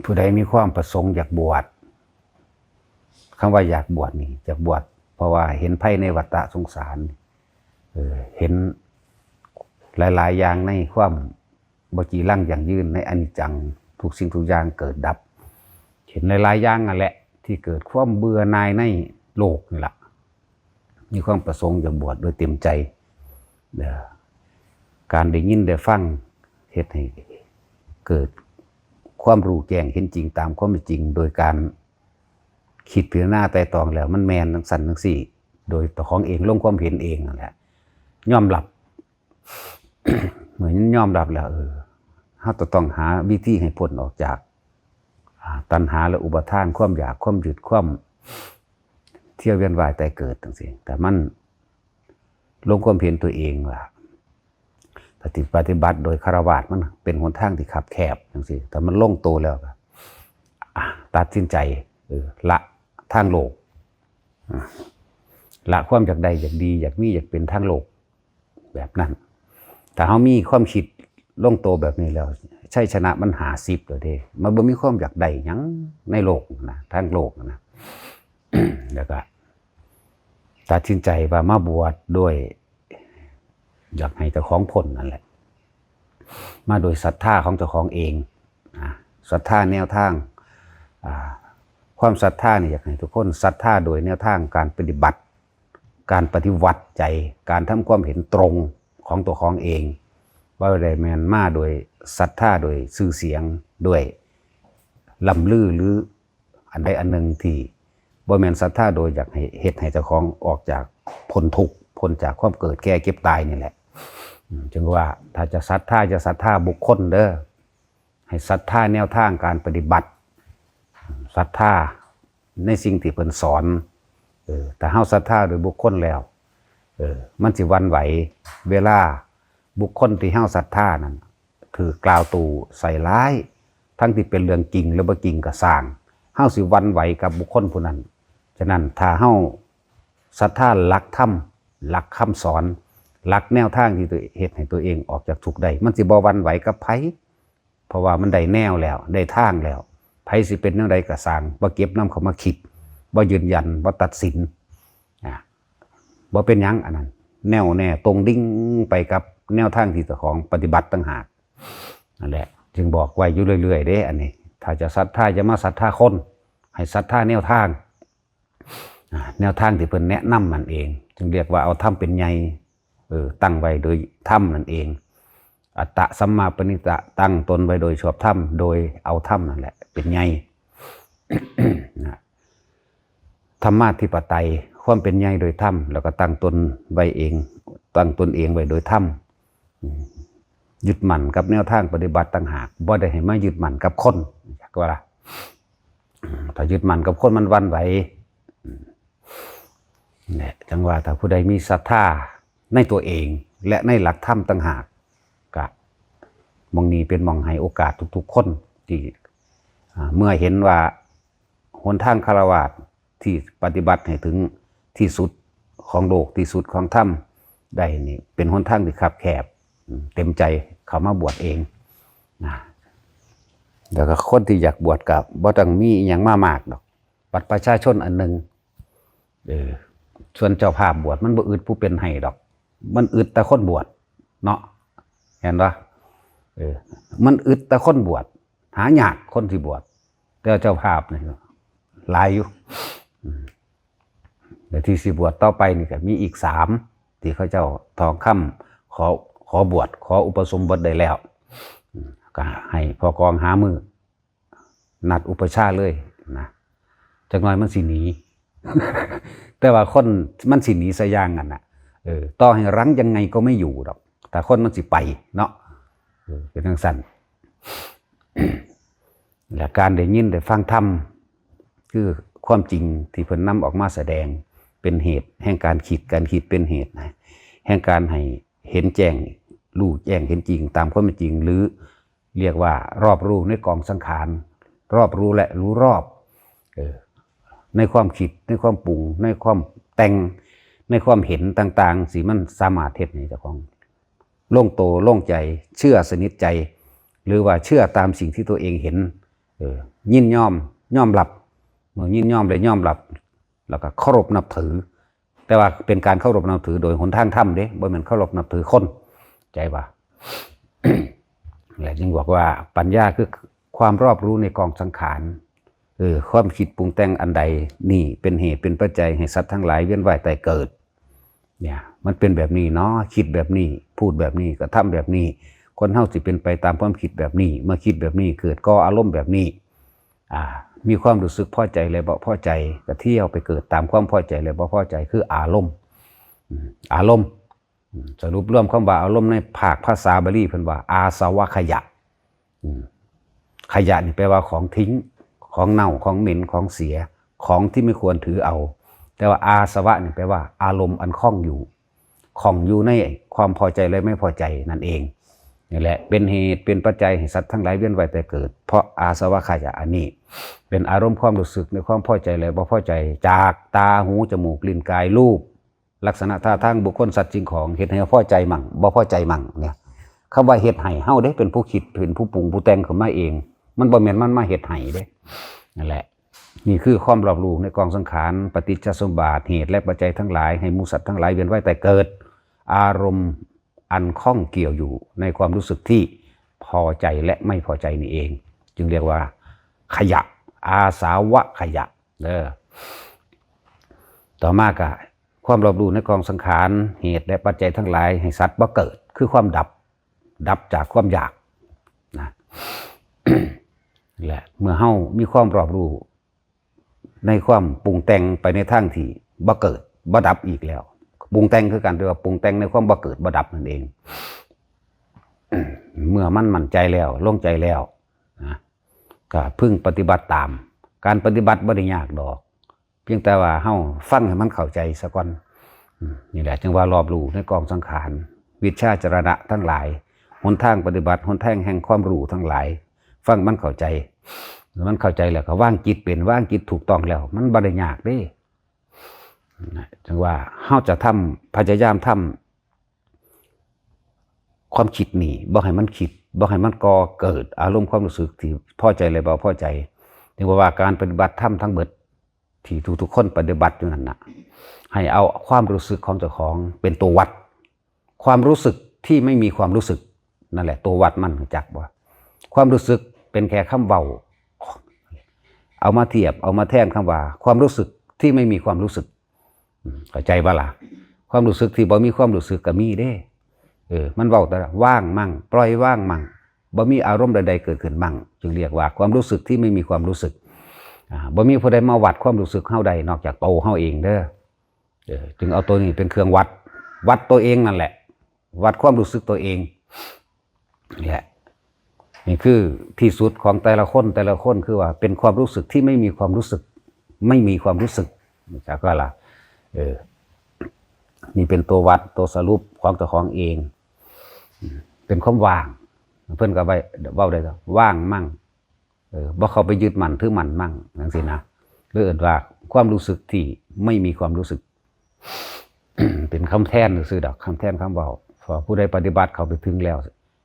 ຜູ້ໃດມີຄວາມປະສົງຢາກບວດ, ຄຳວ່າຢາກບວດນີ້ ຢາກບວດເພາະວ່າເຫັນໄພໃນວັດຕະສົງສານ, ເອີ ເຫັນຫຼາຍໆຢ່າງໃນຄວາມບໍ່ຈີລັງຢັ້ງຢືນ, ໃນອະນິດຈັງ, ທຸກສິ່ງທຸກຢ່າງເກີດດັບ, ເຫັນຫຼາຍໆຢ່າງນັ້ນແຫຼະ ທີ່ເກີດຄວາມເບື່ອໜ່າຍໃນໂລກນີ້ລະ. ມີຄວາມປະສົງຢາກບວດໂດຍເຕັມໃຈ. ເອີ ການໄດ້ຍິນໄດ້ຟັງເຮັດໃຫ້ເກີດຄວາມຮູ້ແຈ້ງເຫັນຈິງຕາມຄວາມເປັນຈິງ ໂດຍການຄິດພິຈາລະນາໄຕ່ຕອງແລ້ວ ມັນແມ່ນຈັ່ງຊັ້ນຈັ່ງຊີ້ ໂດຍເຈົ້າຂອງເອງ ລົງຄວາມເຫັນເອງນັ້ນແຫຼະ ຍອມຮັບ. ເມື່ອຍອມຮັບແລ້ວ ເອີ ເຮົາຈະຕ້ອງຫາວິທີໃຫ້ພົ້ນອອກຈາກ ອາ ຕັນຫາ ແລະ ອຸປາທານ, ຄວາມຢາກ, ຄວາມຍຶດ, ຄວາມທ່ຽວວຽນວ່າຍຕາຍເກີດຈັ່ງຊີ້. ແຕ່ມັນລົງຄວາມເຫັນຕົວເອງວ່າ ປະຕິ ປະຕິບັດໂດຍຄາລະວາດ ມັນເປັນຫົນທາງທີ່ຄັບແຄບຈັ່ງຊີ້. ແຕ່ມັນລົງໂຕແລ້ວກໍ ອາ ຕັດສິນໃຈ ເອີ ລະທາງໂລກ, ອາ ລະຄວາມຢາກໄດ້ ຢາກດີ ຢາກມີ ຢາກເປັນທາງໂລກ ແບບນັ້ນ. ຖ້າເຮົາມີຄວາມຄິດລົງໂຕແບບນີ້ແລ້ວ ໄຊຊະນະມັນຫ້າສິບແລ້ວເດ້. ມັນບໍ່ມີຄວາມຢາກໄດ້ຫຍັງໃນໂລກນະ, ທາງໂລກນະ. ແລ້ວກະຕັດສິນໃຈວ່າມາບວດໂດຍຢາກໃຫ້ເຈົ້າຂອງພົ້ນນັ້ນແຫຼະ, ມາໂດຍສັດທາຂອງເຈົ້າຂອງເອງ, ອາ ສັດທາແນວທາງ, ອາ ຄວາມສັດທານີ້ ຢາກໃຫ້ທຸກຄົນສັດທາໂດຍແນວທາງການປະຕິບັດ ການປະຕິວັດໃຈ, ການທຳຄວາມເຫັນຕົງຂອງຕົວຂອງເອງ, ບໍ່ໄດ້ແມ່ນມາໂດຍສັດທາ ໂດຍຊື່ສຽງ, ດ້ວຍລ່ຳລື ຫຼື ອັນໃດອັນໜຶ່ງທີ່ບໍ່ແມ່ນສັດທາໂດຍຢາກໃຫ້ເຮັດໃຫ້ເຈົ້າຂອງອອກຈາກພົ້ນທຸກ, ພົ້ນຈາກຄວາມເກີດແກ່ເຈັບຕາຍນີ້ແຫຼະ. ອາ ຈຶ່ງວ່າຖ້າຈະສັດທາ ຢ່າສັດທາບຸກຄົນເດີ້. ໃຫ້ສັດທາແນວທາງການປະຕິບັດ, ສັດທາໃນສິ່ງທີ່ເພິ່ນສອນ. ເອີ ຖ້າເຮົາສັດທາໂດຍບຸກຄົນແລ້ວ, ເອີ ມັນຊິຫວັ່ນໄຫວເວລາບຸກຄົນທີ່ເຮົາສັດທານັ້ນຖືກກ່າວຕູ້ໃສ່ຮ້າຍ, ທັງທີ່ເປັນເລື່ອງຈິງ ຫຼື ບໍ່ຈິງກໍຊ່າງ, ເຮົາຊິຫວັ່ນໄຫວກັບບຸກຄົນຜູ້ນັ້ນ. ສະນັ້ນ ຖ້າເຮົາສັດທາຫຼັກທຳ, ຫຼັກຄຳສອນ, ຫຼັກແນວທາງທີ່ເຮັດໃຫ້ຕົວເອງອອກຈາກທຸກໄດ້, ມັນຊິບໍ່ຫວັ່ນໄຫວກັບໃຜ. ເພາະວ່າມັນໄດ້ແນວແລ້ວ, ໄດ້ທາງແລ້ວ, ໃຜຊິເປັນແນວໃດກໍຊ່າງ, ບໍ່ເກັບນຳເຂົ້າມາຄິດ, ບໍ່ຢືນຢັນ, ບໍ່ຕັດສິນ, ອາ ບໍ່ເປັນຫຍັງ. ອັນນັ້ນແນວແນ່ຕົງດິ້ງໄປກັບແນວທາງທີ່ເຈົ້າຂອງປະຕິບັດຕ່າງຫາກ. ນັ້ນແຫຼະ ຈຶ່ງບອກໄວ້ຢູ່ເລື້ອຍໆເດ້ ອັນນີ້. ຖ້າຈະສັດທາ ຢ່າມາສັດທາຄົນ, ໃຫ້ສັດທາແນວທາງ. ອາ ແນວທາງທີ່ເພິ່ນແນະນຳນັ້ນເອງ ຈຶ່ງຮຽກວ່າເອົາທຳເປັນໃຫຍ່, ເອີ ຕັ້ງໄວ້ໂດຍທຳນັ້ນເອງ. ອັດຕະສຳມາປະນິຕະ ຕັ້ງຕົນໄວ້ໂດຍຊອບທຳ, ໂດຍເອົາທຳນັ້ນແຫຼະເປັນໃຫຍ່ນະ. ທຳມາທິປະໄຕ ຄວາມເປັນໃຫຍ່ໂດຍທຳ, ແລ້ວກໍຕັ້ງຕົນໄວ້ເອງ, ຕັ້ງຕົນເອງໄວ້ໂດຍທຳ. ອາ ຍຶດໝັ້ນກັບແນວທາງປະຕິບັດຕ່າງຫາກ, ບໍ່ໄດ້ໃຫ້ມາຍຶດໝັ້ນກັບຄົນ. ຈັກວ່າລະ ອາ ຖ້າຍຶດໝັ້ນກັບຄົນມັນຫວັ່ນໄຫວ. ອາ ແຫຼະ ຈັ່ງວ່າຖ້າຜູ້ໃດມີສັດທາໃນຕົວເອງ ແລະ ໃນຫຼັກທຳຕ່າງຫາກ, ກະໝ່ອງນີ້ເປັນໝ່ອງໃຫ້ໂອກາດທຸກໆຄົນທີ່ ອາ ເມື່ອເຫັນວ່າຫົນທາງຄາລະວາດ ທີ່ປະຕິບັດໃຫ້ເຖິງທີ່ສຸດຂອງໂລກ ທີ່ສຸດຂອງທຳໄດ້ນີ້ ເປັນຫົນທາງທີ່ຄັບແຄບ, ເຕັມໃຈເຂົ້າມາບວດເອງນະ. ແລ້ວກໍຄົນທີ່ຢາກບວດກໍບໍ່ຕ້ອງມີອີ່ຫຍັງມາມາກດອກ, ບັດປະຊາຊົນອັນໜຶ່ງ. ເອີ ສ່ວນເຈົ້າພາບບວດມັນບໍ່ອຶດຜູ້ເປັນໃຫ້ດອກ, ມັນອຶດແຕ່ຄົນບວດເນາະ, ແມ່ນບໍ່? ເອີ ມັນອຶດແຕ່ຄົນບວດ, ຫາຍາກຄົນຊິບວດ. ແຕ່ເຈົ້າພາບນີ້ຫຼາຍຢູ່. ອາ ແລະ ທີ່ຊິບວດຕໍ່ໄປນີ້ກໍມີອີກສາມ ທີ່ເຂົາເຈົ້າທອງຄຳຂໍ ຂໍບວດ ຂໍອຸປະສົມບົດໄດ້ແລ້ວ. ອາ ກໍໃຫ້ຜູ້ກອງຫາມື້ນັດອຸປະຊາເລີຍນະ, ຈັກໜ້ອຍມັນຊິໜີ. ແຕ່ວ່າຄົນມັນຊິໜີຊະຢ່າງນັ້ນນະ, ເອີ ຕໍ່ໃຫ້ລັງຍັງໄງກໍໄມ່ຢູ່ດອກ ຖ້າຄົນມັນຊິໄປເນາະ. ເອີ ເປັນຈັ່ງຊັ້ນ. ແລະ ການໄດ້ຍິນໄດ້ຟັງທຳ ຄືຄວາມຈິງທີ່ເພິ່ນນຳອອກມາສະແດງ ເປັນເຫດແຫ່ງການຄິດ, ການຄິດເປັນເຫດແຫ່ງການໃຫ້ເຫັນແຈ້ງ, ຮູ້ແຈ້ງເຫັນຈິງຕາມຄວາມເປັນຈິງ ຫຼື ຮຽກວ່າຮອບຮູ້ໃນກອງສັງຂານ, ຮອບຮູ້ ແລະ ຮູ້ຮອບ ເອີ ໃນຄວາມຄິດ, ໃນຄວາມປຸງ, ໃນຄວາມແຕ່ງ, ໃນຄວາມເຫັນຕ່າງໆ ທີ່ມັນສາມາດເຮັດໃຫ້ເຈົ້າຂອງ ລົງໂຕລົງໃຈ, ເຊື່ອສະໜິດໃຈ ຫຼືວ່າເຊື່ອຕາມສິ່ງທີ່ຕົວເອງເຫັນ ເອີ ຍິນຍອມ ຍອມຮັບ ເມື່ອຍິນຍອມ ແລະ ຍອມຮັບ ແລ້ວກໍເຄົາລົບນັບຖື ແຕ່ວ່າເປັນການເຄົາລົບນັບຖືໂດຍຫົນທາງທຳເດ້ ບໍ່ແມ່ນເຄົາລົບນັບຖືຄົນ ໃຈວ່າ ແລະ ຈຶ່ງບອກວ່າປັນຍາຄືຄວາມຮອບຮູ້ໃນກອງສັງຂານ ເອີ ຄວາມຄິດປຸງແຕ່ງອັນໃດນີ້ເປັນເຫດເປັນປັດໄຈໃຫ້ສັດທັງຫຼາຍວຽນວ່າຍຕາຍເກີດ ເນຍ ມັນເປັນແບບນີ້ເນາະ ຄິດແບບນີ້ ພູດແບບນີ້ ກະທຳແບບນີ້ ຄົນເຮົາຊິເປັນໄປຕາມຄວາມຄິດແບບນີ້ ເມື່ອຄິດແບບນີ້ ເກີດກໍ່ອາລົມແບບນີ້ ອ່າ ມີຄວາມຮູ້ສຶກພໍໃຈ ແລະ ບໍ່ພໍໃຈ ກະທຽວໄປເກີດຕາມຄວາມພໍໃຈ ແລະ ບໍ່ພໍໃຈ ຄືອາລົມ ອາລົມ ສະຫຼຸບລວມຄຳວ່າອາລົມໃນພາກພາສາບາລີເພິ່ນວ່າ ອາສະວະຂະຍະ ຂະຍະນີ້ແປວ່າຂອງຖິ້ງ ຂອງເນົ່າ ຂອງເໝັນ ຂອງເສຍ ຂອງທີ່ໄມ່ຄວນຖືເອົາ ແຕ່ວ່າອາສະວະນີ້ແປວ່າອາລົມອັນຂ້ອງຢູ່ ຂ້ອງຢູ່ໃນຄວາມພໍໃຈ ແລະ ໄມ່ພໍໃຈນັ້ນເອງ ນີ້ແຫຼະເປັນເຫດເປັນປັດໄຈໃຫ້ສັດທັງຫຼາຍວຽນວ່າຍຕາຍເກີດ ເພາະອາສະວະຂະຍະອັນນີ້ ເປັນອາລົມຄວາມຮູ້ສຶກໃນຄວາມພໍໃຈ ແລະ ບໍ່ພໍໃຈ ຈາກຕາ ຫູ ຈະມູກ ລີ້ນ ກາຍ ຮູບ ລັກສະນະທ່າທາງບຸກຄົນສັດສິ່ງຂອງ ເຮັດໃຫ້ເຮົາພໍໃຈໝັ່ງ ບໍ່ພໍໃຈໝັ່ງເນຍ ຄຳວ່າເຮັດໃຫ້ເຮົາເດ້ ເປັນຜູ້ຄິດ ເປັນຜູ້ປຸງ ຜູ້ແຕ່ງຂຶ້ນມາເອງ ມັນບໍ່ແມ່ນມັນມາເຮັດໃຫ້ເດ້ ນັ້ນແຫຼະ ນີ້ຄືຄວາມຮອບຮູ້ໃນກອງສັງຂານ ປະຕິດຈະສົມບາດ ເຫດ ແລະ ປັດໄຈທັງຫຼາຍ ໃຫ້ໝູ່ສັດທັງຫຼາຍວຽນວ່າຍຕາຍເກີດ ອາລົມອັນຂ້ອງກ່ຽວຢູ່ໃນຄວາມຮູ້ສຶກທີ່ພໍໃຈ ແລະ ໄມ່ພໍໃຈນີ້ເອງ ຈຶ່ງຮຽກວ່າຂະຍະ ອາສະວະຂະຍະ ເດີ ຕໍ່ມາກະ ຄວາມຮອບຮູ້ໃນກອງສັງຂານ ເຫດ ແລະ ປັດໄຈທັງຫຼາຍໃຫ້ສັດບໍ່ເກີດ ຄືຄວາມດັບ ດັບຈາກຄວາມຢາກນະ ແລະ ເມື່ອເຮົາມີຄວາມຮອບຮູ້ໃນຄວາມປຸງແຕ່ງໄປໃນທາງທີ່ບໍ່ເກີດບໍ່ດັບອີກແລ້ວ ປຸງແຕ່ງຄືກັນ ແຕ່ວ່າປຸງແຕ່ງໃນຄວາມບໍ່ເກີດບໍ່ດັບນັ້ນເອງ ເມື່ອມັນໝັ້ນໃຈແລ້ວ ລົງໃຈແລ້ວນະ ກະເພິ່ງປະຕິບັດຕາມ ການປະຕິບັດບໍ່ໄດ້ຍາກດອກ ພຽງແຕ່ວ່າເຮົາຟັງໃຫ້ມັນເຂົ້າໃຈສາກ່ອນ ນີ້ແຫຼະຈຶ່ງວ່າຮອບຮູ້ໃນກອງສັງຂານ ວິດຊາຈາລະນະທັງຫຼາຍ ຫົນທາງປະຕິບັດ ຫົນທາງແຫ່ງຄວາມຮູ້ທັງຫຼາຍ ຟັງມັນເຂົ້າໃຈ ມັນເຂົ້າໃຈແລ້ວກໍວາງຈິດເປັນ ວາງຈິດຖືກຕ້ອງແລ້ວ ມັນບໍ່ໄດ້ຍາກເດ້ ຈັ່ງວ່າເຮົາຈະທຳ ພະຍາຍາມທຳ ຄວາມຄິດນີ້ ບໍ່ໃຫ້ມັນຄິດ ບໍ່ໃຫ້ມັນກໍ່ເກີດອາລົມຄວາມຮູ້ສຶກທີ່ພໍໃຈ ແລະ ບໍ່ພໍໃຈ ຈຶ່ງວ່າ ວ່າການປະຕິບັດທຳທັງເບິດ ທີ່ທຸກໆຄົນປະຕິບັດຢູ່ນັ້ນນະ ໃຫ້ເອົາຄວາມຮູ້ສຶກຂອງເຈົ້າຂອງເປັນຕົວວັດ ຄວາມຮູ້ສຶກທີ່ໄມ່ມີຄວາມຮູ້ສຶກ ນັ້ນແຫຼະຕົວວັດມັນ ຮູ້ຈັກບໍ່? ຄວາມຮູ້ສຶກເປັນແຄ່ຄຳເວົ້າ ເອົາມາທຽບ ເອົາມາແທນຄຳວ່າ ຄວາມຮູ້ສຶກທີ່ໄມ່ມີຄວາມຮູ້ສຶກ ເຂົ້າໃຈບໍ່ລະ? ຄວາມຮູ້ສຶກທີ່ບໍ່ມີຄວາມຮູ້ສຶກກໍມີເດ້ ເອີ ມັນເວົ້າແຕ່ວ່າວ່າງໝັ່ງ ປ່ອຍວາງໝັ່ງ ບໍ່ມີອາລົມໃດໆເກີດຂຶ້ນໝັ່ງ ຈຶ່ງຮຽກວ່າຄວາມຮູ້ສຶກທີ່ໄມ່ມີຄວາມຮູ້ສຶກ ອາ ບໍ່ມີຜູ້ໃດມາວັດຄວາມຮູ້ສຶກເຮົາໄດ້ນອກຈາກໂຕເຮົາເອງເດີ ເອີ ຈຶ່ງເອົາໂຕນີ້ເປັນເຄື່ອງວັດ ວັດໂຕເອງນັ້ນແຫຼະ ວັດຄວາມຮູ້ສຶກໂຕເອງ ແຫຼະ ນີ້ຄືທີ່ສຸດຂອງແຕ່ລະຄົນ ແຕ່ລະຄົນຄືວ່າເປັນຄວາມຮູ້ສຶກທີ່ໄມ່ມີຄວາມຮູ້ສຶກ ໄມ່ມີຄວາມຮູ້ສຶກ ຮູ້ຈັກບໍ່ລະ? ເອີ ນີ້ເປັນຕົວວັດ ຕົວສະຫຼຸບຂອງເຈົ້າຂອງເອງ ເປັນຄວາມວ່າງ ເພິ່ນກໍໄວ້ ເວົ້າໄດ້ວ່າ ວ່າງໝັ່ງ ເອີ ບໍ່ເຂົ້າໄປຍຶດໝັ້ນຖືໝັ້ນໝັ່ງ ຈັ່ງຊີ້ນະ ຫຼືເອີ້ນວ່າຄວາມຮູ້ສຶກທີ່ໄມ່ມີຄວາມຮູ້ສຶກ ເປັນຄຳແທນຊື່ໆດອກ ຄຳແທນຄຳເວົ້າ ເພາະວ່າຜູ້ໃດປະຕິບັດເຂົ້າໄປເຖິງແລ້ວ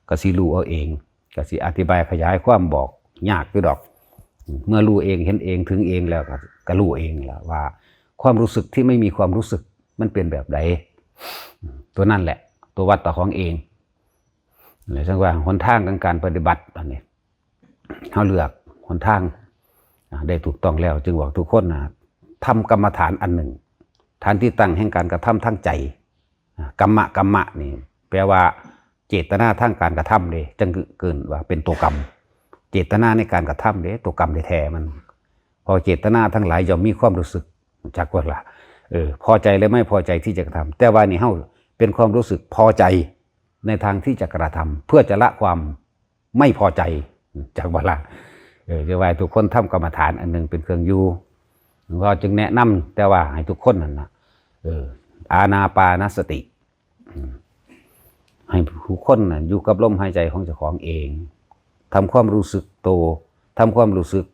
ກໍຊິຮູ້ເອົາເອງ ກໍຊິອະທິບາຍຂະຫຍາຍຄວາມບອກຍາກຢູ່ດອກ ເມື່ອຮູ້ເອງເຫັນເອງເຖິງເອງແລ້ວ ກໍ ກໍຮູ້ເອງລະວ່າ ຄວາມຮູ້ສຶກທີ່ໄມ່ມີຄວາມຮູ້ສຶກມັນເປັນແບບໃດ ຕົວນັ້ນແຫຼະ ຕົວວັດຕົວຂອງເອງ ແລະ ຈັ່ງວ່າຫົນທາງຂອງການປະຕິບັດອັນນີ້ ເຮົາເລືອກຫົນທາງ ອາ ໄດ້ຖືກຕ້ອງແລ້ວ ຈຶ່ງບອກທຸກຄົນນະ ທຳກຳມະຖານອັນໜຶ່ງ ຖານທີ່ຕັ້ງແຫ່ງການກະທຳທາງໃຈ ອາ ກຳມະ ກຳມະນີ້ແປວ່າເຈດຕະນາທາງການກະທຳເດ້ ຈຶ່ງເອີ້ນວ່າເປັນຕົວກຳ ເຈດຕະນາໃນການກະທຳເດ້ ຕົວກຳແທ້ໆມັນ ເພາະເຈດຕະນາທັງຫຼາຍຍ່ອມມີຄວາມຮູ້ສຶກ ຮູ້ຈັກບໍ່ລະ? ເອີ ພໍໃຈ ແລະ ໄມ່ພໍໃຈທີ່ຈະກະທຳ ແຕ່ວ່ານີ້ເຮົາເປັນຄວາມຮູ້ສຶກພໍໃຈໃນທາງທີ່ຈະກະທຳ ເພື່ອຈະລະຄວາມ ໄມ່ພໍໃຈ ຈັກບໍ່ລະ? ເອີ ຈະວ່າໃຫ້ທຸກຄົນທຳກຳມະຖານອັນໜຶ່ງເປັນເຄື່ອງຢູ່ ເຮົາຈຶ່ງແນະນຳແຕ່ວ່າໃຫ້ທຸກຄົນນັ້ນນະ ເອີ ອານາປານະສະຕິ ໃຫ້ທຸກຄົນນັ້ນຢູ່ກັບລົມຫາຍໃຈຂອງເຈົ້າຂອງເອງ ທຳຄວາມຮູ້ສຶກໂຕ ທຳຄວາມຮູ້ສຶກ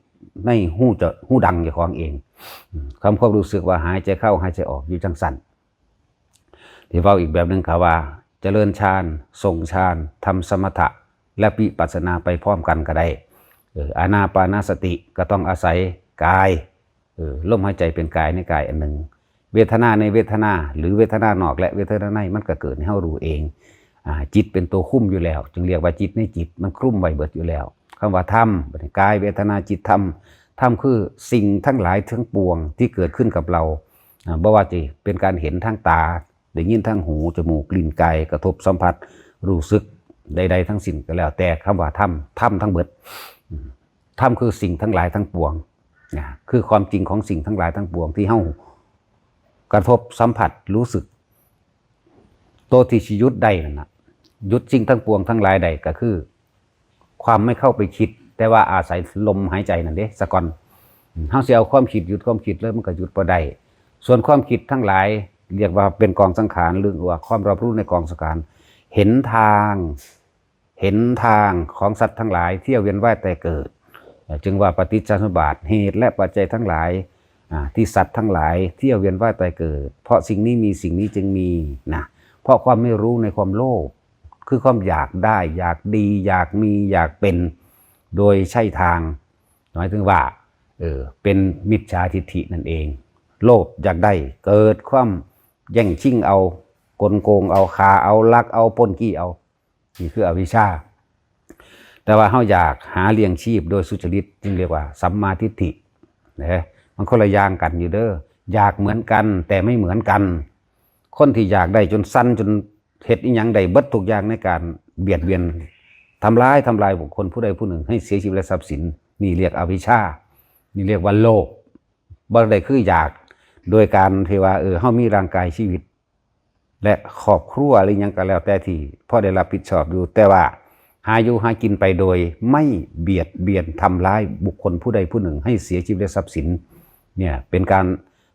ໃນຮູຈະ ຮູດັງເຈົ້າຂອງເອງ ທຳຄວາມຮູ້ສຶກວ່າຫາຍໃຈເຂົ້າຫາຍໃຈອອກຢູ່ຈັ່ງຊັ້ນ. ທີ່ເວົ້າອີກແບບໜຶ່ງ ເຂົາວ່າຈະເລີນฌານ ຊົງฌານ ທຳສະມະຖະ ແລະ ວິປັດສະນາໄປພ້ອມກັນກໍໄດ້. ເອີ ອານາປານະສະຕິກໍຕ້ອງອາໄສກາຍ ເອີ ລົມຫາຍໃຈເປັນກາຍໃນກາຍອັນໜຶ່ງ ເວທະນາໃນເວທະນາ ຫຼື ເວທະນານອກ ແລະ ເວທະນາໃນ ມັນກໍເກີດໃຫ້ເຮົາຮູ້ເອງ. ອາ ຈິດເປັນຕົວຄຸມຢູ່ແລ້ວ ຈຶ່ງຮຽກວ່າຈິດໃນຈິດ ມັນຄຸມໄວ້ເບິດຢູ່ແລ້ວ. ຄຳວ່າທຳ ບາດນີ້ ກາຍ ເວທະນາ ຈິດ ທຳ ທຳຄືສິ່ງທັງຫຼາຍທັງປວງທີ່ເກີດຂຶ້ນກັບເຮົາ ອາ ບໍ່ວ່າຈະເປັນການເຫັນທາງຕາ ໄດ້ຍິນທາງຫູ, ຈະມູກ, ລີ້ນ, ກາຍ ກະທົບສຳຜັດ, ຮູ້ສຶກໃດໆທັງສິ້ນກໍແລ້ວແຕ່, ຄຳວ່າທຳ ທຳທັງເບິດ. ທຳຄືສິ່ງທັງຫຼາຍທັງປວງນະ, ຄືຄວາມຈິງຂອງສິ່ງທັງຫຼາຍທັງປວງທີ່ເຮົາກະທົບສຳຜັດຮູ້ສຶກ. ໂຕທີ່ຊິຢຸດໄດ້ນັ້ນນະ, ຢຸດສິ່ງທັງປວງທັງຫຼາຍໄດ້ກໍຄື ຄວາມໄມ່ເຂົ້າໄປຄິດ, ແຕ່ວ່າອາໄສລົມຫາຍໃຈນັ້ນເດ້ສາກ່ອນ. ເຮົາຊິເອົາຄວາມຄິດຢຸດຄວາມຄິດເລີຍ ມັນກໍຢຸດບໍ່ໄດ້. ສ່ວນຄວາມຄິດທັງຫຼາຍ ຮຽກວ່າເປັນກອງສັງຂານ ຫຼືວ່າຄວາມຮັບຮູ້ໃນກອງສັງຂານ, ເຫັນທາງ ເຫັນທາງຂອງສັດທັງຫຼາຍທີ່ວຽນວ່າຍຕາຍເກີດ, ຈຶ່ງວ່າປະຕິດຈະສະມຸດບາດ, ເຫດ ແລະ ປັດໄຈທັງຫຼາຍ ອາ ທີ່ສັດທັງຫຼາຍທີ່ວຽນວ່າຍຕາຍເກີດ, ເພາະສິ່ງນີ້ມີ ສິ່ງນີ້ຈຶ່ງມີນະ, ເພາະຄວາມໄມ່ຮູ້ໃນຄວາມໂລບ ຄືຄວາມຢາກໄດ້ ຢາກດີ ຢາກມີ ຢາກເປັນ ໂດຍໃຊ້ທາງ ໝາຍເຖິງວ່າ ເອີ ເປັນມິດສາທິດຖິນັ້ນເອງ. ໂລບຢາກໄດ້ ເກີດຄວາມແຍ່ງຊິງເອົາ ກົນໂກງເອົາ ຂ້າເອົາ ລັກເອົາ ປົນກີ້ເອົາ ນີ້ຄືອະວິຊຊາ. ແຕ່ວ່າເຮົາຢາກຫາລ້ຽງຊີບໂດຍສຸຈະລິດ ຈຶ່ງຮຽກວ່າສຳມາທິດຖິເດ້. ມັນຄົນລະຢ່າງກັນຢູ່ເດີ, ຢາກເໝືອນກັນແຕ່ໄມ່ເໝືອນກັນ. ຄົນທີ່ຢາກໄດ້ຈົນສັ່ນ ຈົນເຮັດອີ່ຫຍັງໄດ້ເບິດທຸກຢ່າງໃນການບຽດບຽນ ທຳລາຍ ທຳລາຍບຸກຄົນຜູ້ໃດຜູ້ໜຶ່ງໃຫ້ເສຍຊີວິດ ແລະ ຊັບສິນ, ນີ້ຮຽກອະວິຊຊາ, ນີ້ຮຽກວ່າໂລບ. ບໍ່ໄດ້ຄືຢາກໂດຍການທີ່ວ່າ ເອີ ເຮົາມີຮ່າງກາຍຊີວິດ ແລະ ຄອບຄົວ ຫຼືຫຍັງກໍແລ້ວແຕ່ທີ່ພໍໄດ້ຮັບຜິດຊອບຢູ່, ແຕ່ວ່າຫາຢູ່ຫາກິນໄປໂດຍໄມ່ບຽດບຽນທຳລາຍບຸກຄົນຜູ້ໃດຜູ້ໜຶ່ງໃຫ້ເສຍຊີວິດ ແລະ ຊັບສິນ. ເນີ້ຍເປັນການ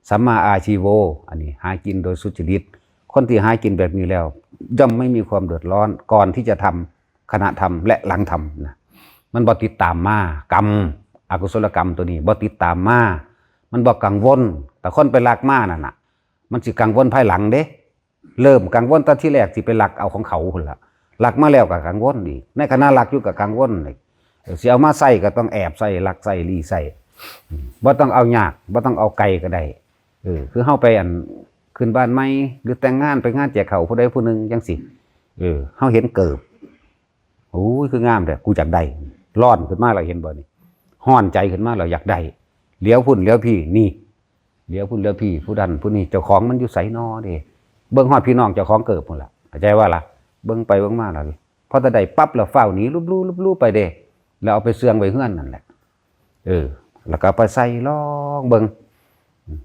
ສຳມາອາຊີໂວ, ອັນນີ້ຫາກິນໂດຍສຸຈະລິດ. ຄົນທີ່ຫາກິນແບບນີ້ແລ້ວ ຍ່ອມໄມ່ມີຄວາມເດືອດຮ້ອນ ກ່ອນທີ່ຈະທຳ, ຂະນະທຳ ແລະ ຫຼັງທຳນະ. ມັນບໍ່ຕິດຕາມມາ, ກຳ ອະກຸສົລະກຳໂຕນີ້ບໍ່ຕິດຕາມມາ, ມັນບໍ່ກັງວົນ. ແຕ່ຄົນໄປລັກມານັ້ນນະ ມັນຊິກັງວົນພາຍຫຼັງເດ້. ເລີ່ມກັງວົນແຕ່ທີແລກ ຊິໄປລັກເອົາຂອງເຂົາພຸ້ນລະ, ລັກມາແລ້ວກໍກັງວົນອີກ, ໃນຂະນະລັກຢູ່ກໍກັງວົນອີກ, ເອີ ຊິເອົາມາໃຊ້ກໍຕ້ອງແອບໃຊ້ ລັກໃຊ້ ລີ້ໃຊ້. ອືມ ບໍ່ຕ້ອງເອົາຍາກ ບໍ່ຕ້ອງເອົາໄກກໍໄດ້. ເອີ ຄືເຮົາໄປ ອັນ ຂຶ້ນບ້ານໃໝ່ ຫຼື ແຕ່ງງານ ໄປງານແຈກເຂົ້າຜູ້ໃດຜູ້ໜຶ່ງຈັ່ງຊີ້, ເອີ ເຮົາເຫັນເກີບ ໂອ້ຍ ຄືງາມແທ້ ກູຢາກໄດ້. ຮ້ອນຂຶ້ນມາແລ້ວ ເຫັນບໍ່ນີ້, ຮ້ອນໃຈຂຶ້ນມາແລ້ວຢາກໄດ້. ຫຼຽວພຸ້ນຫຼຽວພີ້ ນີ້ ຫຼຽວພຸ້ນຫຼຽວພີ້ ຜູ້ນັ້ນຜູ້ນີ້ ເຈົ້າຂອງມັນຢູ່ໃສນໍເດ? ເບິ່ງຮອດພີ່ນ້ອງເຈົ້າຂອງເກີບພຸ້ນລະ, ເຂົ້າໃຈວ່າລະ? ເບິ່ງໄປເບິ່ງມາລະ ພໍແຕ່ໄດ້ປັບແລ້ວຟ້າວໜີລຸບລູລຸບລູໄປເດ້, ແລ້ວເອົາໄປເຊື່ອງໄວ້ເຮືອນນັ້ນແຫຼະ. ເອີ ແລ້ວກໍເອົາໄປໃສ່ລອງເບິ່ງ,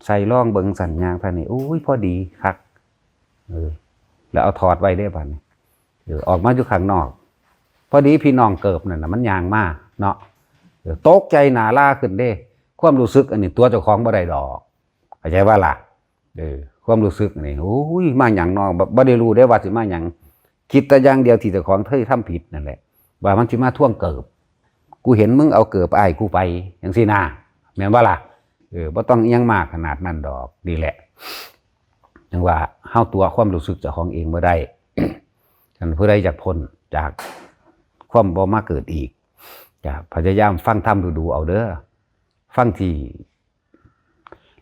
ໃສ່ລອງເບິ່ງ ສັນຍາງພາຍໃນ, ໂອ້ຍ ພໍດີຄັກ. ເອີ ແລ້ວເອົາຖອດໄວ້ເດ້ບາດນີ້. ເອີ ອອກມາຢູ່ຂ້າງນອກ ພໍດີພີ່ນ້ອງເກີບນັ້ນນະ ມັນຍ່າງມາເນາະ, ເອີ ຕົກໃຈໜ້າລາຂຶ້ນເດ້. ຄວາມຮູ້ສຶກອັນນີ້ຕົວະເຈົ້າຂອງບໍ່ໄດ້ດອກ, ເຂົ້າໃຈວ່າລະ? ເອີ ຄວາມຮູ້ສຶກນີ້ ໂອ້ຍ ມາຫຍັງນໍ? ບໍ່ ບໍ່ໄດ້ຮູ້ເດ້ວ່າຊິມາຫຍັງ, ຄິດແຕ່ຢ່າງດຽວທີ່ເຈົ້າຂອງເຄີຍທຳຜິດນັ້ນແຫຼະ ວ່າມັນຊິມາທວງເກີບ, ກູເຫັນມຶງເອົາເກີບອ້າຍກູໄປ ຈັ່ງຊີ້ນະ, ແມ່ນບໍ່ລະ? ເອີ ບໍ່ຕ້ອງອີ່ຫຍັງມາກຂະໜາດນັ້ນດອກ. ນີ້ແຫຼະ ຈັ່ງວ່າເຮົາຕົວະຄວາມຮູ້ສຶກເຈົ້າຂອງເອງບໍ່ໄດ້. ຄັນຜູ້ໃດຢາກພົ້ນຈາກຄວາມບໍ່ມາເກີດອີກ ກະພະຍາຍາມຟັງທຳດູໆເອົາເດີ, ຟັງທີ່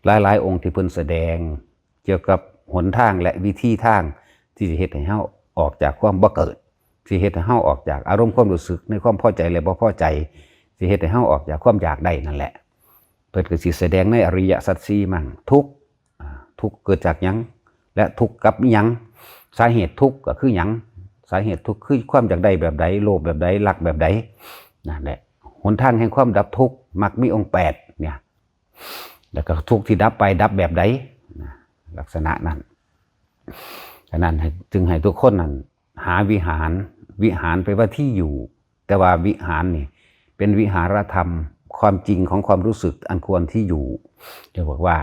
ຫຼາຍໆອົງທີ່ເພິ່ນສະແດງກ່ຽວກັບຫົນທາງ ແລະ ວິທີທາງທີ່ຈະເຮັດໃຫ້ເຮົາອອກຈາກຄວາມບໍ່ເກີດ, ທີ່ເຮັດໃຫ້ເຮົາອອກຈາກອາລົມຄວາມຮູ້ສຶກໃນຄວາມພໍໃຈ ແລະ ບໍ່ພໍໃຈ, ທີ່ເຮັດໃຫ້ເຮົາອອກຈາກຄວາມຢາກໄດ້ນັ້ນແຫຼະ. ເພິ່ນກໍຊິສະແດງໃນອະລິຍະສັດສີ່ມັ້ງ, ທຸກ ອາ ທຸກເກີດຈາກຫຍັງ ແລະ ທຸກກັບອີ່ຫຍັງ? ສາເຫດທຸກກໍຄືຫຍັງ? ສາເຫດທຸກຄືຄວາມຢາກໄດ້ແບບໃດ? ໂລບແບບໃດ? ລັກແບບໃດ? ນັ້ນແຫຼະ ຫົນທາງແຫ່ງຄວາມດັບທຸກ, ມັກມີອົງແປດເນຍ, ແລ້ວກໍທຸກທີ່ດັບໄປດັບແບບໃດນະ? ລັກສະນະນັ້ນ. ສະນັ້ນ ໃຫ້ ຈຶ່ງໃຫ້ທຸກຄົນນັ້ນຫາວິຫານ, ວິຫານແປວ່າທີ່ຢູ່, ແຕ່ວ່າວິຫານນີ້ເປັນວິຫາລະທຳ, ຄວາມຈິງຂອງຄວາມຮູ້ສຶກອັນຄວນທີ່ຢູ່. ຈະບອກວ່າ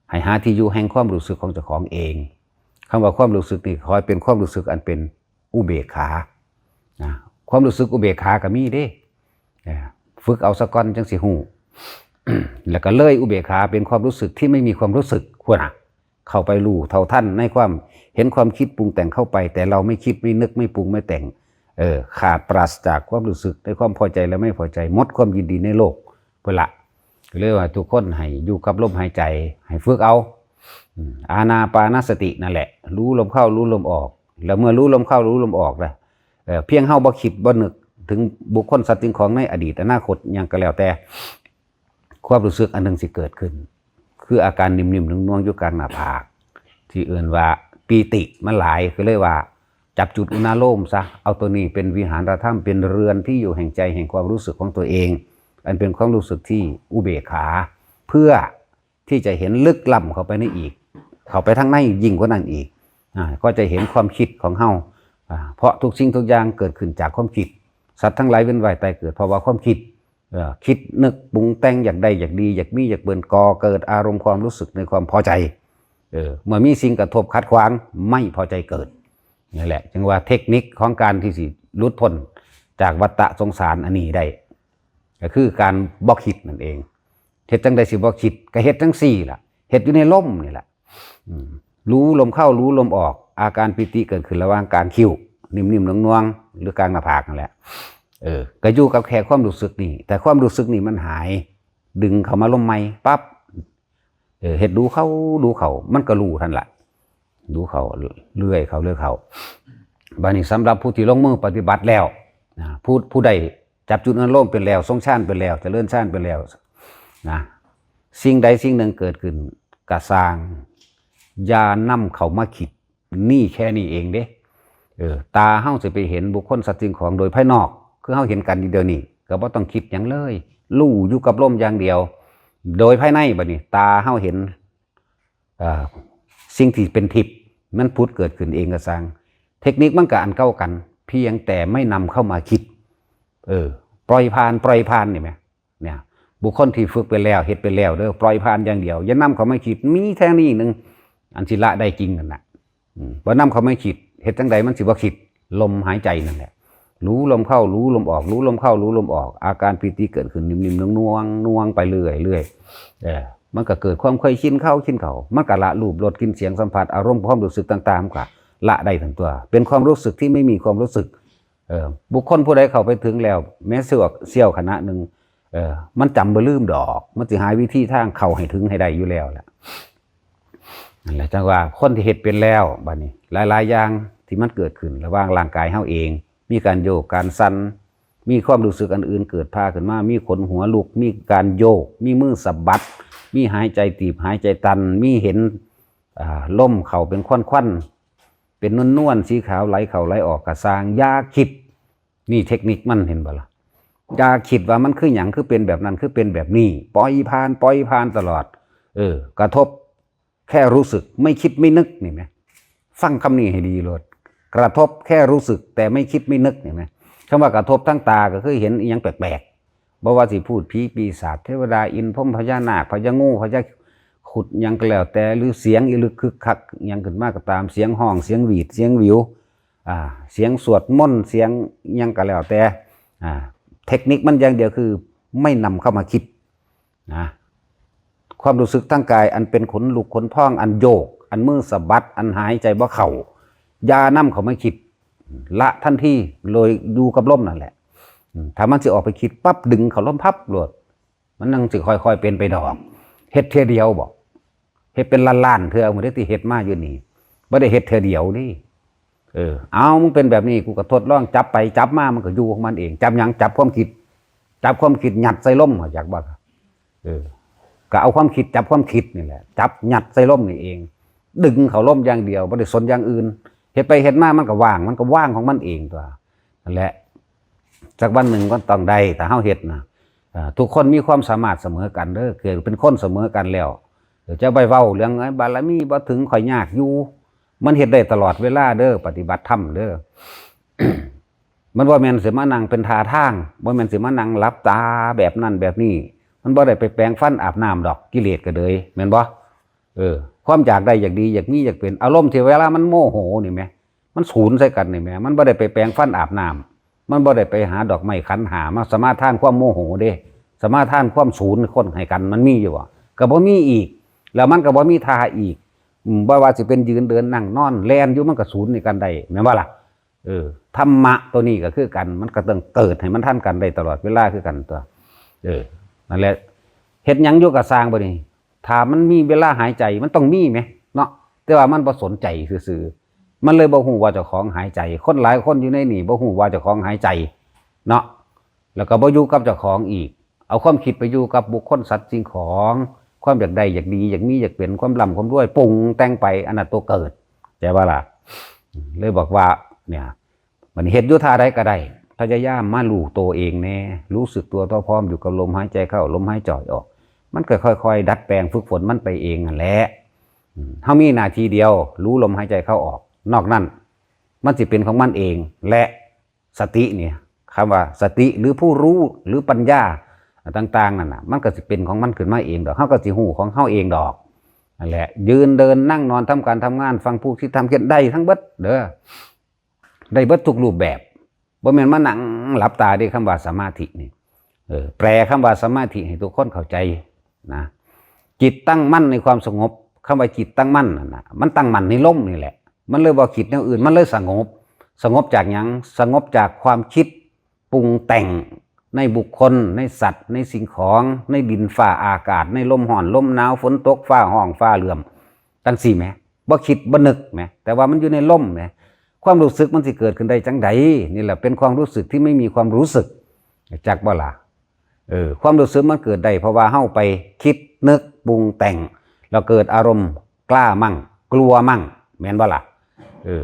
ໃຫ້ຫາທີ່ຢູ່ແຫ່ງຄວາມຮູ້ສຶກຂອງເຈົ້າຂອງເອງ. ຄຳວ່າຄວາມຮູ້ສຶກນີ້ ຂໍໃຫ້ເປັນຄວາມຮູ້ສຶກອັນເປັນອຸເບກຂານະ. ຄວາມຮູ້ສຶກອຸເບກຂາກໍມີເດ້, ເອີ ຝຶກເອົາສາກ່ອນຈັ່ງຊິຮູ້. ແລ້ວກໍເລີຍອຸເບກຂາເປັນຄວາມຮູ້ສຶກທີ່ໄມ່ມີຄວາມຮູ້ສຶກພຸ້ນນະ, ເຂົ້າໄປຮູ້ເທົ່າທັນໃນຄວາມເຫັນຄວາມຄິດປຸງແຕ່ງເຂົ້າໄປ, ແຕ່ເຮົາໄມ່ຄິດ ໄມ່ນຶກ ໄມ່ປຸງ ໄມ່ແຕ່ງ, ເອີ ຂາດປາສຈາກຄວາມຮູ້ສຶກໃນຄວາມພໍໃຈ ແລະ ໄມ່ພໍໃຈ ໝົດຄວາມຍິນດີໃນໂລກພຸ້ນລະ. ກໍເລີຍວ່າທຸກຄົນໃຫ້ຢູ່ກັບລົມຫາຍໃຈ ໃຫ້ຝຶກເອົາ ອາ ອານາປານະສະຕິນັ້ນແຫຼະ ຮູ້ລົມເຂົ້າ ຮູ້ລົມອອກ ແລ້ວເມື່ອຮູ້ລົມເຂົ້າ ຮູ້ລົມອອກແລ້ວ ເອີ ພຽງເຮົາບໍ່ຄິດບໍ່ນຶກເຖິງບຸກຄົນ ສັດ ສິ່ງຂອງໃນອະດີດ ອະນາຄົດ ຫຍັງກໍແລ້ວແຕ່ ຄວາມຮູ້ສຶກອັນໜຶ່ງຊິເກີດຂຶ້ນ ຄືອາການນິ່ມໆ ນວງໆ ຢູ່ກາງໜ້າຜາກ ທີ່ເອີ້ນວ່າປີຕິ ມັນຫຼາຍ ກໍເລີຍວ່າຈັບຈຸດອຸນາໂລມຊະ ເອົາຕົວນີ້ເປັນວິຫານະທຳ ເປັນເຮືອນທີ່ຢູ່ແຫ່ງໃຈ ແຫ່ງຄວາມຮູ້ສຶກຂອງຕົວເອງ ອັນເປັນຄວາມຮູ້ສຶກທີ່ອຸເບກຂາ ເພື່ອທີ່ຈະເຫັນລຶກລ້ຳເຂົ້າໄປໃນອີກ ເຂົ້າໄປທາງໃນຍິ່ງກວ່ານັ້ນອີກ ອາ ກໍຈະເຫັນຄວາມຄິດຂອງເຮົາ ອາ ເພາະທຸກສິ່ງທຸກຢ່າງເກີດຂຶ້ນຈາກຄວາມຄິດ ສັດທັງຫຼາຍເວີຍນວ່າຍຕາຍເກີດ ເພາະວ່າຄວາມຄິດ ເອີ ຄິດນຶກປຸງແຕ່ງ ຢາກໄດ້ ຢາກດີ ຢາກມີ ຢາກເບິ່ນ ກໍເກີດອາລົມຄວາມຮູ້ສຶກໃນຄວາມພໍໃຈ ເອີ ເມື່ອມີສິ່ງກະທົບຂັດຂວາງ ໄມ່ພໍໃຈເກີດ. ນີ້ແຫຼະ ຈຶ່ງວ່າເທັກນິກຂອງການທີ່ຊິຫຼຸດພົ້ນຈາກວັດຕະສົງສານອັນນີ້ໄດ້ ກໍຄືການບໍ່ຄິດນັ້ນເອງ. ເຮັດຈັ່ງໃດຊິບໍ່ຄິດ? ກໍເຮັດຈັ່ງຊີ້ລະ ເຮັດຢູ່ໃນລົມນີ້ລະ ອືມ ຮູ້ລົມເຂົ້າ ຮູ້ລົມອອກ ອາການປີຕິເກີດຂຶ້ນລະຫວ່າງກາງຄິ້ວ ນິ່ມໆ ນວງໆ ຫຼືກາງໜ້າຜາກນັ້ນແຫຼະ ເອີ ກໍຢູ່ກັບແຄ່ຄວາມຮູ້ສຶກນີ້ ແຕ່ຄວາມຮູ້ສຶກນີ້ມັນຫາຍ ດຶງເຂົ້າມາລົມໃໝ່ປັບ ເອີ ເຮັດດູເຂົ້າ ດູເຂົ້າ ມັນກໍຮູ້ຫັ້ນລະ ດູເຂົ້າ ເລື້ອຍເຂົ້າ ເລື້ອຍເຂົ້າ. ບາດນີ້ສຳລັບຜູ້ທີ່ລົງມືປະຕິບັດແລ້ວນະ ຜູ້ ຜູ້ໃດຈັບຈຸດອາລົມເປັນແລ້ວ ຊົງຊານເປັນແລ້ວ ຈະເລີນຊານເປັນແລ້ວນະ ສິ່ງໃດສິ່ງໜຶ່ງເກີດຂຶ້ນກະຊ່າງ ຢ່ານຳເຂົ້າມາຄິດ ນີ້ແຄ່ນີ້ເອງເດ້ ເອີ ຕາເຮົາຊິໄປເຫັນບຸກຄົນ ສັດ ສິ່ງຂອງໂດຍພາຍນອກ ຄືເຮົາເຫັນກັນຢູ່ດຽວນີ້ ກໍບໍ່ຕ້ອງຄິດຫຍັງເລີຍ ຮູ້ຢູ່ກັບລົມຢ່າງດຽວ. ໂດຍພາຍໃນບັດນີ້ ຕາເຮົາເຫັນ ເອີ ສິ່ງທີ່ເປັນທິບ ມັນຜຸດເກີດຂຶ້ນເອງກໍຊ່າງ ເທັກນິກມັນກໍອັນເກົ່າກັນ ພຽງແຕ່ໄມ່ນຳເຂົ້າມາຄິດ ເອີ ປ່ອຍຜ່ານ ປ່ອຍຜ່ານນີ້ແໝ່ ເນຍ ບຸກຄົນທີ່ຝຶກໄປແລ້ວ ເຮັດໄປແລ້ວເດີ ປ່ອຍຜ່ານຢ່າງດຽວ ຢ່ານຳເຂົ້າມາຄິດ ມີແຕ່ນີ້ໜຶ່ງ ອັນຊິລະໄດ້ຈິງນັ້ນນະ ອືມ ບໍ່ນຳເຂົ້າມາຄິດ ເຮັດຈັ່ງໃດມັນຊິບໍ່ຄິດ? ລົມຫາຍໃຈນັ້ນແຫຼະ ຮູ້ລົມເຂົ້າ ຮູ້ລົມອອກ ຮູ້ລົມເຂົ້າ ຮູ້ລົມອອກ ອາການປີຕິເກີດຂຶ້ນ ນິ່ມໆ ນວງໆ ນວງໄປເລື້ອຍໆ ເອີ ມັນກໍເກີດຄວາມເຄີຍຊິນ ເຂົ້າ ຊິນເຂົ້າ ມັນກໍລະຮູບ ລົດ ກິ່ນ ສຽງ ສຳຜັດ ອາລົມ ຄວາມຮູ້ສຶກຕ່າງໆ ມັນກໍລະໄດ້ທັງຕົວ ເປັນຄວາມຮູ້ສຶກທີ່ໄມ່ມີຄວາມຮູ້ສຶກ ເອີ ບຸກຄົນຜູ້ໃດເຂົ້າໄປເຖິງແລ້ວ ແມ້ຊົ່ວ ຊົ່ວຂະນະໜຶ່ງ ເອີ ມັນຈຳບໍ່ລືມດອກ ມັນຊິຫາວິທີທາງເຂົ້າໃຫ້ເຖິງໃຫ້ໄດ້ຢູ່ແລ້ວແຫຼະ. ນັ້ນແຫຼະ ຈັ່ງວ່າຄົນທີ່ເຮັດເປັນແລ້ວ ບາດນີ້ຫຼາຍໆຢ່າງທີ່ມັນເກີດຂຶ້ນລະຫວ່າງຮ່າງກາຍເຮົາເອງ ມີການໂຍກການສັ່ນ ມີຄວາມຮູ້ສຶກອັນອື່ນເກີດພາຂຶ້ນມາ ມີຂົນຫົວລຸກ ມີການໂຍກ ມີມືສະບັດ ມີຫາຍໃຈຕີບ ຫາຍໃຈຕັນ ມີເຫັນ ອາ ລົມເຂົ້າເປັນຄວັນໆ ເປັນນວນໆ ສີຂາວໄຫຼເຂົ້າໄຫຼອອກກະຊ່າງ ຢ່າຄິດ ນີ້ເທັກນິກມັນ ເຫັນບໍ່ລະ? ຢ່າຄິດວ່າມັນຄືຫຍັງ ຄືເປັນແບບນັ້ນ ຄືເປັນແບບນີ້ ປ່ອຍຜ່ານ ປ່ອຍຜ່ານຕະຫຼອດ ເອີ ກະທົບແຄ່ຮູ້ສຶກ ໄມ່ຄິດໄມ່ນຶກ ນີ້ແໝ່ ຟັງຄຳນີ້ໃຫ້ດີໂລດ ກະທົບແຄ່ຮູ້ສຶກ ແຕ່ໄມ່ຄິດໄມ່ນຶກ ນີ້ແໝ່ ຄຳວ່າກະທົບທາງຕາ ກໍຄືເຫັນອີ່ຫຍັງແປກໆ ບໍ່ວ່າຊິພູດ ຜີ ປີສາດ ເທວະດາ ອິນ ພົມ ພະຍານາກ ພະຍາງູ ພະຍາຄຸດ ຫຍັງກໍແລ້ວແຕ່ ຫຼື ສຽງອີລຶກຄຶກຄັກຫຍັງຂຶ້ນມາກໍຕາມ ສຽງຮ້ອງ ສຽງຫວີດ ສຽງຫວິວ ອາ ສຽງສວດມົນ ສຽງຫຍັງກໍແລ້ວແຕ່ ອາ ເທັກນິກມັນຢ່າງດຽວຄືໄມ່ນຳເຂົ້າມາຄິດນະ ຄວາມຮູ້ສຶກທາງກາຍອັນເປັນຂົນລຸກຂົນພອງ ອັນໂຍກ ອັນມືສະບັດ ອັນຫາຍໃຈບໍ່ເຂົ້າ ຢ່ານຳເຂົ້າມາຄິດ ລະທັນທີ ໂດຍຢູ່ກັບລົມນັ້ນແຫຼະ ອາ ຖ້າມັນຊິອອກໄປຄິດປັບ ດຶງເຂົ້າລົມພັບໂລດ ມັນຍັງຊິຄ່ອຍໆເປັນໄປດອກ ເຮັດເທື່ອດຽວບໍ ເຮັດເປັນລ້ານໆເທື່ອ ມື້ໃດທີ່ເຮັດມາຢູ່ນີ້ ບໍ່ໄດ້ເຮັດເທື່ອດຽວນີ້ ເອີ ເອົາ ມຶງເປັນແບບນີ້ ກູກໍທົດລອງຈັບໄປຈັບມາ ມັນກໍຢູ່ຂອງມັນເອງ ຈັບຫຍັງ? ຈັບຄວາມຄິດ ຈັບຄວາມຄິດຍັດໃສ່ລົມ ເຮົາຈັກບໍ່? ເອີ ກໍເອົາຄວາມຄິດ ຈັບຄວາມຄິດນີ້ແຫຼະ ຈັບຍັດໃສ່ລົມນີ້ເອງ ດຶງເຂົ້າລົມຢ່າງດຽວ ບໍ່ໄດ້ສົນຢ່າງອື່ນ ເຮັດໄປເຮັດມາ ມັນກໍວ່າງ ມັນກໍວ່າງຂອງມັນເອງຕົວະ ນັ້ນແຫຼະ ຈັກວັນໜຶ່ງກໍຕ້ອງໄດ້ ຖ້າເຮົາເຮັດນະ ເອີ ທຸກຄົນມີຄວາມສາມາດສະເໝີກັນເດີ ເກີດເປັນຄົນສະເໝີກັນແລ້ວ ຈະໄປເວົ້າເລື່ອງ ເອີຍ ບາລະມີບໍ່ເຖິງ ຂ້ອຍຍາກຢູ່ ມັນເຮັດໄດ້ຕະຫຼອດເວລາເດີ ປະຕິບັດທຳເດີ ມັນບໍ່ແມ່ນຊິມານັ່ງເປັນທ່າທາງ ບໍ່ແມ່ນຊິມານັ່ງຫຼັບຕາແບບນັ້ນແບບນີ້ ມັນບໍ່ໄດ້ໄປແປງຟັນອາບນ້ຳດອກ ກິເລດກໍເລີຍ ແມ່ນບໍ່? ເອີ ຄວາມຢາກໄດ້ ຢາກດີ ຢາກມີ ຢາກເປັນ ອາລົມທີ່ເວລາມັນໂມໂຫນີ້ແໝ່ ມັນສູນໃສ່ກັນນີ້ແໝ່ ມັນບໍ່ໄດ້ໄປແປງຟັນອາບນ້ຳ ມັນບໍ່ໄດ້ໄປຫາດອກໄມ້ຂັນຫ້າມາສະມາທານຄວາມໂມໂຫເດ້ ສະມາທານຄວາມສູນຄົນໃຫ້ກັນ ມັນມີຢູ່ບໍ່? ກໍບໍ່ມີອີກ ແລ້ວມັນກໍບໍ່ມີທ່າອີກ ອາ ບໍ່ວ່າຊິເປັນຢືນເດີນນັ່ງນອນແລ່ນຢູ່ ມັນກໍສູນໃຫ້ກັນໄດ້ ແມ່ນບໍ່ລະ? ເອີ ທຳມະໂຕນີ້ກໍຄືກັນ ມັນກໍຕ້ອງເກີດໃຫ້ມັນທັນກັນໄດ້ຕະຫຼອດເວລາຄືກັນຕົວະ. ເອີ ນັ້ນແຫຼະ ເຮັດຫຍັງຢູ່ກໍຊ່າງ ບັດນີ້ ຖ້າມັນມີເວລາຫາຍໃຈ ມັນຕ້ອງມີແໝ ເນາະ ແຕ່ວ່າມັນບໍ່ສົນໃຈຊື່ໆ ມັນເລີຍບໍ່ຮູ້ວ່າເຈົ້າຂອງຫາຍໃຈ. ຄົນຫຼາຍຄົນຢູ່ໃນນີ້ບໍ່ຮູ້ວ່າເຈົ້າຂອງຫາຍໃຈເນາະ ແລ້ວກໍບໍ່ຢູ່ກັບເຈົ້າຂອງອີກ ເອົາຄວາມຄິດໄປຢູ່ກັບບຸກຄົນ ສັດ ສິ່ງຂອງ ຄວາມຢາກໄດ້ ຢາກດີ ຢາກມີ ຢາກເປັນ ຄວາມລ່ຳຄວາມລວຍ ປຸງແຕ່ງໄປ ອັນນັ້ນຕົວະເກີດ ເຂົ້າໃຈບໍ່ລະ? ເລີຍບອກວ່າ ເນຍ ບັດນີ້ເຮັດຢູ່ທ່າໃດກໍໄດ້ ພະຍາຍາມມາຮູ້ໂຕເອງແດ່ ຮູ້ສຶກຕົວທົ່ວພ້ອມຢູ່ກັບລົມຫາຍໃຈເຂົ້າ ລົມຫາຍໃຈອອກ ມັນກໍຄ່ອຍໆດັດແປງຝຶກຝົນມັນໄປເອງຫັ້ນແຫຼະ. ເຮົາມີໜ້າທີ່ດຽວ ຮູ້ລົມຫາຍໃຈເຂົ້າອອກ ນອກນັ້ນມັນຊິເປັນຂອງມັນເອງ. ແລະ ສະຕິນີ້ ຄຳວ່າສະຕິ ຫຼື ຜູ້ຮູ້ ຫຼື ປັນຍາຕ່າງໆນັ້ນນະ ມັນກໍຊິເປັນຂອງມັນຂຶ້ນມາເອງດອກ ເຮົາກໍຊິຮູ້ຂອງເຮົາເອງດອກ. ນັ້ນແຫຼະ ຢືນເດີນນັ່ງນອນ ທຳການທຳງານ ຟັງພູດ ຄິດທຳ ຄຽນ ໄດ້ທັງເບິດເດີ ໄດ້ເບິດທຸກຮູບແບບ. ບໍ່ແມ່ນມານັ່ງຫຼັບຕາເດ້ ຄຳວ່າສະມາທິນີ້ ເອີ ແປລະຄຳວ່າສະມາທິໃຫ້ທຸກຄົນເຂົ້າໃຈນະ ຈິດຕັ້ງໝັ້ນໃນຄວາມສະຫງົບ. ຄຳວ່າຈິດຕັ້ງໝັ້ນນັ້ນນະ ມັນຕັ້ງໝັ້ນໃນລົມນີ້ແຫຼະ ມັນເລີຍບໍ່ຄິດແນວອື່ນ ມັນເລີຍສະຫງົບ. ສະຫງົບຈາກຫຍັງ? ສະຫງົບຈາກຄວາມຄິດປຸງແຕ່ງໃນບຸກຄົນ ໃນສັດ ໃນສິ່ງຂອງ ໃນດິນຟ້າອາກາດ ໃນລົມຮ້ອນລົມໜາວ ຝົນຕົກ ຟ້າຮ້ອງ ຟ້າເຫຼື້ອມ ຈັ່ງຊີ້ແໝ ບໍ່ຄິດບໍ່ນຶກແໝ ແຕ່ວ່າມັນຢູ່ໃນລົມແໝ ຄວາມຮູ້ສຶກມັນຊິເກີດຂຶ້ນໄດ້ຈັ່ງໃດ? ນີ້ແຫຼະເປັນຄວາມຮູ້ສຶກທີ່ໄມ່ມີຄວາມຮູ້ສຶກ ຈັກບໍ່ລະ? ເອີ ຄວາມຮູ້ສຶກມັນເກີດໄດ້ ເພາະວ່າເຮົາໄປຄິດນຶກປຸງແຕ່ງ ແລ້ວເກີດອາລົມກ້າມັ່ງ ກົວມັ່ງ ແມ່ນບໍ່ລະ? ເອີ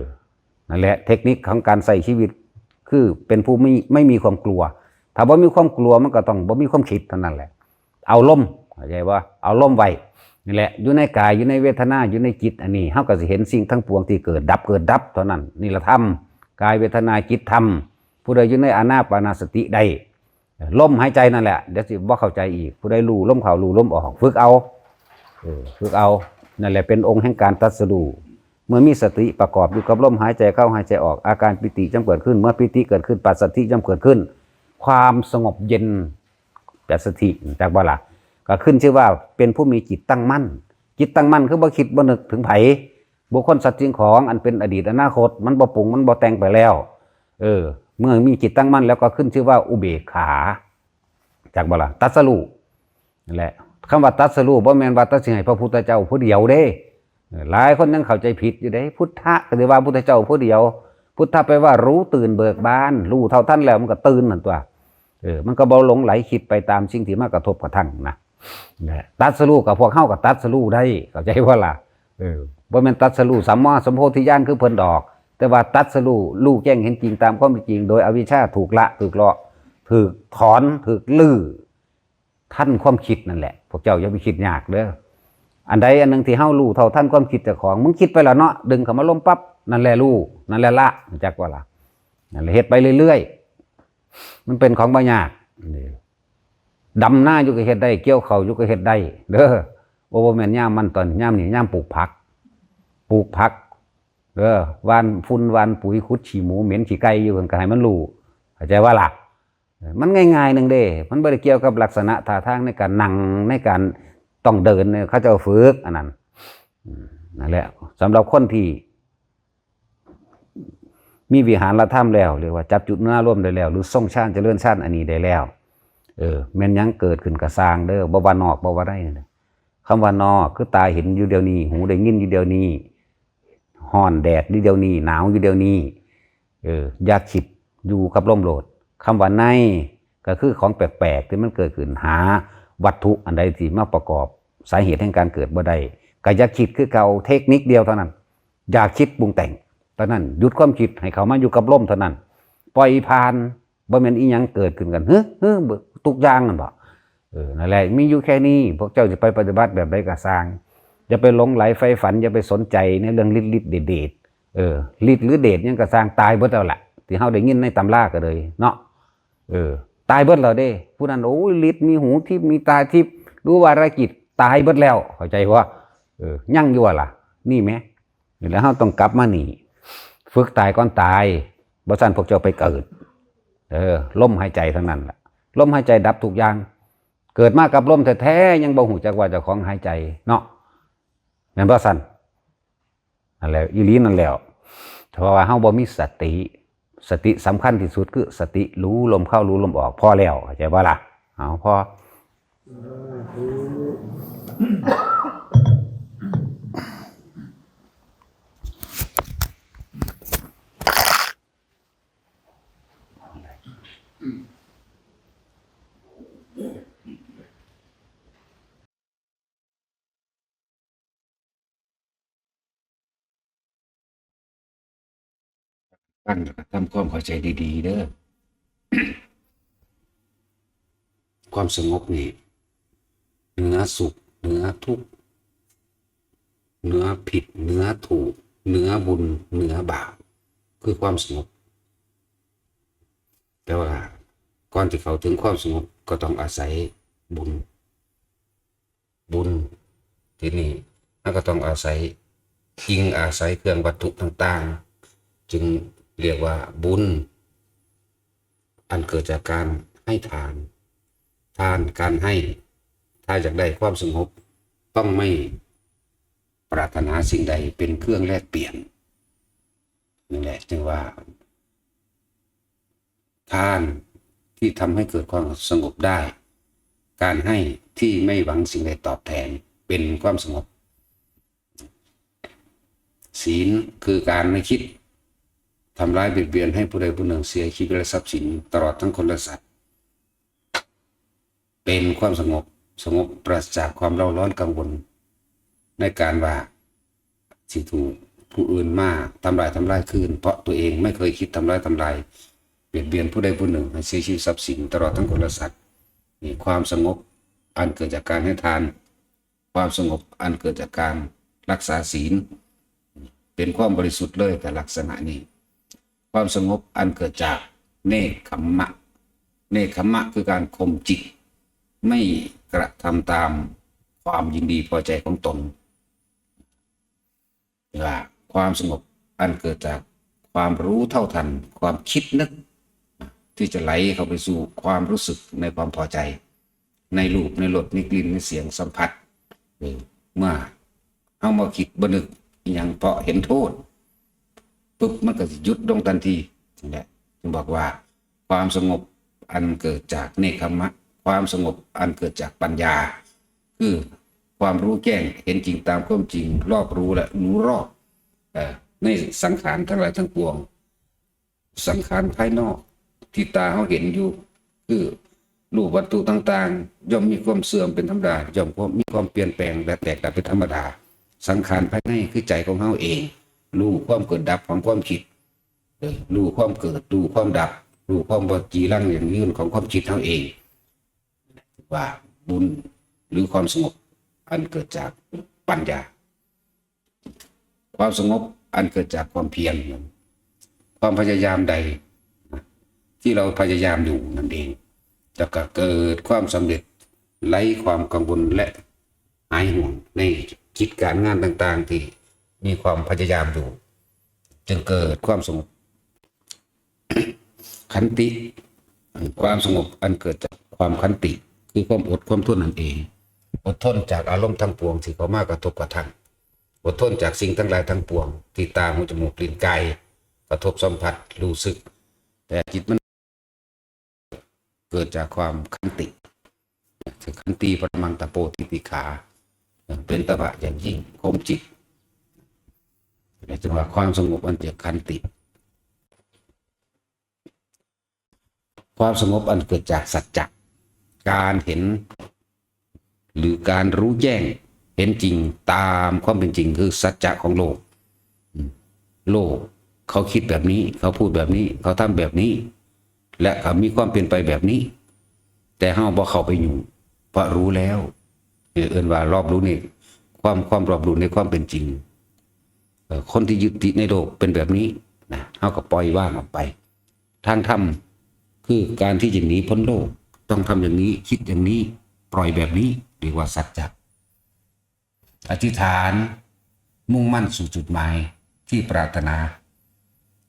ນັ້ນແຫຼະ ເທັກນິກຂອງການໃຊ້ຊີວິດ ຄືເປັນຜູ້ມີ ໄມ່ມີຄວາມກົວ. ຖ້າບໍ່ມີຄວາມກົວ ມັນກໍຕ້ອງບໍ່ມີຄວາມຄິດເທົ່ານັ້ນແຫຼະ. ເອົາລົມ ເຂົ້າໃຈບໍ່? ເອົາລົມໄວ້ ນີ້ແຫຼະ ຢູ່ໃນກາຍ ຢູ່ໃນເວທະນາ ຢູ່ໃນຈິດ ອັນນີ້ເຮົາກໍຊິເຫັນສິ່ງທັງປວງທີ່ເກີດດັບ ເກີດດັບເທົ່ານັ້ນ. ນີ້ລະທຳ ກາຍ ເວທະນາ ຈິດ ທຳ. ຜູ້ໃດຢູ່ໃນອານາປານະສະຕິໄດ້ ລົມຫາຍໃຈນັ້ນແຫຼະ ດຽວຊິບໍ່ເຂົ້າໃຈອີກ. ຜູ້ໃດຮູ້ລົມເຂົ້າ ຮູ້ລົມອອກ ຝຶກເອົາ ເອີ ຝຶກເອົາ. ນັ້ນແຫຼະເປັນອົງແຫ່ງການຕັດສະຮູ້. ເມື່ອມີສະຕິປະກອບຢູ່ກັບລົມຫາຍໃຈເຂົ້າ ຫາຍໃຈອອກ ອາການປີຕິຍ່ອມເກີດຂຶ້ນ. ເມື່ອປີຕິເກີດຂຶ້ນ ປັດສະທິຍ່ອມເກີດຂຶ້ນ. ຄວາມສະຫງົບເຢັນ ປັດສະທິ ຈັກບໍ່ລະ? ກໍຂຶ້ນຊື່ວ່າເປັນຜູ້ມີຈິດຕັ້ງໝັ້ນ. ຈິດຕັ້ງໝັ້ນຄືບໍ່ຄິດບໍ່ນຶກເຖິງໃຜ ບຸກຄົນ ສັດ ສິ່ງຂອງ ອັນເປັນອະດີດອະນາຄົດ ມັນບໍ່ປຸງ ມັນບໍ່ແຕ່ງໄປແລ້ວ. ເອີ ເມື່ອມີຈິດຕັ້ງໝັ້ນແລ້ວ ກໍຂຶ້ນຊື່ວ່າອຸເບກຂາ ຈັກບໍ່ລະ? ຕັດສະຮູ້. ນັ້ນແຫຼະ ຄຳວ່າຕັດສະຮູ້ ບໍ່ແມ່ນວ່າຕັດສິນໃຫ້ພະພຸດທະເຈົ້າຜູ້ດຽວເດ້. ເອີ ຫຼາຍຄົນຍັງເຂົ້າໃຈຜິດຢູ່ເດ້ ພຸດທະກໍຊິວ່າພຸດທະເຈົ້າຜູ້ດຽວ. ພຸດທະແປວ່າຮູ້ຕື່ນເບີກບານ ຮູ້ເທົ່າທັນແລ້ວມັນກໍຕື່ນຫັ້ນຕົວະ. ເອີ ມັນກໍບໍ່ຫຼົງໄຫຼຄິດໄປຕາມສິ່ງທີ່ມາກະທົບກະທັງນະ. ແລະ ຕັດສະຮູ້ກໍພວກເຮົາກໍຕັດສະຮູ້ໄດ້ ເຂົ້າໃຈບໍ່ລະ? ເອີ ບໍ່ແມ່ນຕັດສະຮູ້ສຳມາສຳໂພທິຍານຄືເພິ່ນດອກ ແຕ່ວ່າຕັດສະຮູ້ ຮູ້ແຈ້ງເຫັນຈິງຕາມຄວາມເປັນຈິງ ໂດຍອະວິຊຊາຖືກລະ ຖືກເລາະ ຖືກຖອນ ຖືກຮື້ ທັນຄວາມຄິດນັ້ນແຫຼະ. ພວກເຈົ້າຢ່າໄປຄິດຍາກເດີ. ອັນໃດອັນໜຶ່ງທີ່ເຮົາຮູ້ເທົ່າທັນຄວາມຄິດເຈົ້າຂອງ ມຶງຄິດໄປລະເນາະ ດຶງເຂົ້າມາລົມປັບ ນັ້ນແຫຼະຮູ້ ນັ້ນແຫຼະລະ ຮູ້ຈັກບໍ່ລະ? ນັ້ນແຫຼະ ເຮັດໄປເລື້ອຍໆ ມັນເປັນຂອງບໍ່ຍາກ. ດຳນາຢູ່ກໍເຮັດໄດ້ ກ່ຽວເຂົ້າຢູ່ກໍເຮັດໄດ້ເດີ. ໂອ້ ບໍ່ແມ່ນຍາມມັນ ຕອນຍາມນີ້ຍາມປູກຜັກ ປູກຜັກເດີ ຫວ່ານຝຸ່ນຫວ່ານປຸຍ ຂຸດຂີ້ໝູ ເໝັນຂີ້ໄກ່ຢູ່ ເພິ່ນກໍໃຫ້ມັນຮູ້ ເຂົ້າໃຈບໍ່ລະ? ມັນງ່າຍໆໜຶ່ງເດ້ ມັນບໍ່ໄດ້ກ່ຽວກັບລັກສະນະທ່າທາງໃນການນັ່ງ ໃນການຕ້ອງເດີນ ເຂົາເຈົ້າຝຶກອັນນັ້ນ. ນັ້ນແຫຼະ ສຳລັບຄົນທີ່ມີວິຫານລະທຳແລ້ວ ເອີ້ນວ່າຈັບຈຸດອາລມໄດ້ແລ້ວ ຫຼື ຊົງຊານ ຈະເລີນຊານອັນນີ້ໄດ້ແລ້ວ ເອີ ແມ່ນຫຍັງເກີດຂຶ້ນກໍຊ່າງເດີ ບໍ່ວ່ານອກ ບໍ່ວ່າໃນ. ຄຳວ່ານອກ ຄືຕາເຫັນຢູ່ດຽວນີ້ ຫູໄດ້ຍິນຢູ່ດຽວນີ້ ຮ້ອນແດດຢູ່ດຽວນີ້ ໜາວຢູ່ດຽວນີ້ ເອີ ຢ່າຄິດ ຢູ່ກັບລົມໂລດ. ຄຳວ່າໃນ ກໍຄືຂອງແປກໆທີ່ມັນເກີດຂຶ້ນ ຫາວັດຖຸອັນໃດທີ່ມາປະກອບສາເຫດແຫ່ງການເກີດບໍ່ໄດ້ ກໍຢ່າຄິດຄືເກົ່າ. ເທັກນິກດຽວເທົ່ານັ້ນ ຢ່າຄິດປຸງແຕ່ງເທົ່ານັ້ນ ຢຸດຄວາມຄິດໃຫ້ເຂົ້າມາຢູ່ກັບລົມເທົ່ານັ້ນ ປ່ອຍຜ່ານ. ບໍ່ແມ່ນອີ່ຫຍັງເກີດຂຶ້ນກັນ ຮຶ ຮຶ ທຸກຢ່າງນັ້ນບໍ? ເອີ ນັ້ນແຫຼະ ມີຢູ່ແຄ່ນີ້ ພວກເຈົ້າຈະໄປປະຕິບັດແບບໃດກໍຊ່າງ ຢ່າໄປຫຼົງໄຫຼໃຝ່ຝັນ ຢ່າໄປສົນໃຈໃນເລື່ອງລິດໆເດດໆ ເອີ ລິດຫຼືເດດຫຍັງກໍຊ່າງ ຕາຍເບິດແລ້ວລະ ທີ່ເຮົາໄດ້ຍິນໃນຕຳລາກໍເລີຍເນາະ ເອີ ຕາຍເບິດແລ້ວເດ້. ຜູ້ນັ້ນ ໂອ້ຍ ລິດ ມີຫູທິບ ມີຕາທິບ ຮູ້ວາລະຈິດ ຕາຍເບິດແລ້ວ ເຂົ້າໃຈບໍ່? ເອີ ຍັງຢູ່ວ່າລະ? ນີ້ແໝ ນີ້ແຫຼະ ເຮົາຕ້ອງກັບມານີ້ ຝຶກຕາຍກ່ອນຕາຍ ບໍ່ຊັ້ນພວກເຈົ້າໄປເກີດ. ເອີ ລົມຫາຍໃຈທັງນັ້ນລະ ລົມຫາຍໃຈດັບທຸກຢ່າງ. ເກີດມາກັບລົມແທ້ໆ ຍັງບໍ່ຮູ້ຈັກວ່າເຈົ້າຂອງຫາຍໃຈເນາະ ແມ່ນບໍ່ຊັ້ນ? ນັ້ນແຫຼະ ອີ່ຫຼີນັ້ນແຫຼະ ເພາະວ່າເຮົາບໍ່ມີສະຕິ ສະຕິສຳຄັນທີ່ສຸດ ຄືສະຕິຮູ້ລົມເຂົ້າ ຮູ້ລົມອອກ ພໍແລ້ວ ເຂົ້າໃຈບໍ່ລະ? ເອົາ ພໍ. ຟັງແລ້ວກໍທຳຄວາມເຂົ້າໃຈດີໆເດີ. ຄວາມສະຫງົບນີ້ ເໜືອສຸກ ເໜືອທຸກ ເໜືອຜິດ ເໜືອຖືກ ເໜືອບຸນ ເໜືອບາບ ຄືຄວາມສະຫງົບ. ແຕ່ວ່າກ່ອນທີ່ເຂົ້າເຖິງຄວາມສະຫງົບ ກໍຕ້ອງອາໄສບຸນ. ບຸນ ທີນີ້ເຮົາກໍຕ້ອງອາໄສ ອີງອາໄສເຄື່ອງວັດຖຸຕ່າງໆ ຈຶ່ງຮຽກວ່າບຸນ ອັນເກີດຈາກການໃຫ້ທານ. ທານ ການໃຫ້ ຖ້າຢາກໄດ້ຄວາມສະຫງົບ ຕ້ອງໄມ່ປາດຖະໜາສິ່ງໃດເປັນເຄື່ອງແລກປ່ຽນ. ນັ້ນແຫຼະ ຈຶ່ງວ່າ ທານທີ່ທຳໃຫ້ເກີດຄວາມສະຫງົບໄດ້, ການໃຫ້ທີ່ໄມ່ຫວັງສິ່ງໃດຕອບແທນ ເປັນຄວາມສະຫງົບ. ສີນ ຄືການໄມ່ຄິດທຳລາຍບຽດບຽນໃຫ້ຜູ້ໃດຜູ້ໜຶ່ງເສຍຊີວິດ ແລະ ຊັບສິນ ຕະຫຼອດທັງຄົນ ແລະ ສັດ ເປັນຄວາມສະຫງົບ, ສະຫງົບປາສະຈາກຄວາມເລົ້າຮ້ອນກັງວົນໃນການວ່າຊິຖືກຜູ້ອື່ນມາທຳລາຍ ທຳລາຍຄືນ ເພາະຕົວເອງໄມ່ເຄີຍຄິດທຳລາຍ ທຳລາຍບຽດບຽນຜູ້ໃດຜູ້ໜຶ່ງໃຫ້ເສຍຊີວິດ ຊັບສິນ ຕະຫຼອດທັງຄົນ ແລະ ສັດ. ນີ້ຄວາມສະຫງົບອັນເກີດຈາກການໃຫ້ທານ, ຄວາມສະຫງົບອັນເກີດຈາກການຮັກສາສີນ ເປັນຄວາມບໍລິສຸດເລີຍ ແຕ່ລັກສະນະນີ້. ຄວາມສະຫງົບອັນເກີດຈາກເນກຂຳມະ, ເນກຂຳມະຄືການຂົ່ມຈິດ ໄມ່ກະທຳຕາມຄວາມຍິນດີພໍໃຈຂອງຕົນ. ວ່າຄວາມສະຫງົບອັນເກີດຈາກຄວາມຮູ້ເທົ່າທັນຄວາມຄິດນຶກ ທີ່ຈະໄຫຼເຂົ້າໄປສູ່ຄວາມຮູ້ສຶກໃນຄວາມພໍໃຈ ໃນຮູບ ໃນລົດ ໃນກິ່ນ ໃນສຽງສຳຜັດ. ເອີ ເມື່ອເຮົາມາຄິດບໍ່ນຶກອີ່ຫຍັງ ເພາະເຫັນໂທດປຶບ ມັນກໍຊິຢຸດລົງທັນທີ. ນັ້ນແຫຼະ ຈຶ່ງບອກວ່າ ຄວາມສະຫງົບອັນເກີດຈາກເນກຂຳມະ, ຄວາມສະຫງົບອັນເກີດຈາກປັນຍາ ຄືຄວາມຮູ້ແຈ້ງເຫັນຈິງຕາມຄວາມຈິງ, ຮອບຮູ້ ແລະ ຮູ້ຮອບ ເອີ ໃນສັງຂານທັງຫຼາຍທັງປວງ. ສັງຂານພາຍນອກທີ່ຕາເຮົາເຫັນຢູ່ ຄືຮູບວັດຖຸຕ່າງໆ ຍ່ອມມີຄວາມເສື່ອມເປັນທຳມະດາ, ຍ່ອມມີຄວາມປ່ຽນແປງ ແລະ ແຕກດັບເປັນທຳມະດາ. ສັງຂານພາຍໃນ ຄືໃຈຂອງເຮົາເອງ ຮູ້ຄວາມເກີດດັບຂອງຄວາມຄິດ, ເອີ ຮູ້ຄວາມເກີດ, ຮູ້ຄວາມດັບ, ຮູ້ຄວາມບໍ່ຈີລັງຢັ້ງຢືນຂອງຄວາມຄິດເຮົາເອງ. ວ່າບຸນ ຫຼື ຄວາມສະຫງົບອັນເກີດຈາກປັນຍາ, ຄວາມສະຫງົບອັນເກີດຈາກຄວາມພຽນ, ຄວາມພະຍາຍາມໃດທີ່ເຮົາພະຍາຍາມຢູ່ນັ້ນເອງ ແລ້ວກໍເກີດຄວາມສຳເລັດ, ໄຮ້ຄວາມກັງວົນ ແລະ ຫາຍຫ່ວງໃນກິດການງານຕ່າງໆທີ່ມີຄວາມພະຍາຍາມຢູ່ ຈຶ່ງເກີດຄວາມສະຫງົບ. ຂັນຕິ ຄວາມສະຫງົບອັນເກີດຈາກຄວາມຂັນຕິ ຄືຄວາມອົດຄວາມທົນນັ້ນເອງ, ອົດທົນຈາກອາລົມທັງປວງທີ່ເຂົ້າມາກະທົບກະທັບ, ອົດທົນຈາກສິ່ງທັງຫຼາຍທັງປວງທີ່ຕາ ຫູ ຈະມູກ ລີ້ນ ກາຍ ກະທົບສຳຜັດ ຮູ້ສຶກ, ແຕ່ຈິດມັນ ເກີດຈາກຄວາມຂັນຕິ. ຄືຂັນຕິປະລະມັງຕະໂປທິຕິຂາ ເປັນຕະບະຢ່າງຍິ່ງ ຂົ່ມຈິດ. ແລະ ຈຶ່ງວ່າຄວາມສະຫງົບອັນຈາກຂັນຕິ, ຄວາມສະຫງົບອັນເກີດຈາກສັດຈະ, ການເຫັນ ຫຼື ການຮູ້ແຈ້ງເຫັນຈິງຕາມຄວາມເປັນຈິງ ຄືສັດຈະຂອງໂລກ. ໂລກເຂົາຄິດແບບນີ້, ເຂົາພູດແບບນີ້, ເຂົາທຳແບບນີ້ ແລະ ເຂົາມີຄວາມເປັນໄປແບບນີ້, ແຕ່ເຮົາບໍ່ເຂົ້າໄປຫຍຸ້ງ ເພາະຮູ້ແລ້ວ. ເອີ້ນວ່າລອບຮູ້ໃນຄວາມ, ຄວາມລອບຮູ້ໃນຄວາມເປັນຈິງ. ເອີ ຄົນທີ່ຍຶດຕິດໃນໂລກເປັນແບບນີ້ນະ, ເຮົາກໍປ່ອຍວາງອອກໄປ. ທາງທຳຄືການທີ່ຈະໜີພົ້ນໂລກ ຕ້ອງທຳຢ່າງນີ້, ຄິດຢ່າງນີ້, ປ່ອຍແບບນີ້, ເອີ້ນວ່າສັດຈະ. ອະທິຖານ ມຸ່ງໝັ້ນສູ່ຈຸດໝາຍທີ່ປາດຖະໜາ.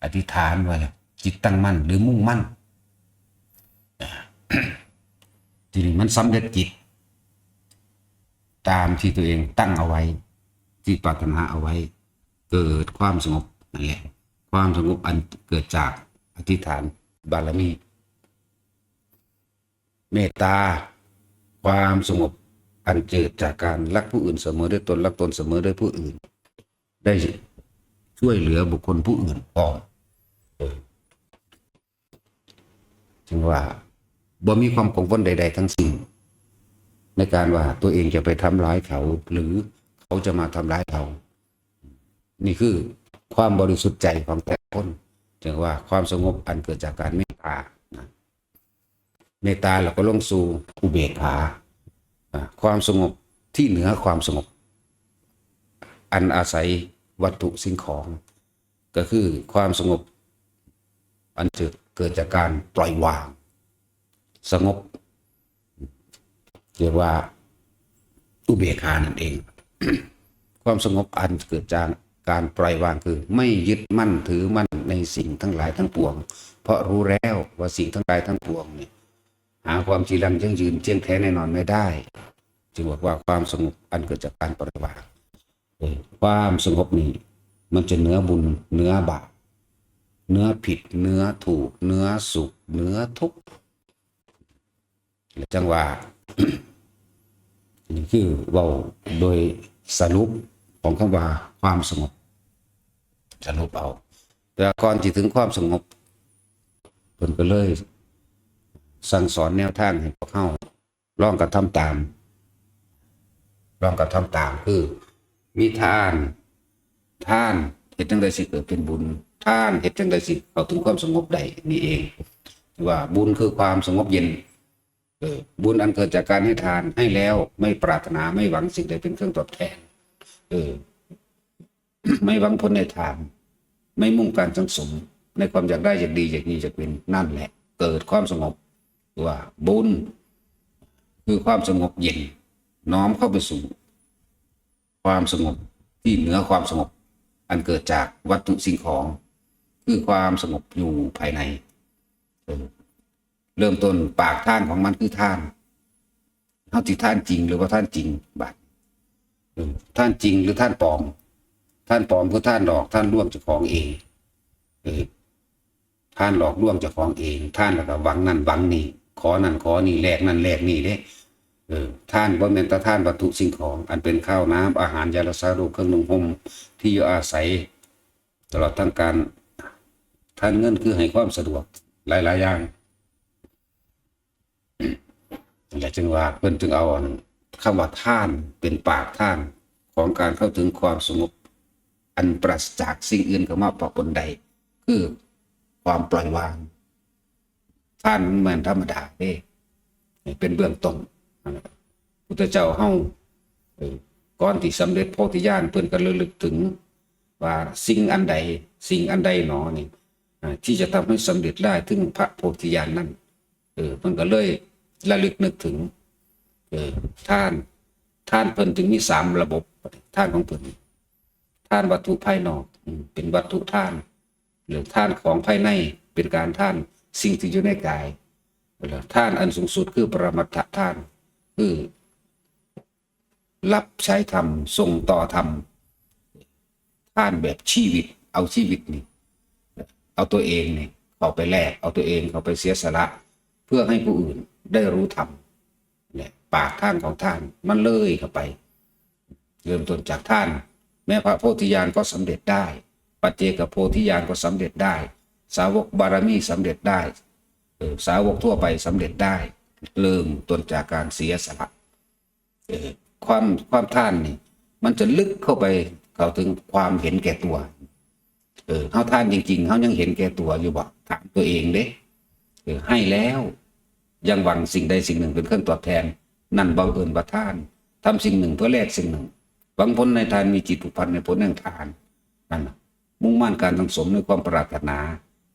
ອະທິຖານວ່າຈິດຕັ້ງໝັ້ນ ຫຼື ມຸ່ງໝັ້ນ. ທີນີ້ມັນສຳເລັດຈິດຕາມທີ່ຕົວເອງຕັ້ງເອົາໄວ້, ທີ່ປາດຖະໜາເອົາໄວ້, ເກີດຄວາມສະຫງົບ. ນັ້ນແຫຼະ ຄວາມສະຫງົບອັນເກີດຈາກ ອະທິຖານບາລະມີ. ເມດຕາ, ຄວາມສະຫງົບອັນເກີດຈາກການຮັກຜູ້ອື່ນສະເໝີດ້ວຍຕົນ, ຮັກຕົນສະເໝີດ້ວຍຜູ້ອື່ນ, ໄດ້ຊ່ວຍເຫຼືອບຸກຄົນຜູ້ອື່ນພ້ອມ. ເອີ ຈຶ່ງວ່າບໍ່ມີຄວາມກັງວົນໃດໆທັງสิ้ນ ໃນການວ່າຕົວເອງຈະໄປທຳລາຍເຂົາ ຫຼື ເຂົາຈະມາທຳລາຍເຮົາ. ນີ້ຄືຄວາມບໍລິສຸດໃຈຂອງແຕ່ລະຄົນ. ຈຶ່ງວ່າຄວາມສະຫງົບອັນເກີດຈາກການເມດຕານະ. ເມດຕາແລ້ວກໍລົງສູ່ອຸເບກຂາ, ອາ ຄວາມສະຫງົບທີ່ເໜືອຄວາມສະຫງົບ ອັນອາໄສວັດຖຸສິ່ງຂອງ, ກໍຄືຄວາມສະຫງົບອັນເກີດຈາກການປ່ອຍວາງ, ສະຫງົບ ເອີ້ນວ່າອຸເບກຂານັ້ນເອງ. ຄວາມສະຫງົບອັນເກີດຈາກການປ່ອຍວາງ ຄືໄມ່ຍຶດໝັ້ນຖືໝັ້ນໃນສິ່ງທັງຫຼາຍທັງປວງ, ເພາະຮູ້ແລ້ວວ່າສິ່ງທັງຫຼາຍທັງປວງນີ້ ຫາຄວາມຈີລັງຢັ້ງຢືນ ເທີ່ຽງແທ້ແນ່ນອນໄມ່ໄດ້. ຈຶ່ງບອກວ່າຄວາມສະຫງົບອັນເກີດຈາກການປ່ອຍວາງ. ເອີ ຄວາມສະຫງົບນີ້ ມັນຈະເໜືອບຸນ ເໜືອບາບ ເໜືອຜິດ ເໜືອຖືກ ເໜືອສຸກ ເໜືອທຸກ. ແລະ ຈັ່ງວ່າ ນີ້ຄືເວົ້າໂດຍສະຫຼຸບຂອງຄຳວ່າຄວາມສະຫງົບ, ສະຫຼຸບເອົາ. ແຕ່ວ່າກ່ອນຊິເຖິງຄວາມສະຫງົບ ເພິ່ນກໍເລີຍສັ່ງສອນແນວທາງໃຫ້ພວກເຮົາລອງກະທຳຕາມ, ລອງກະທຳຕາມ ຄືມີທານ, ທານເຮັດຈັ່ງໃດຊິເກີດເປັນບຸນ, ທານເຮັດຈັ່ງໃດຊິເຂົ້າເຖິງຄວາມສະຫງົບໄດ້, ນີ້ເອງ. ຄືວ່າບຸນຄືຄວາມສະຫງົບເຢັນ, ເອີ ບຸນອັນເກີດຈາກການໃຫ້ທານ, ໃຫ້ແລ້ວໄມ່ປາດຖະໜາ, ໄມ່ຫວັງສິ່ງໃດເປັນເຄື່ອງຕອບແທນ, ເອີ ໄມ່ຫວັງຜົນໃນທານ, ໄມ່ມຸ່ງການສັງສົມໃນຄວາມຢາກໄດ້ ຢາກດີ ຢາກມີ ຢາກເປັນ, ນັ້ນແຫຼະເກີດຄວາມສະຫງົບ. ວ່າບຸນຄືຄວາມສະຫງົບເຢັນ, ນ້ອມເຂົ້າໄປສູ່ຄວາມສະຫງົບທີ່ເໜືອຄວາມສະຫງົບອັນເກີດຈາກວັດຖຸສິ່ງຂອງ, ຄືຄວາມສະຫງົບຢູ່ພາຍໃນ. ເອີ ເລີ່ມຕົ້ນປາກທານຂອງມັນຄືທານ. ເຮົາຊິທານຈິງ ຫຼື ບໍ່ທານຈິງບາດ? ເອີ ທານຈິງ ຫຼື ທານປອມ? ທານປອມຄືທານຫຼອກ, ທານລວງເຈົ້າຂອງເອງ. ເອີ ທານຫຼອກລວງເຈົ້າຂອງເອງ, ທານແລ້ວກໍຫວັງນັ້ນຫວັງນີ້, ຂໍນັ້ນຂໍນີ້, ແລກນັ້ນແລກນີ້ເດ້. ເອີ ທານບໍ່ແມ່ນແຕ່ທານວັດຖຸສິ່ງຂອງ ອັນເປັນຂ້າວນ້ຳ ອາຫານ ຢາຮັກສາໂລກ ເຄື່ອງນຸ່ງຫົ່ມ ທີ່ຢູ່ອາໄສ ຕະຫຼອດທັງການ ທານເງິນ ຄືໃຫ້ຄວາມສະດວກຫຼາຍໆຢ່າງ. ແລະ ຈຶ່ງວ່າເພິ່ນຈຶ່ງເອົາອັນ ຄຳວ່າທານ ເປັນປາກທາງຂອງການເຂົ້າເຖິງຄວາມສະຫງົບ ອັນປາສະຈາກສິ່ງອື່ນເຂົ້າມາປະປົນໃດ ຄືຄວາມປ່ອຍວາງ. ທານມັນແມ່ນທຳມະດາເດ້ ເປັນເບື້ອງຕົ້ນ. ພຸດທະເຈົ້າເຮົາ ເອີ ກ່ອນທີ່ສຳເລັດໂພທິຍານ ເພິ່ນກໍລະລຶກເຖິງວ່າ ສິ່ງອັນໃດ ສິ່ງອັນໃດໜໍນີ້ ອາ ທີ່ຈະທຳໃຫ້ສຳເລັດໄດ້ເຖິງພະໂພທິຍານນັ້ນ. ເອີ ເພິ່ນກໍເລີຍລະລຶກນຶກເຖິງ ເອີ ທານ, ທານເພິ່ນຈຶ່ງມີສາມລະບົບ. ທານຂອງເພິ່ນ ທານວັດຖຸພາຍນອກ ເປັນວັດຖຸທານ, ຫຼື ທານຂອງພາຍໃນ ເປັນການທານສິ່ງທີ່ຢູ່ໃນກາຍ, ແລະ ທານອັນສູງສຸດຄືປະລະມັດຖະທານ ຄື ຮັບໃຊ້ທຳ, ສົ່ງຕໍ່ທຳ, ທານແບບຊີວິດ, ເອົາຊີວິດນີ້, ເອົາຕົວເອງນີ້ເຂົ້າໄປແລກ, ເອົາຕົວເອງເຂົ້າໄປເສຍສະຫຼະ ເພື່ອໃຫ້ຜູ້ອື່ນໄດ້ຮູ້ທຳ ແລະ ປາກທາງຂອງທ່ານມັນເລີຍເຂົ້າໄປ. ເລີ່ມຕົ້ນຈາກທ່ານ, ແມ້ພະໂພທິຍານກໍສຳເລັດໄດ້, ປັດເຈກະໂພທິຍານກໍສຳເລັດໄດ້, ສາວົກບາລະມີສຳເລັດໄດ້, ເອີ ສາວົກທົ່ວໄປສຳເລັດໄດ້. ເລີ່ມຕົ້ນຈາກການເສຍສະຫຼະ. ເອີ ຄວາມ, ຄວາມທານນີ້ ມັນຈະລຶກເຂົ້າໄປ, ເຂົ້າເຖິງຄວາມເຫັນແກ່ຕົວ. ເອີ ເຮົາທານຈິງໆ ເຮົາຍັງເຫັນແກ່ຕົວຢູ່ບໍ່? ຖາມຕົວເອງເດ້. ເອີ ໃຫ້ແລ້ວຍັງຫວັງສິ່ງໃດສິ່ງໜຶ່ງເປັນເຄື່ອງຕອບແທນ, ນັ້ນບໍ່ເອີ້ນວ່າທານ. ທຳສິ່ງໜຶ່ງເພື່ອແລກສິ່ງໜຶ່ງ. ຫວັງຜົນໃນທານ, ມີຈິດຜູກພັນໃນຜົນແຫ່ງທານ. ນັ້ນນະ, ມຸ່ງໝັ້ນການສັງສົມໃນຄວາມປາດຖະໜາ,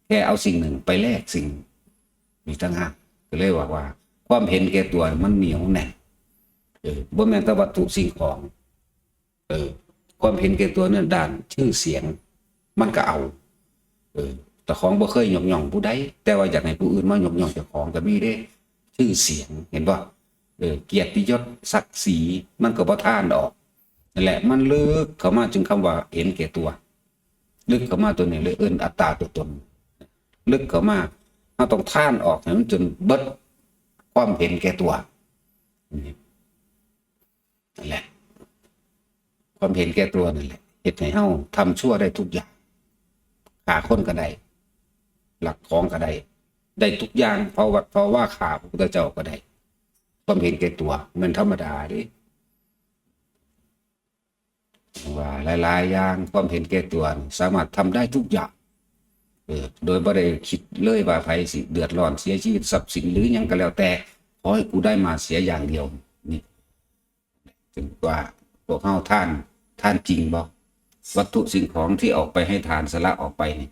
ແຄ່ເອົາສິ່ງໜຶ່ງໄປແລກສິ່ງໜຶ່ງ. ມີຕ່າງຫາກ ກໍເລີຍວ່າ, ວ່າຄວາມເຫັນແກ່ຕົວມັນໜຽວແໜ້ນ. ເອີ ບໍ່ແມ່ນແຕ່ວັດຖຸສິ່ງຂອງ. ເອີ ຄວາມເຫັນແກ່ຕົວໃນດ້ານຊື່ສຽງ ມັນກໍເອົາ. ເອີ ເຈົ້າຂອງບໍ່ເຄີຍຍົກຍ້ອງຜູ້ໃດ, ແຕ່ວ່າຢາກໃຫ້ຜູ້ອື່ນມາຍົກຍ້ອງເຈົ້າຂອງກໍມີເດ້. ຊື່ສຽງ ເຫັນບໍ່? ເອີ ກຽດຕິຍົດ ສັກສີ ມັນກໍບໍ່ທານດອກ. ນັ້ນແຫຼະ ມັນເລິກເຂົ້າມາເຖິງຄຳວ່າເຫັນແກ່ຕົວ. ເລິກເຂົ້າມາຕົວນີ້ເລີຍເອີ້ນອັດຕາຕົວຕົນ. ເລິກເຂົ້າມາ ເຮົາຕ້ອງທານອອກໃຫ້ມັນຈົນເບິດຄວາມເຫັນແກ່ຕົວ. ນີ້ ນັ້ນແຫຼະ ຄວາມເຫັນແກ່ຕົວນັ້ນແຫຼະ ເຮັດໃຫ້ເຮົາທຳຊົ່ວໄດ້ທຸກຢ່າງ. ຂ້າຄົນກໍໄດ້ ລັກຂອງກໍໄດ້ ໄດ້ທຸກຢ່າງ ເຜົາວັດເຜົາວາ ຂ້າພະພຸດທະເຈົ້າກໍໄດ້. ຄວາມເຫັນແກ່ຕົວແມ່ນທຳມະດາເດ້. ວ່າຫຼາຍໆຢ່າງ ຄວາມເຫັນແກ່ຕົວນີ້ສາມາດທຳໄດ້ທຸກຢ່າງ ເອີ ໂດຍບໍ່ໄດ້ຄິດເລີຍວ່າໃຜຊິເດືອດຮ້ອນ ເສຍຊີວິດ ຊັບສິນ ຫຼືຫຍັງກໍແລ້ວແຕ່ ຂໍໃຫ້ກູໄດ້ມາເສຍຢ່າງດຽວ. ນີ້ ເຖິງວ່າພວກເຮົາທານ ທານຈິງບໍ່? ວັດຖຸສິ່ງຂອງທີ່ອອກໄປໃຫ້ທານ ສະຫຼະອອກໄປນີ້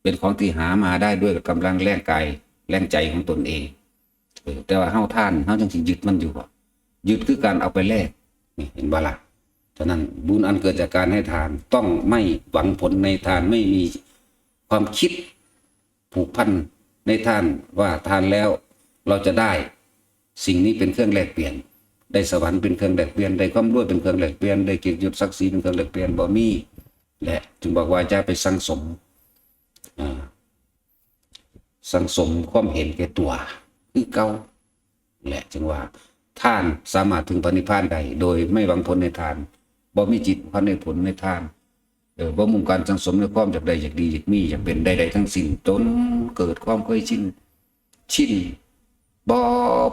ເປັນຂອງທີ່ຫາມາໄດ້ດ້ວຍກຳລັງແຮງກາຍແຮງໃຈຂອງຕົນເອງ. ເອີ ແຕ່ວ່າເຮົາທານ ເຮົາຈັ່ງຊິຍຶດມັນຢູ່ບໍ່? ຍຶດຄືການເອົາໄປແລກ ນີ້ ເຫັນບໍ່ລະ? ສະນັ້ນ ບຸນອັນເກີດຈາກການໃຫ້ທານ ຕ້ອງໄມ່ຫວັງຜົນໃນທານ ໄມ່ມີຄວາມຄິດຜູກພັນໃນທານວ່າທານແລ້ວເຮົາຈະໄດ້ ສິ່ງນີ້ເປັນເຄື່ອງແລກປ່ຽນ ໄດ້ສະຫວັນເປັນເຄື່ອງແລກປ່ຽນ ໄດ້ຄວາມລວຍເປັນເຄື່ອງແລກປ່ຽນ ໄດ້ກຽດຍົດສັກສີເປັນເຄື່ອງແລກປ່ຽນ ບໍ່ມີ. ແລະ ຈຶ່ງບອກວ່າຢ່າໄປສັງສົມ ອາ ສັງສົມຄວາມເຫັນແກ່ຕົວຄືເກົ່າ. ແລະ ຈຶ່ງວ່າທານສາມາດເຖິງພະນິບພານໄດ້ ໂດຍໄມ່ຫວັງຜົນໃນທານ ບໍ່ມີຈິດຫວັງໃນຜົນໃນທານ ເອີ ບໍ່ມຸ່ງການສັງສົມໃນຄວາມຢາກໄດ້ ຢາກດີ ຢາກມີ ຢາກເປັນໃດໆທັງສິ້ນ ຈົນເກີດຄວາມເຄີຍຊິນ ຊິນ ບໍ່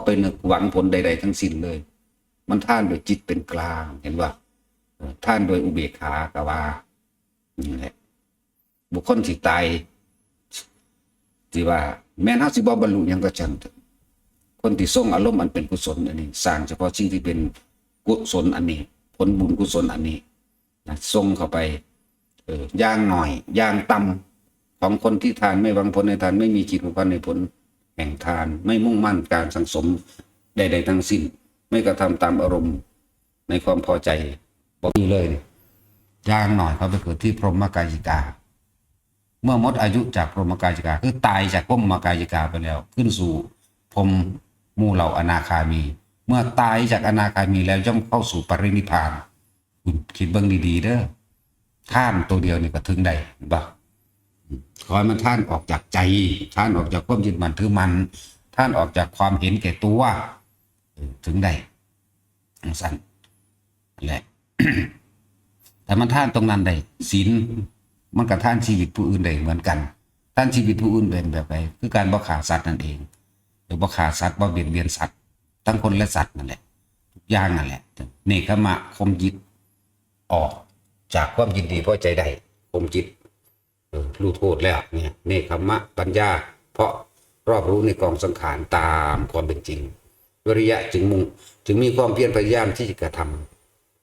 ໄປນຶກຫວັງຜົນໃດໆທັງສິ້ນເລີຍ. ມັນທານໂດຍຈິດເປັນກາງ ເຫັນບໍ່? ເອີ ທານໂດຍອຸເບກຂາກໍວ່າ ນັ້ນແຫຼະ ບຸກຄົນທີ່ຕາຍ ທີ່ວ່າແມ່ນເຮົາຊິບໍ່ບັນລຸຫຍັງກໍຊ່າງເຖາະ ຄົນທີ່ຊົງອາລົມອັນເປັນກຸສົນອັນນີ້ ສ້າງສະເພາະສິ່ງທີ່ເປັນກຸສົນອັນນີ້ ຜົນບຸນກຸສົນອັນນີ້ນະ ຊົງເຂົ້າໄປ ເອີ ຢ່າງໜ້ອຍ ຢ່າງຕ່ຳຂອງຄົນທີ່ທານ ໄມ່ຫວັງຜົນໃນທານ ໄມ່ມີຈິດຜູກພັນໃນຜົນແຫ່ງທານ ໄມ່ມຸ່ງໝັ້ນການສັງສົມໃດໆທັງສິ້ນ ໄມ່ກະທຳຕາມອາລົມ ໃນຄວາມພໍໃຈບໍ່ມີເລີຍ. ຢ່າງໜ້ອຍເຂົາໄປເກີດທີ່ພົມມະກາຍິກາ ເມື່ອໝົດອາຍຸຈາກພົມມະກາຍິກາ ຄືຕາຍຈາກພົມມະກາຍິກາໄປແລ້ວ ຂຶ້ນສູ່ພົມໝູ່ເຫຼົ່າອະນາຄາມີ ເມື່ອຕາຍຈາກອະນາຄາມີແລ້ວ ຍ່ອມເຂົ້າສູ່ປະລິນິບພານ. ຄິດເບິ່ງດີໆເດີ ທານໂຕດຽວນີ້ກໍເຖິງໄດ້ ເຫັນບໍ່? ຂໍໃຫ້ມັນທານອອກຈາກໃຈ ທານອອກຈາກຄວາມຍຶດໝັ້ນຖືໝັ້ນ ທານອອກຈາກຄວາມເຫັນແກ່ຕົວ ເອີ ເຖິງໄດ້ ຈັ່ງຊັ້ນແຫຼະ. ຖ້າມັນທານຕົງນັ້ນໄດ້ ສິນມັນກໍທານຊີວິດຜູ້ອື່ນໄດ້ເໝືອນກັນ. ທານຊີວິດຜູ້ອື່ນເປັນແບບໃດ? ຄືການບໍ່ຂ້າສັດນັ້ນເອງ ຫຼືບໍ່ຂ້າສັດ ບໍ່ບຽດບຽນສັດ ທັງຄົນ ແລະ ສັດນັ້ນແຫຼະ ທຸກຢ່າງນັ້ນແຫຼະ. ເນກຂະມະ ຂົ່ມຈິດອອກຈາກຄວາມຍິນດີພໍໃຈໄດ້ ຂົ່ມຈິດ ເອີ ຮູ້ໂທດແລ້ວ ເນກຂະມະປັນຍາ ເພາະຮອບຮູ້ໃນກອງສັງຂານຕາມຄວາມເປັນຈິງ. ວິລິຍະຈຶ່ງມຸ່ງ ຈຶ່ງມີຄວາມພຽນພະຍາຍາມທີ່ຈະກະທຳ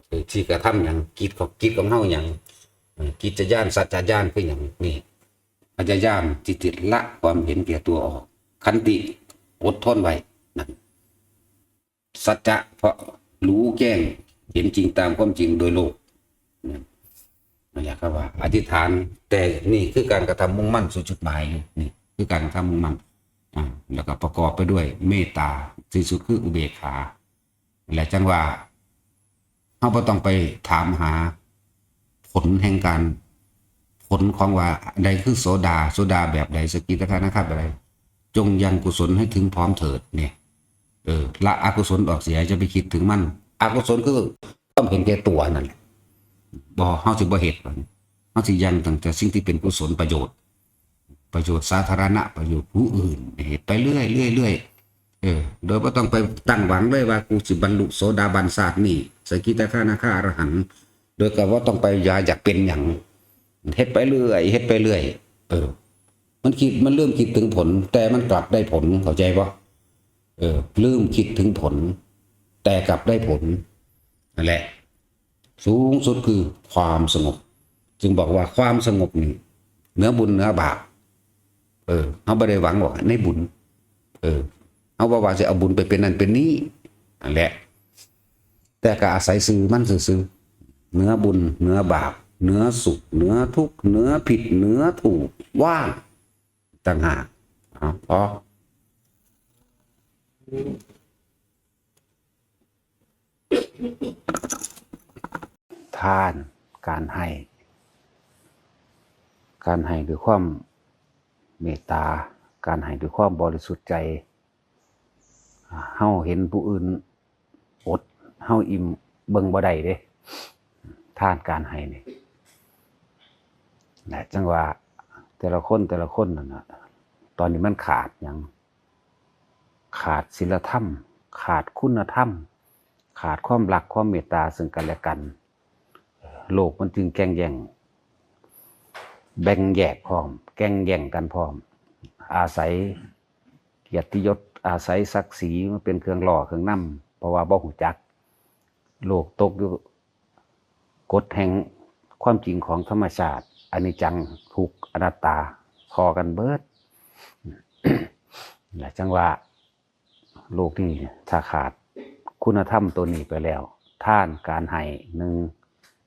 ເອີ ທີ່ກະທຳຫຍັງ? ກິດຂອງ ກິດຂອງເຮົາຫຍັງ? ເອີ ກິດຈະຍານ ສັດຈະຍານຄືຫຍັງ? ນີ້ ພະຍາຍາມທີ່ຈະລະຄວາມເຫັນແກ່ຕົວອອກ. ຂັນຕິ ອົດທົນໄວ້ ນັ້ນ ສັດຈະ ເພາະຮູ້ແຈ້ງເຫັນຈິງຕາມຄວາມຈິງໂດຍໂລກ. ນັ້ນແຫຼະ ເຂົາວ່າອະທິຖານ ແຕ່ນີ້ຄືການກະທຳມຸ່ງໝັ້ນສູ່ຈຸດໝາຍຢູ່ ນີ້ຄືການກະທຳມຸ່ງໝັ້ນ ອາ ແລ້ວກໍປະກອບໄປດ້ວຍເມດຕາ ທີ່ສຸດຄືອຸເບກຂາ. ແລະ ຈັ່ງວ່າເຮົາບໍ່ຕ້ອງໄປຖາມຫາຜົນແຫ່ງການ ຜົນຂອງວ່າ ອັນໃດຄືໂສດາ ໂສດາແບບໃດ ສະກິດາຄານາຄາແບບໃດ ຈົ່ງຍັງກຸສົນໃຫ້ເຖິງພ້ອມເຖີດ ນີ້ ເອີ ລະອະກຸສົນອອກເສຍ ຢ່າໄປຄິດເຖິງມັນ. ອະກຸສົນຄືຄວາມເຫັນແກ່ຕົວນັ້ນແຫຼະ ບໍ່ ເຮົາຊິບໍ່ເຮັດ ເຮົາຊິຍັງຕັ້ງແຕ່ສິ່ງທີ່ເປັນກຸສົນປະໂຫຍດ ປະໂຫຍດສາທາລະນະ ປະໂຫຍດຜູ້ອື່ນ ເຮັດໄປເລື້ອຍໆ ເອີ ໂດຍບໍ່ຕ້ອງໄປຕັ້ງຫວັງເລີຍວ່າ ກູຊິບັນລຸໂສດາບັນຊາດນີ້ ສະກິດາຄານາຄາອະລະຫັນ ໂດຍກໍບໍ່ຕ້ອງໄປຢາກ ຢາກເປັນຫຍັງ ເຮັດໄປເລື້ອຍ ເຮັດໄປເລື້ອຍ ເອີ ມັນຄິດ ມັນລືມຄິດເຖິງຜົນ ແຕ່ມັນກັບໄດ້ຜົນ ເຂົ້າໃຈບໍ່? ເອີ ລືມຄິດເຖິງຜົນ ແຕ່ກັບໄດ້ຜົນ ນັ້ນແຫຼະ ສູງສຸດຄືຄວາມສະຫງົບ. ຈຶ່ງບອກວ່າຄວາມສະຫງົບນີ້ເໜືອບຸນເໜືອບາບ. ເອີ ເຮົາບໍ່ໄດ້ຫວັງວ່າໃນບຸນ ເອີ ເຮົາບໍ່ວ່າຊິເອົາບຸນໄປເປັນນັ້ນເປັນນີ້ ນັ້ນແຫຼະ ແຕ່ກໍອາໄສຊື່ມັນຊື່ໆ ເໜືອບຸນເໜືອບາບ ເໜືອສຸກເໜືອທຸກ ເໜືອຜິດເໜືອຖືກ ວ່າງຕ່າງຫາກ. ເອົາ ພໍ. ທານ ການໃຫ້ ການໃຫ້ດ້ວຍຄວາມ ເມດຕາ ການໃຫ້ດ້ວຍຄວາມບໍລິສຸດໃຈ. ເຮົາເຫັນຜູ້ອື່ນອົດ ເຮົາອີ່ມເບິ່ງບໍ່ໄດ້ເດ້ ທານການໃຫ້ນີ້. ແລະ ຈັ່ງວ່າແຕ່ລະຄົນ ແຕ່ລະຄົນນັ້ນນະ ຕອນນີ້ມັນຂາດຫຍັງ? ຂາດສິນລະທຳ, ຂາດຄຸນນະທຳ, ຂາດຄວາມຮັກຄວາມເມດຕາເຊິ່ງກັນແລະກັນ. ໂລກມັນຈຶ່ງແກ່ງແຍ່ງ ແບ່ງແຍກພ້ອມ ແກ່ງແຍ່ງກັນພ້ອມ ອາໄສກຽດຕິຍົດ ອາໄສສັກສີມາເປັນເຄື່ອງຫຼໍ່ເຄື່ອງນຳ ເພາະວ່າບໍ່ຮູ້ຈັກ. ໂລກຕົກຢູ່ກົດແຫ່ງຄວາມຈິງຂອງທຳມະຊາດ ອະນິດຈັງ ທຸກ ອະນັດຕາ ທໍ່ກັນເບີດ. ແລະ ຈັ່ງວ່າ ໂລກນີ້ຖ້າຂາດຄຸນນະທຳໂຕນີ້ໄປແລ້ວ ທານ ການໃຫ້ ໜຶ່ງ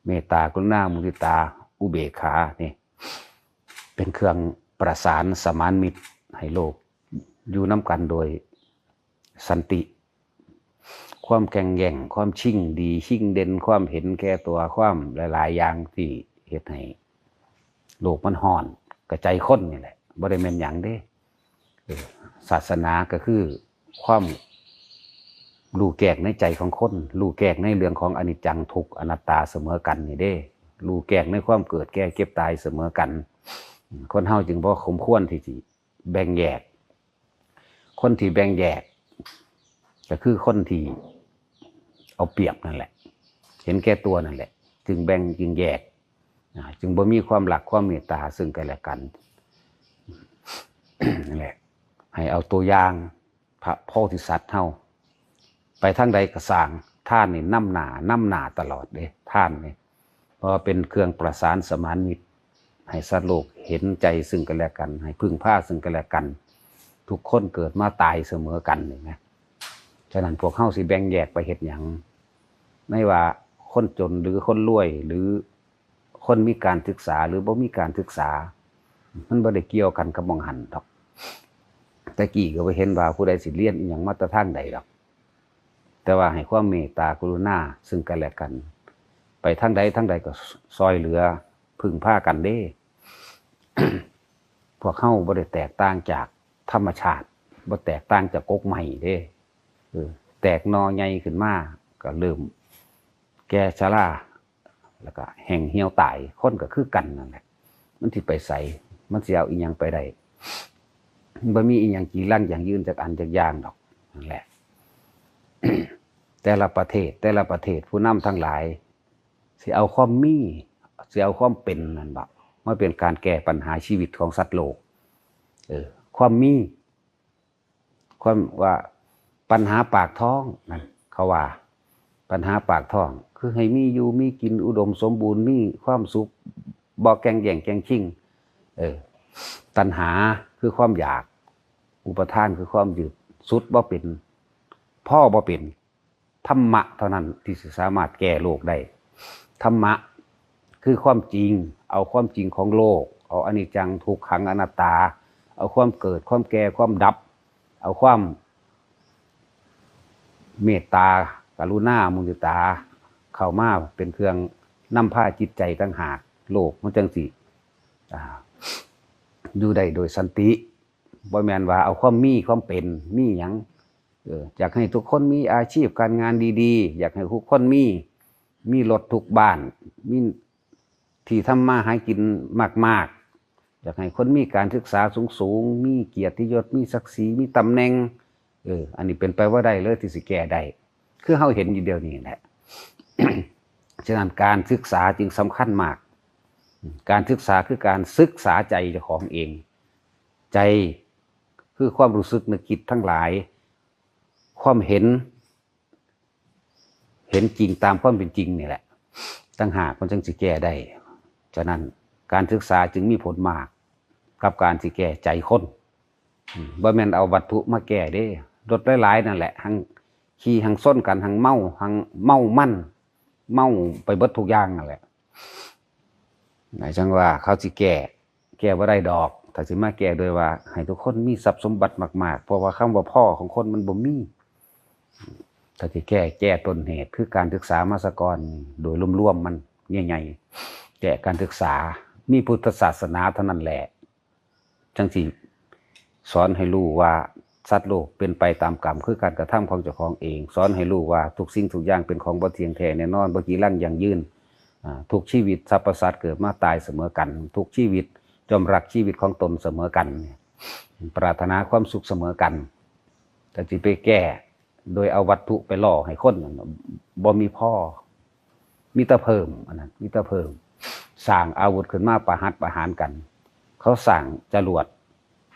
ເມດຕາ ກະລຸນາ ມຸທິຕາ ອຸເບກຂາ ນີ້ ເປັນເຄື່ອງປະສານສະໝານມິດໃຫ້ໂລກຢູ່ນຳກັນໂດຍສັນຕິ. ຄວາມແກ່ງແຍ່ງ ຄວາມຊິງດີຊິງເດັ່ນ ຄວາມເຫັນແກ່ຕົວ ຄວາມຫຼາຍໆຢ່າງທີ່ເຮັດໃຫ້ໂລກມັນຮ້ອນ ກະໃຈຄົນນີ້ແຫຼະ ບໍ່ໄດ້ແມ່ນຫຍັງເດ້. ເອີ ສາສະໜາກະຄືຄວາມຮູ້ແຈ້ງໃນໃຈຂອງຄົນ ຮູ້ແຈ້ງໃນເລື່ອງຂອງອະນິດຈັງ ທຸກ ອະນັດຕາສະເໝີກັນນີ້ເດ້ ຮູ້ແຈ້ງໃນຄວາມເກີດແກ່ເຈັບຕາຍສະເໝີກັນ. ຄົນເຮົາຈຶ່ງບໍ່ສົມຄວນທີ່ຊິແບ່ງແຍກ. ຄົນທີ່ແບ່ງແຍກກະຄືຄົນທີ່ເອົາປຽບນັ້ນແຫຼະ ເຫັນແກ່ຕົວນັ້ນແຫຼະ ຈຶ່ງແບ່ງຈຶ່ງແຍກ ອາ ຈຶ່ງບໍ່ມີຄວາມຮັກຄວາມເມດຕາເຊິ່ງກັນແລະກັນ. ນັ້ນແຫຼະ ໃຫ້ເອົາຕົວຢ່າງພະໂພທິສັດເຮົາ ໄປທາງໃດກະຊ່າງ ທານນີ້ນຳໜ້າ ນຳໜ້າຕະຫຼອດເດ້ ທານນີ້ ເພາະວ່າເປັນເຄື່ອງປະສານສະໝານມິດ ໃຫ້ສັດໂລກເຫັນໃຈເຊິ່ງກັນແລະກັນ ໃຫ້ເພິ່ງພາເຊິ່ງກັນແລະກັນ. ທຸກຄົນເກີດມາຕາຍສະເໝີກັນນີ້ນະ. ສະນັ້ນພວກເຮົາຊິແບ່ງແຍກໄປເຮັດຫຍັງ? ໃນວ່າຄົນຈົນ ຫຼື ຄົນລວຍ ຫຼື ຄົນມີການສຶກສາ ຫຼື ບໍ່ມີການສຶກສາ ມັນບໍ່ໄດ້ກ່ຽວກັນກັບໝ່ອງຫັ້ນດອກ. ແຕ່ກີ້ກະບໍ່ເຫັນວ່າຜູ້ໃດຊິລຽນອີ່ຫຍັງມາແຕ່ທາງໃດດອກ. ແຕ່ວ່າໃຫ້ຄວາມເມດຕາກະລຸນາເຊິ່ງກັນແລະກັນ ໄປທາງໃດທາງໃດກະຊ່ອຍເຫຼືອເພິ່ງພາກັນເດ້. ພວກເຮົາບໍ່ໄດ້ແຕກຕ່າງຈາກທຳມະຊາດ ບໍ່ແຕກຕ່າງຈາກກົກໄມ້ເດ້. ເອີ ແຕກໜໍ່ໃຫຍ່ຂຶ້ນມາກະເລີ່ມແກ່ຊະລາ ແລ້ວກະແຫ້ງຫ່ຽວຕາຍ. ຄົນກະຄືກັນນັ້ນແຫຼະ ມັນຊິໄປໃສ? ມັນຊິເອົາອີ່ຫຍັງໄປໄດ້? ມັນບໍ່ມີອີ່ຫຍັງຈີລັງຢັ້ງຢືນຈັກອັນຈັກຢ່າງດອກ. ນັ້ນແຫຼະ ແຕ່ລະປະເທດ ແຕ່ລະປະເທດ ຜູ້ນຳທັງຫຼາຍຊິເອົາຄວາມມີ ຊິເອົາຄວາມເປັນນັ້ນເບາະ ມາເປັນການແກ້ປັນຫາຊີວິດຂອງສັດໂລກ. ເອີ ຄວາມມີ ຄວາມວ່າ ປັນຫາປາກທ້ອງນັ້ນ ເຂົາວ່າ ປັນຫາປາກທ້ອງ ຄືໃຫ້ມີຢູ່ມີກິນ ອຸດົມສົມບູນ ມີຄວາມສຸກ ບໍ່ແກ່ງແຍ່ງແຍ່ງຊິງ. ເອີ ຕັນຫາຄືຄວາມຢາກ ອຸປະທານຄືຄວາມຍຶດ ສຸດບໍ່ເປັນ ພໍບໍ່ເປັນ. ທຳມະເທົ່ານັ້ນທີ່ຊິສາມາດແກ້ໂລກໄດ້. ທຳມະຄືຄວາມຈິງ ເອົາຄວາມຈິງຂອງໂລກ ເອົາອະນິດຈັງ ທຸກຂັງ ອະນັດຕາ ເອົາຄວາມເກີດ ຄວາມແກ່ ຄວາມດັບ ເອົາຄວາມເມດຕາ ກະລຸນາ ມຸທິຕາ ເຂົ້າມາເປັນເຄື່ອງນຳພາຈິດໃຈຕ່າງຫາກ. ໂລກມັນຈັ່ງຊິ ອາ ຢູ່ໄດ້ໂດຍສັນຕິ. ບໍ່ແມ່ນວ່າເອົາຄວາມມີຄວາມເປັນ ມີຫຍັງ ເອີ ຢາກໃຫ້ທຸກຄົນມີອາຊີບການງານດີໆ ຢາກໃຫ້ທຸກຄົນມີ ມີລົດທຸກບ້ານ ມີທີ່ທຳມາຫາກິນມາກໆ ຢາກໃຫ້ຄົນມີການສຶກສາສູງໆ ມີກຽດຕິຍົດ ມີສັກສີ ມີຕຳແໜ່ງ. ເອີ ອັນນີ້ເປັນໄປບໍ່ໄດ້ເລີຍທີ່ຊິແກ້ໄດ້ ຄືເຮົາເຫັນຢູ່ດຽວນີ້ແຫຼະ. ສະນັ້ນການສຶກສາຈຶ່ງສຳຄັນມາກ. ການສຶກສາຄືການສຶກສາໃຈເຈົ້າຂອງເອງ. ໃຈຄືຄວາມຮູ້ສຶກນຶກຄິດທັງຫຼາຍ ຄວາມເຫັນ ເຫັນຈິງຕາມຄວາມເປັນຈິງນີ້ແຫຼະ ຕ່າງຫາກມັນຈັ່ງຊິແກ້ໄດ້. ສະນັ້ນການສຶກສາຈຶ່ງມີຜົນມາກກັບການຊິແກ້ໃຈຄົນ. ອືມ ບໍ່ແມ່ນເອົາວັດຖຸມາແກ້ເດ້. ລົດຫຼາຍໆນັ້ນແຫຼະ ຫັ້ງຂີ່ ຫັ້ງຊົນກັນ ຫັ້ງເມົາ ຫັ້ງເມົາມັນ ເມົາໄປເບິດທຸກຢ່າງນັ້ນແຫຼະ. ຈັ່ງວ່າເຂົາຊິແກ້ ແກ້ບໍ່ໄດ້ດອກ ຖ້າຊິມາແກ້ໂດຍວ່າໃຫ້ທຸກຄົນມີຊັບສົມບັດມາກໆ ເພາະວ່າຄຳວ່າພໍຂອງຄົນມັນບໍ່ມີ. ຖ້າຊິແກ້ ແກ້ຕົ້ນເຫດ ຄືການສຶກສາມາສະກ່ອນ ໂດຍລວມໆມັນໃຫຍ່ໆ ແກ້ການສຶກສາ. ມີພຸດທະສາສະໜາເທົ່ານັ້ນແຫຼະ ຈັ່ງຊິສອນໃຫ້ຮູ້ວ່າສັດໂລກເປັນໄປຕາມກຳ ຄືການກະທຳຂອງເຈົ້າຂອງເອງ, ສອນໃຫ້ຮູ້ວ່າທຸກສິ່ງທຸກຢ່າງເປັນຂອງບໍ່ທ່ຽງແທ້ແນ່ນອນ, ບໍ່ຈີລັງຢັ້ງຢືນ. ອາ ທຸກຊີວິດສັບພະສັດເກີດມາຕາຍສະເໝີກັນ, ທຸກຊີວິດຍ່ອມຮັກຊີວິດຂອງຕົນສະເໝີກັນ, ປາດຖະໜາຄວາມສຸກສະເໝີກັນ. ແຕ່ຊິໄປແກ້ໂດຍເອົາວັດຖຸໄປຫຼໍ່ໃຫ້ຄົນນັ້ນ ບໍ່ມີພໍ, ມີແຕ່ເພີ່ມ, ອັນນັ້ນມີແຕ່ເພີ່ມ. ສ້າງອາວຸດຂຶ້ນມາປະຫັດປະຫານກັນ, ເຂົາສ້າງຈະຫຼວດ,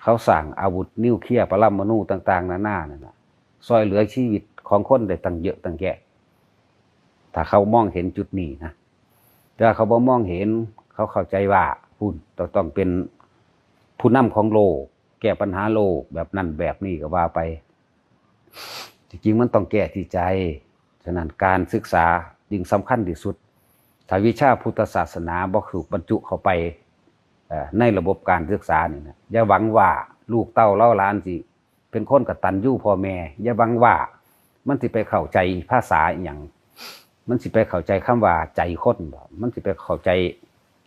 ເຂົາສ້າງອາວຸດນິວເຄຍປະລະມະນູຕ່າງໆນານານັ້ນນະ, ຊ່ອຍເຫຼືອຊີວິດຂອງຄົນໄດ້ຕັ້ງເຍອະຕັ້ງແຍະ. ຖ້າເຂົາມອງເຫັນຈຸດນີ້ນະ, ແຕ່ວ່າເຂົາບໍ່ມອງເຫັນ, ເຂົາເຂົ້າໃຈວ່າພຸ້ນ ຕ້ອງ ຕ້ອງເປັນຜູ້ນຳຂອງໂລກ, ແກ້ບັນຫາໂລກແບບນັ້ນແບບນີ້ກໍວ່າໄປ. ທີ່ຈິງມັນຕ້ອງແກ້ທີ່ໃຈ. ສະນັ້ນການສຶກສາຈຶ່ງສຳຄັນທີ່ສຸດ. ຖ້າວິຊາພຸດທະສາສະໜາບໍ່ຖືກບັນຈຸເຂົ້າໄປ ເອີ ໃນລະບົບການສຶກສານີ້ນະ, ຢ່າຫວັງວ່າລູກເຕົ້າເຫຼົ່າຫຼານຊິເປັນຄົນກະຕັນຍູພໍ່ແມ່, ຢ່າຫວັງວ່າມັນຊິໄປເຂົ້າໃຈພາສາອີ່ຫຍັງ, ມັນຊິໄປເຂົ້າໃຈຄຳວ່າໃຈຄົນບໍ? ມັນຊິໄປເຂົ້າໃຈ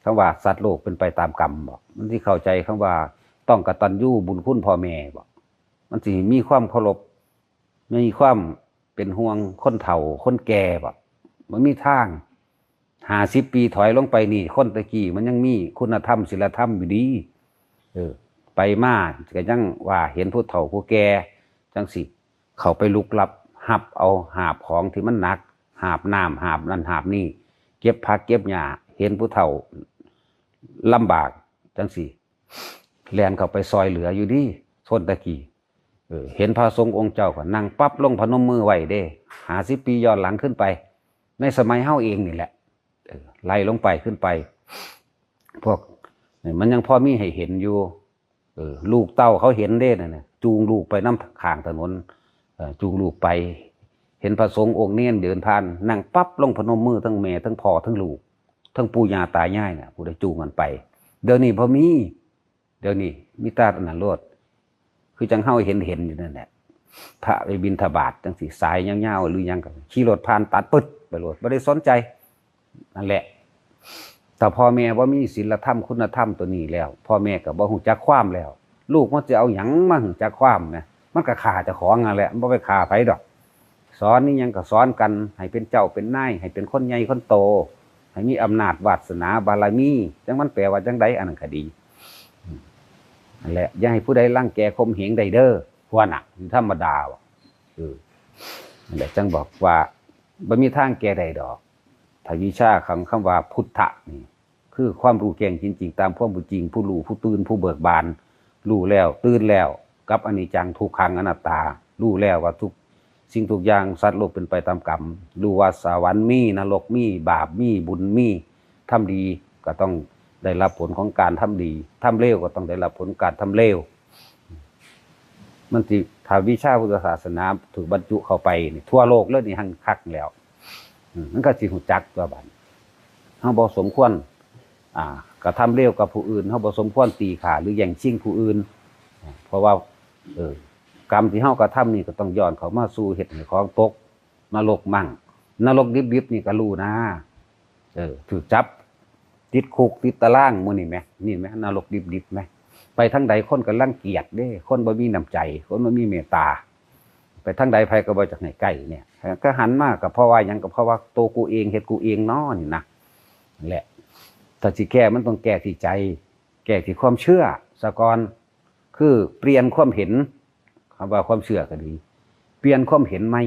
ຄຳວ່າສັດໂລກເປັນໄປຕາມກຳບໍ? ມັນຊິເຂົ້າໃຈຄຳວ່າຕ້ອງກະຕັນຍູບຸນຄຸນພໍ່ແມ່ບໍ? ມັນຊິມີຄວາມເຄົາລົບ, ມີຄວາມເປັນຫ່ວງຄົນເຖົ້າຄົນແກ່ບໍ? ບໍ່ມີທາງ. ຫ້າສິບປີຖອຍລົງໄປນີ້, ຄົນແຕ່ກີ້ມັນຍັງມີຄຸນນະທຳ, ສິນລະທຳຢູ່ດີ. ເອີ, ໄປມາກໍຍັງວ່າເຫັນຜູ້ເຖົ້າຜູ້ແກ່ຈັ່ງຊີ້, ເຂົ້າໄປລຸກລັບ, ຮັບເອົາຫາບຂອງທີ່ມັນໜັກ, ຫາບນ້ຳ, ຫາບນັ້ນຫາບນີ້, ເກັບຜັກເກັບຫຍ້າ, ເຫັນຜູ້ເຖົ້າລຳບາກຈັ່ງຊີ້, ແລ່ນເຂົ້າໄປຊ່ອຍເຫຼືອຢູ່ດີ, ຄົນແຕ່ກີ້. ເອີ, ເຫັນພະສົງອົງເຈົ້າກໍນັ່ງປັບລົງພະນົມມືໄວ້ເດ້, ຫ້າສິບປີຍ້ອນຫຼັງຂຶ້ນໄປ, ໃນສະໄໝເຮົາເອງນີ້ແຫຼະ, ເອີ, ໄລ່ລົງໄປຂຶ້ນໄປ, ພວກ, ມັນຍັງພໍມີໃຫ້ເຫັນຢູ່. ເອີ, ລູກເຕົ້າເຂົາເຫັນເດ້ນັ້ນນະ, ຈູງລູກໄປນຳຂ້າງຖະໜົນ, ເອີ, ຈູງລູກໄປ, ເຫັນພະສົງອົງເນນເດີນຜ່ານ, ນັ່ງປັບລົງພະນົມມື ທັງແມ່ ທັງພໍ່ ທັງລູກ, ທັງປູ່ຍ່າຕາຍາຍນະ, ຜູ້ໃດຈູງກັນໄປ. ດຽວນີ້ບໍ່ມີ. ດຽວນີ້ມີແຕ່ອັນນັ້ນໂລດ, ຄືຈັ່ງເຮົາເຫັນເຫັນຢູ່ນັ້ນແຫຼະ, ພະໄປບິນທະບາດຈັ່ງຊີ້ ສາຍຍາວໆ ຫຼືຫຍັງກໍຂີ່ລົດຜ່ານຕັດປຶດໄປໂລດ, ບໍ່ໄດ້ສົນໃຈ. ນັ້ນແຫຼະ, ຖ້າພໍ່ແມ່ບໍ່ມີສິນລະທຳຄຸນນະທຳຕົວນີ້ແລ້ວ, ພໍ່ແມ່ກໍບໍ່ຮູ້ຈັກຄວາມແລ້ວ, ລູກມັນຊິເອົາຫຍັງມາຮູ້ຈັກຄວາມນະ? ມັນກໍຂ້າເຈົ້າຂອງນັ້ນແຫຼະ, ມັນບໍ່ໄປຂ້າໃຜດອກ. ສອນອີ່ຫຍັງກໍສອນກັນ ໃຫ້ເປັນເຈົ້າເປັນນາຍ, ໃຫ້ເປັນຄົນໃຫຍ່ຄົນໂຕ, ໃຫ້ມີອຳນາດວາດສະໜາບາລະມີ, ຈັກມັນແປວ່າຈັ່ງໃດ, ອັນນັ້ນກໍດີ. ອືມ ນັ້ນແຫຼະ, ຢ່າໃຫ້ຜູ້ໃດລັງແກຂົ່ມເຫງໄດ້ເດີ, ພວກນະ, ທຳມະດາ. ເອີ, ນັ້ນແຫຼະ, ຈັ່ງບອກວ່າບໍ່ມີທາງແກ້ໄດ້ດອກ. ຖ້າວິຊາຂອງຄຳວ່າພຸດທະນີ້ ຄືຄວາມຮູ້ແຈ້ງເຫັນຈິງຕາມຄວາມເປັນຈິງ, ຜູ້ຮູ້, ຜູ້ຕື່ນ, ຜູ້ເບີກບານ, ຮູ້ແລ້ວ, ຕື່ນແລ້ວກັບອະນິດຈັງ, ທຸກຂັງ, ອະນັດຕາ, ຮູ້ແລ້ວວ່າທຸກສິ່ງທຸກຢ່າງ, ສັດໂລກເປັນໄປຕາມກຳ, ຮູ້ວ່າສະຫວັນມີ, ນະລົກມີ, ບາບມີ, ບຸນມີ, ທຳດີກໍຕ້ອງໄດ້ຮັບຜົນຂອງການທຳດີ, ທຳເລວກໍຕ້ອງໄດ້ຮັບຜົນການທຳເລວ. ມັນຊິ, ຖ້າວິຊາພຸດທະສາສະໜາຖືກບັນຈຸເຂົ້າໄປນີ້ ທົ່ວໂລກເລີຍນີ້ ຮັ່ງຄັກແລ້ວ. ອືມ ມັນກໍຊິຮູ້ຈັກຕົວະບັດ. ເຮົາບໍ່ສົມຄວນ, ອ່າ, ກະທຳເລວກັບຜູ້ອື່ນ, ເຮົາບໍ່ສົມຄວນຕີຂ້າ ຫຼື ແຍ່ງຊິງຜູ້ອື່ນ, ເພາະວ່າ, ເອີ, ກຳທີ່ເຮົາກະທຳນີ້ກໍຕ້ອງຍ້ອນເຂົ້າມາສູ່ເຮັດໃຫ້ຂອງຕົກນະລົກມັ້ງ. ນະລົກດິບໆນີ້ກໍຮູ້ນາ, ເອີ, ຖືກຈັບ ຕິດຄຸກຕິດຕາລາງມື້ນີ້ແມ, ນີ້ແມ, ນະລົກດິບໆແມ. ໄປທາງໃດຄົນກໍລັງກຽດເດ້, ຄົນບໍ່ມີນ້ຳໃຈ, ຄົນບໍ່ມີເມດຕາ. ໄປທາງໃດໃຜກໍບໍ່ຢາກໃຫ້ໃກ້ເນຍ. ກໍຫັນມາກໍເພາະວ່າຫຍັງ? ກໍເພາະວ່າໂຕກູເອງເຮັດກູເອງເນາະ ນີ້ນະ. ນັ້ນແຫຼະ, ຖ້າຊິແກ້ມັນຕ້ອງແກ້ທີ່ໃຈ, ແກ້ທີ່ຄວາມເຊື່ອຊະກ່ອນ. ຄືປ່ຽນຄວາມເຫັນ, ຄຳວ່າຄວາມເຊື່ອກໍດີ, ປ່ຽນຄວາມເຫັນໃໝ່.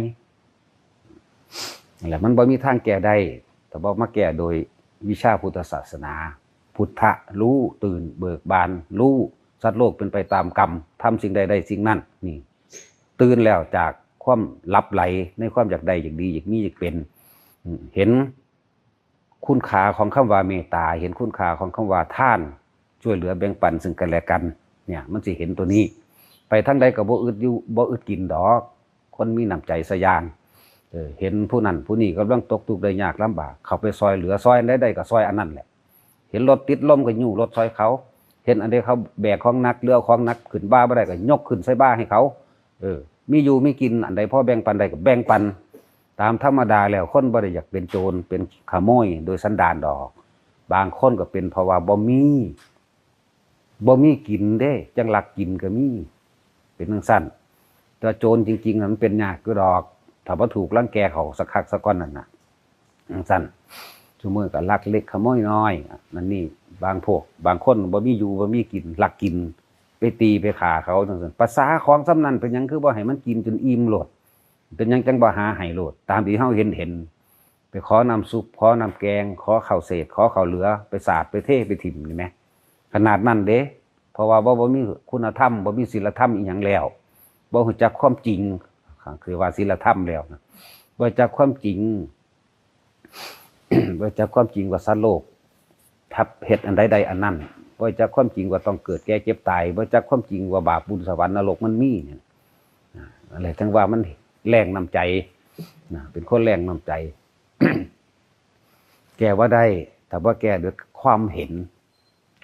ນັ້ນແຫຼະ, ມັນບໍ່ມີທາງແກ້ໄດ້ ຖ້າບໍ່ມາແກ້ໂດຍວິຊາພຸດທະສາສະໜາ. ພຸດທະ ຮູ້, ຕື່ນ, ເບີກບານ, ຮູ້, ສັດໂລກເປັນໄປຕາມກຳ, ທຳສິ່ງໃດໄດ້ສິ່ງນັ້ນ. ນີ້, ຕື່ນແລ້ວຈາກຄວາມຫຼັບໄຫຼໃນຄວາມຢາກໄດ້, ຢາກດີ, ຢາກມີ, ຢາກເປັນ. ເຫັນ ຄຸນຄ່າຂອງຄຳວ່າເມດຕາ, ເຫັນຄຸນຄ່າຂອງຄຳວ່າທານ, ຊ່ວຍເຫຼືອແບ່ງປັນເຊິ່ງກັນແລະກັນເນຍ, ມັນຊິເຫັນຕົວນີ້. ໄປທາງໃດກໍບໍ່ອຶດຢູ່, ບໍ່ອຶດກິນດອກ, ຄົນມີນ້ຳໃຈຊະຢ່າງ. ເອີ, ເຫັນຜູ້ນັ້ນຜູ້ນີ້ກຳລັງຕົກທຸກໄດ້ຍາກລຳບາກ, ເຂົ້າໄປຊ່ອຍເຫຼືອ, ຊ່ອຍອັນໃດໄດ້ກໍຊ່ອຍອັນນັ້ນແຫຼະ. ເຫັນລົດຕິດລົມກໍຍູ້ລົດຊ່ອຍເຂົາ, ເຫັນອັນໃດເຂົາແບກຂອງໜັກ, ເຫຼືອເອົາຂອງໜັກຂຶ້ນບ່າບໍ່ໄດ້ ກໍຍົກຂຶ້ນໃສ່ບ່າໃຫ້ເຂົາ. ເອີ, ມີຢູ່ມີກິນ, ອັນໃດພໍແບ່ງປັນໄດ້ກໍແບ່ງປັນ. ຕາມທຳມະດາແລ້ວ ຄົນບໍ່ໄດ້ຢາກເປັນໂຈນ ເປັນຂະໂມຍໂດຍສັນດານດອກ. ບາງຄົນກໍເປັນເພາະວ່າບໍ່ມີ ບໍ່ມີກິນເດ້ ຈັ່ງລັກກິນກໍມີ ເປັນຈັ່ງຊັ້ນ. ແຕ່ໂຈນຈິງໆ ມັນເປັນຍາກຢູ່ດອກ ຖ້າບໍ່ຖືກລັງແກເຂົາສະຄັກສະກ່ອນນັ້ນນະ ຈັ່ງຊັ້ນ. ຊຸມື້ກໍລັກເລັກຂະໂມຍນ້ອຍ ອັນນີ້ ບາງພວກ ບາງຄົນບໍ່ມີຢູ່ບໍ່ມີກິນ ລັກກິນ ໄປຕີໄປຂ້າເຂົາ ຈັ່ງຊັ້ນ. ປະສາຂອງສ່ຳນັ້ນ ເປັນຫຍັງຄືບໍ່ໃຫ້ມັນກິນຈົນອີ່ມໂລດ? ເປັນຫຍັງຈັ່ງບໍ່ຫາໃຫ້ໂລດ ຕາມທີ່ເຮົາເຫັນໆ ໄປຂໍນ້ຳຊຸບ ຂໍນ້ຳແກງ ຂໍເຂົ້າເສດ ຂໍເຂົ້າເຫຼືອ ໄປສາດໄປເທໄປຖິ້ມນີ້ແໝ ຂະໜາດນັ້ນເດ້. ເພາະວ່າບໍ່ ບໍ່ມີຄຸນນະທຳ ບໍ່ມີສິນລະທຳອີ່ຫຍັງແລ້ວ ບໍ່ຮູ້ຈັກຄວາມຈິງ ຄືວ່າສິນລະທຳແລ້ວນະ ບໍ່ຮູ້ຈັກຄວາມຈິງ ບໍ່ຮູ້ຈັກຄວາມຈິງວ່າສັດໂລກ ທັບເຮັດອັນໃດໄດ້ອັນນັ້ນ ບໍ່ຮູ້ຈັກຄວາມຈິງວ່າຕ້ອງເກີດແກ່ເຈັບຕາຍ ບໍ່ຮູ້ຈັກຄວາມຈິງວ່າບາບບຸນສະຫວັນນະລົກມັນມີ ນັ້ນແຫຼະ ຈັ່ງວ່າມັນແລ້ງນ້ຳໃຈນະ ເປັນຄົນແລ້ງນ້ຳໃຈ ແກ້ບໍ່ໄດ້ ຖ້າບໍ່ແກ້ດ້ວຍຄວາມເຫັນ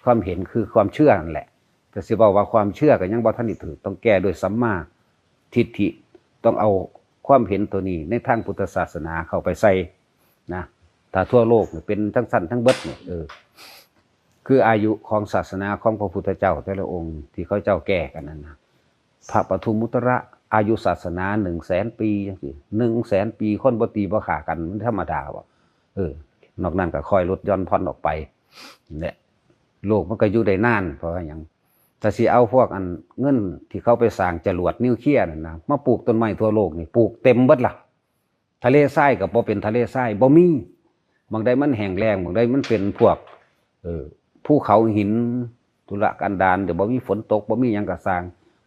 ຄວາມເຫັນຄືຄວາມເຊື່ອນັ້ນແຫຼະ ແຕ່ຊິເວົ້າວ່າຄວາມເຊື່ອກໍຍັງບໍ່ທັນໄດ້ຖືກ ຕ້ອງແກ້ດ້ວຍສຳມາທິດຖິ ຕ້ອງເອົາຄວາມເຫັນໂຕນີ້ໃນທາງພຸດທະສາສະໜາເຂົ້າໄປໃສ່ນະ. ຖ້າທົ່ວໂລກນີ້ເປັນທັງຊັ້ນທັງເບິດນີ້ ເອີ ຄືອາຍຸຂອງສາສະໜາຂອງພະພຸດທະເຈົ້າແຕ່ລະອົງທີ່ເຂົາເຈົ້າແກ້ກັນນັ້ນນະ ພະປະທຸມມຸດຕະລະ ອາຍຸສາສະໜາໜຶ່ງແສນປີ ຈັ່ງຊີ້ ໜຶ່ງແສນປີ ຄົນບໍ່ຕີບໍ່ຂ້າກັນ ມັນທຳມະດາບໍ່? ເອີ ນອກນັ້ນກໍຄ່ອຍຫຼຸດຢ່ອນຜ່ອນອອກໄປ ແລະ ໂລກມັນກໍຢູ່ໄດ້ນານ ເພາະວ່າຫຍັງ? ຖ້າຊິເອົາພວກອັນເງິນທີ່ເຂົາໄປສ້າງຈະຫຼວດນິວເຄຍນັ້ນນະ ມາປູກຕົ້ນໄມ້ທົ່ວໂລກນີ້ ປູກເຕັມເບິດລະ ທະເລຊາຍກໍບໍ່ເປັນທະເລຊາຍ ບໍ່ມີ. ໝ່ອງໃດມັນແຫ້ງແລ້ງ ໝ່ອງໃດມັນເປັນພວກ ເອີ ພູເຂົາຫີນ ທຸລະກັນດານ ດຽວບໍ່ມີຝົນຕົກ ບໍ່ມີຫຍັງກໍຊ່າງ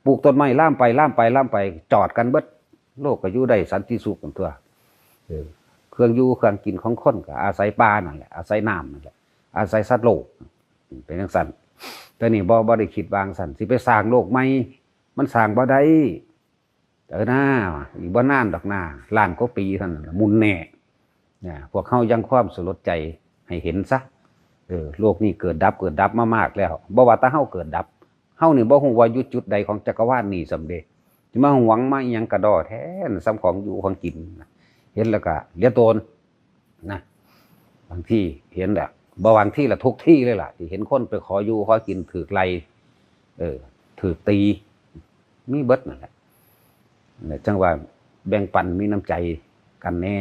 ປູກຕົ້ນໄມ້ລາມໄປ ລາມໄປ ລາມໄປ ຈອດກັນເບິດ ໂລກກໍຢູ່ໄດ້ສັນຕິສຸກຫັ້ນຕົວະ. ເອີ ເຄື່ອງຢູ່ເຄື່ອງກິນຂອງຄົນກໍອາໄສປ່ານັ້ນແຫຼະ ອາໄສນ້ຳນັ້ນແຫຼະ ອາໄສສັດໂລກ ເປັນຈັ່ງຊັ້ນ. ແຕ່ນີ້ບໍ່ ບໍ່ໄດ້ຄິດວ່າຈັ່ງຊັ້ນ ຊິໄປສ້າງໂລກໃໝ່ ມັນສ້າງບໍ່ໄດ້. ເອີນາ ອີກບໍ່ນານດອກນາ ລ້ານກວ່າປີເທົ່ານັ້ນລະ ໝຸນແນ່. ນະ ພວກເຮົາຍັງຄວາມສະຫຼົດໃຈໃຫ້ເຫັນຊະ. ເອີ ໂລກນີ້ເກີດດັບ ເກີດດັບມາມາກແລ້ວ ບໍ່ວ່າແຕ່ເຮົາເກີດດັບ ເຮົານີ້ບໍ່ຮູ້ວ່າຢູ່ຈຸດໃດຂອງຈັກກະວານນີ້ຊ້ຳເດ ຊິມາຫວງມາອີ່ຫຍັງກະດໍ້ແທ້ ສ່ຳຂອງຢູ່ຂອງກິນ ເຫັນແລ້ວກະເຫຼືອໂຕນ ນະ ບາງທີເຫັນແຫຼະ ບໍ່ບາງທີລະ ທຸກທີເລີຍລະ ທີ່ເຫັນຄົນໄປຂໍຢູ່ຂໍກິນຖືກໄລ່ ເອີ ຖືກຕີ ມີເບິດນັ້ນແຫຼະ. ແລະ ຈັ່ງວ່າແບ່ງປັນມີນ້ຳໃຈກັນແດ່.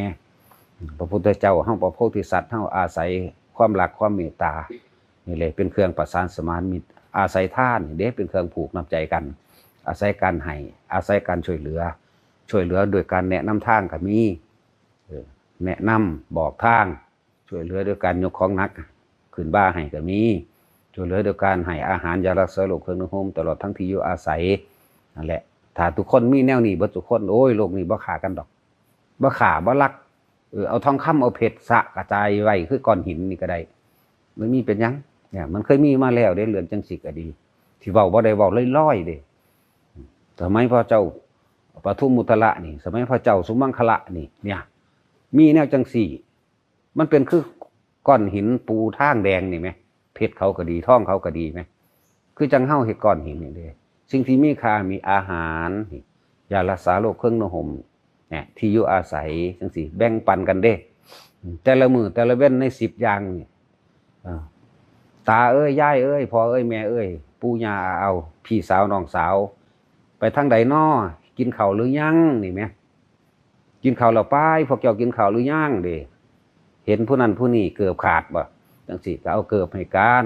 ພະພຸດທະເຈົ້າເຮົາ ພະໂພທິສັດເຮົາ ອາໄສຄວາມຮັກຄວາມເມດຕານີ້ແຫຼະ ເປັນເຄື່ອງປະສານສະມານມິດ ອາໄສທານນີ້ເດ້ ເປັນເຄື່ອງຜູກນ້ຳໃຈກັນ ອາໄສການໃຫ້ ອາໄສການຊ່ວຍເຫຼືອ ຊ່ວຍເຫຼືອໂດຍການແນະນຳທາງກໍມີ ເອີ ແນະນຳບອກທາງ ຊ່ວຍເຫຼືອໂດຍການຍົກຂອງໜັກຂຶ້ນບ່າໃຫ້ກໍມີ ຊ່ວຍເຫຼືອໂດຍການໃຫ້ອາຫານ ຢາຮັກສາໂລກ ເຄື່ອງນຸ່ງຫົ່ມ ຕະຫຼອດທັງທີ່ຢູ່ອາໄສ ນັ້ນແຫຼະ. ຖ້າທຸກຄົນມີແນວນີ້ເບິດທຸກຄົນ ໂອ້ຍ ໂລກນີ້ບໍ່ຂ້າກັນດອກ ບໍ່ຂ້າບໍ່ລັກ ເອີ ເອົາທອງຄຳເອົາເພັດສະກະຈາຍໄວ້ຄືກ້ອນຫີນນີ້ກໍໄດ້ ມັນມີເປັນຫຍັງ? ເນຍ ມັນເຄີຍມີມາແລ້ວເດ້ ເລື່ອງຈັ່ງຊີ້ກໍດີ ທີ່ເວົ້າບໍ່ໄດ້ເວົ້າລອຍໆເດ້. ສະໄໝພະເຈົ້າປະທຸມມຸດຕະລະນີ້ ສະໄໝພະເຈົ້າສຸມັງຄະລະນີ້ ເນຍ ມີແນວຈັ່ງຊີ້ ມັນເປັນຄືກ້ອນຫີນປູທາງແດງນີ້ແໝ ເພັດເຂົາກໍດີ ທອງເຂົາກໍດີແໝ ຄືຈັ່ງເຮົາເຮັດກ້ອນຫີນນີ້ເດ້. ສິ່ງທີ່ມີຄ່າມີອາຫານ ຢາຮັກສາໂລກ ເຄື່ອງນຸ່ງຫົ່ມ ແນະ ທີ່ຢູ່ອາໄສ ຈັ່ງຊີ້ ແບ່ງປັນກັນເດ້ ແຕ່ລະມື້ແຕ່ລະເວັນໃນສິບຢ່າງນີ້ ເອີ ຕາເອີຍ ຍາຍເອີຍ ພໍ່ເອີຍ ແມ່ເອີຍ ປູ່ຍ່າອາເອົາ ພີ່ສາວ ນ້ອງສາວ ໄປທາງໃດນໍ? ກິນເຂົ້າຫຼືຍັງ? ນີ້ແໝ ກິນເຂົ້າແລ້ວໄປ ພວກເຈົ້າກິນເຂົ້າຫຼືຍັງເດ? ເຫັນຜູ້ນັ້ນຜູ້ນີ້ເກີບຂາດບໍ່? ຈັ່ງຊີ້ກໍເອົາເກີບໃຫ້ການ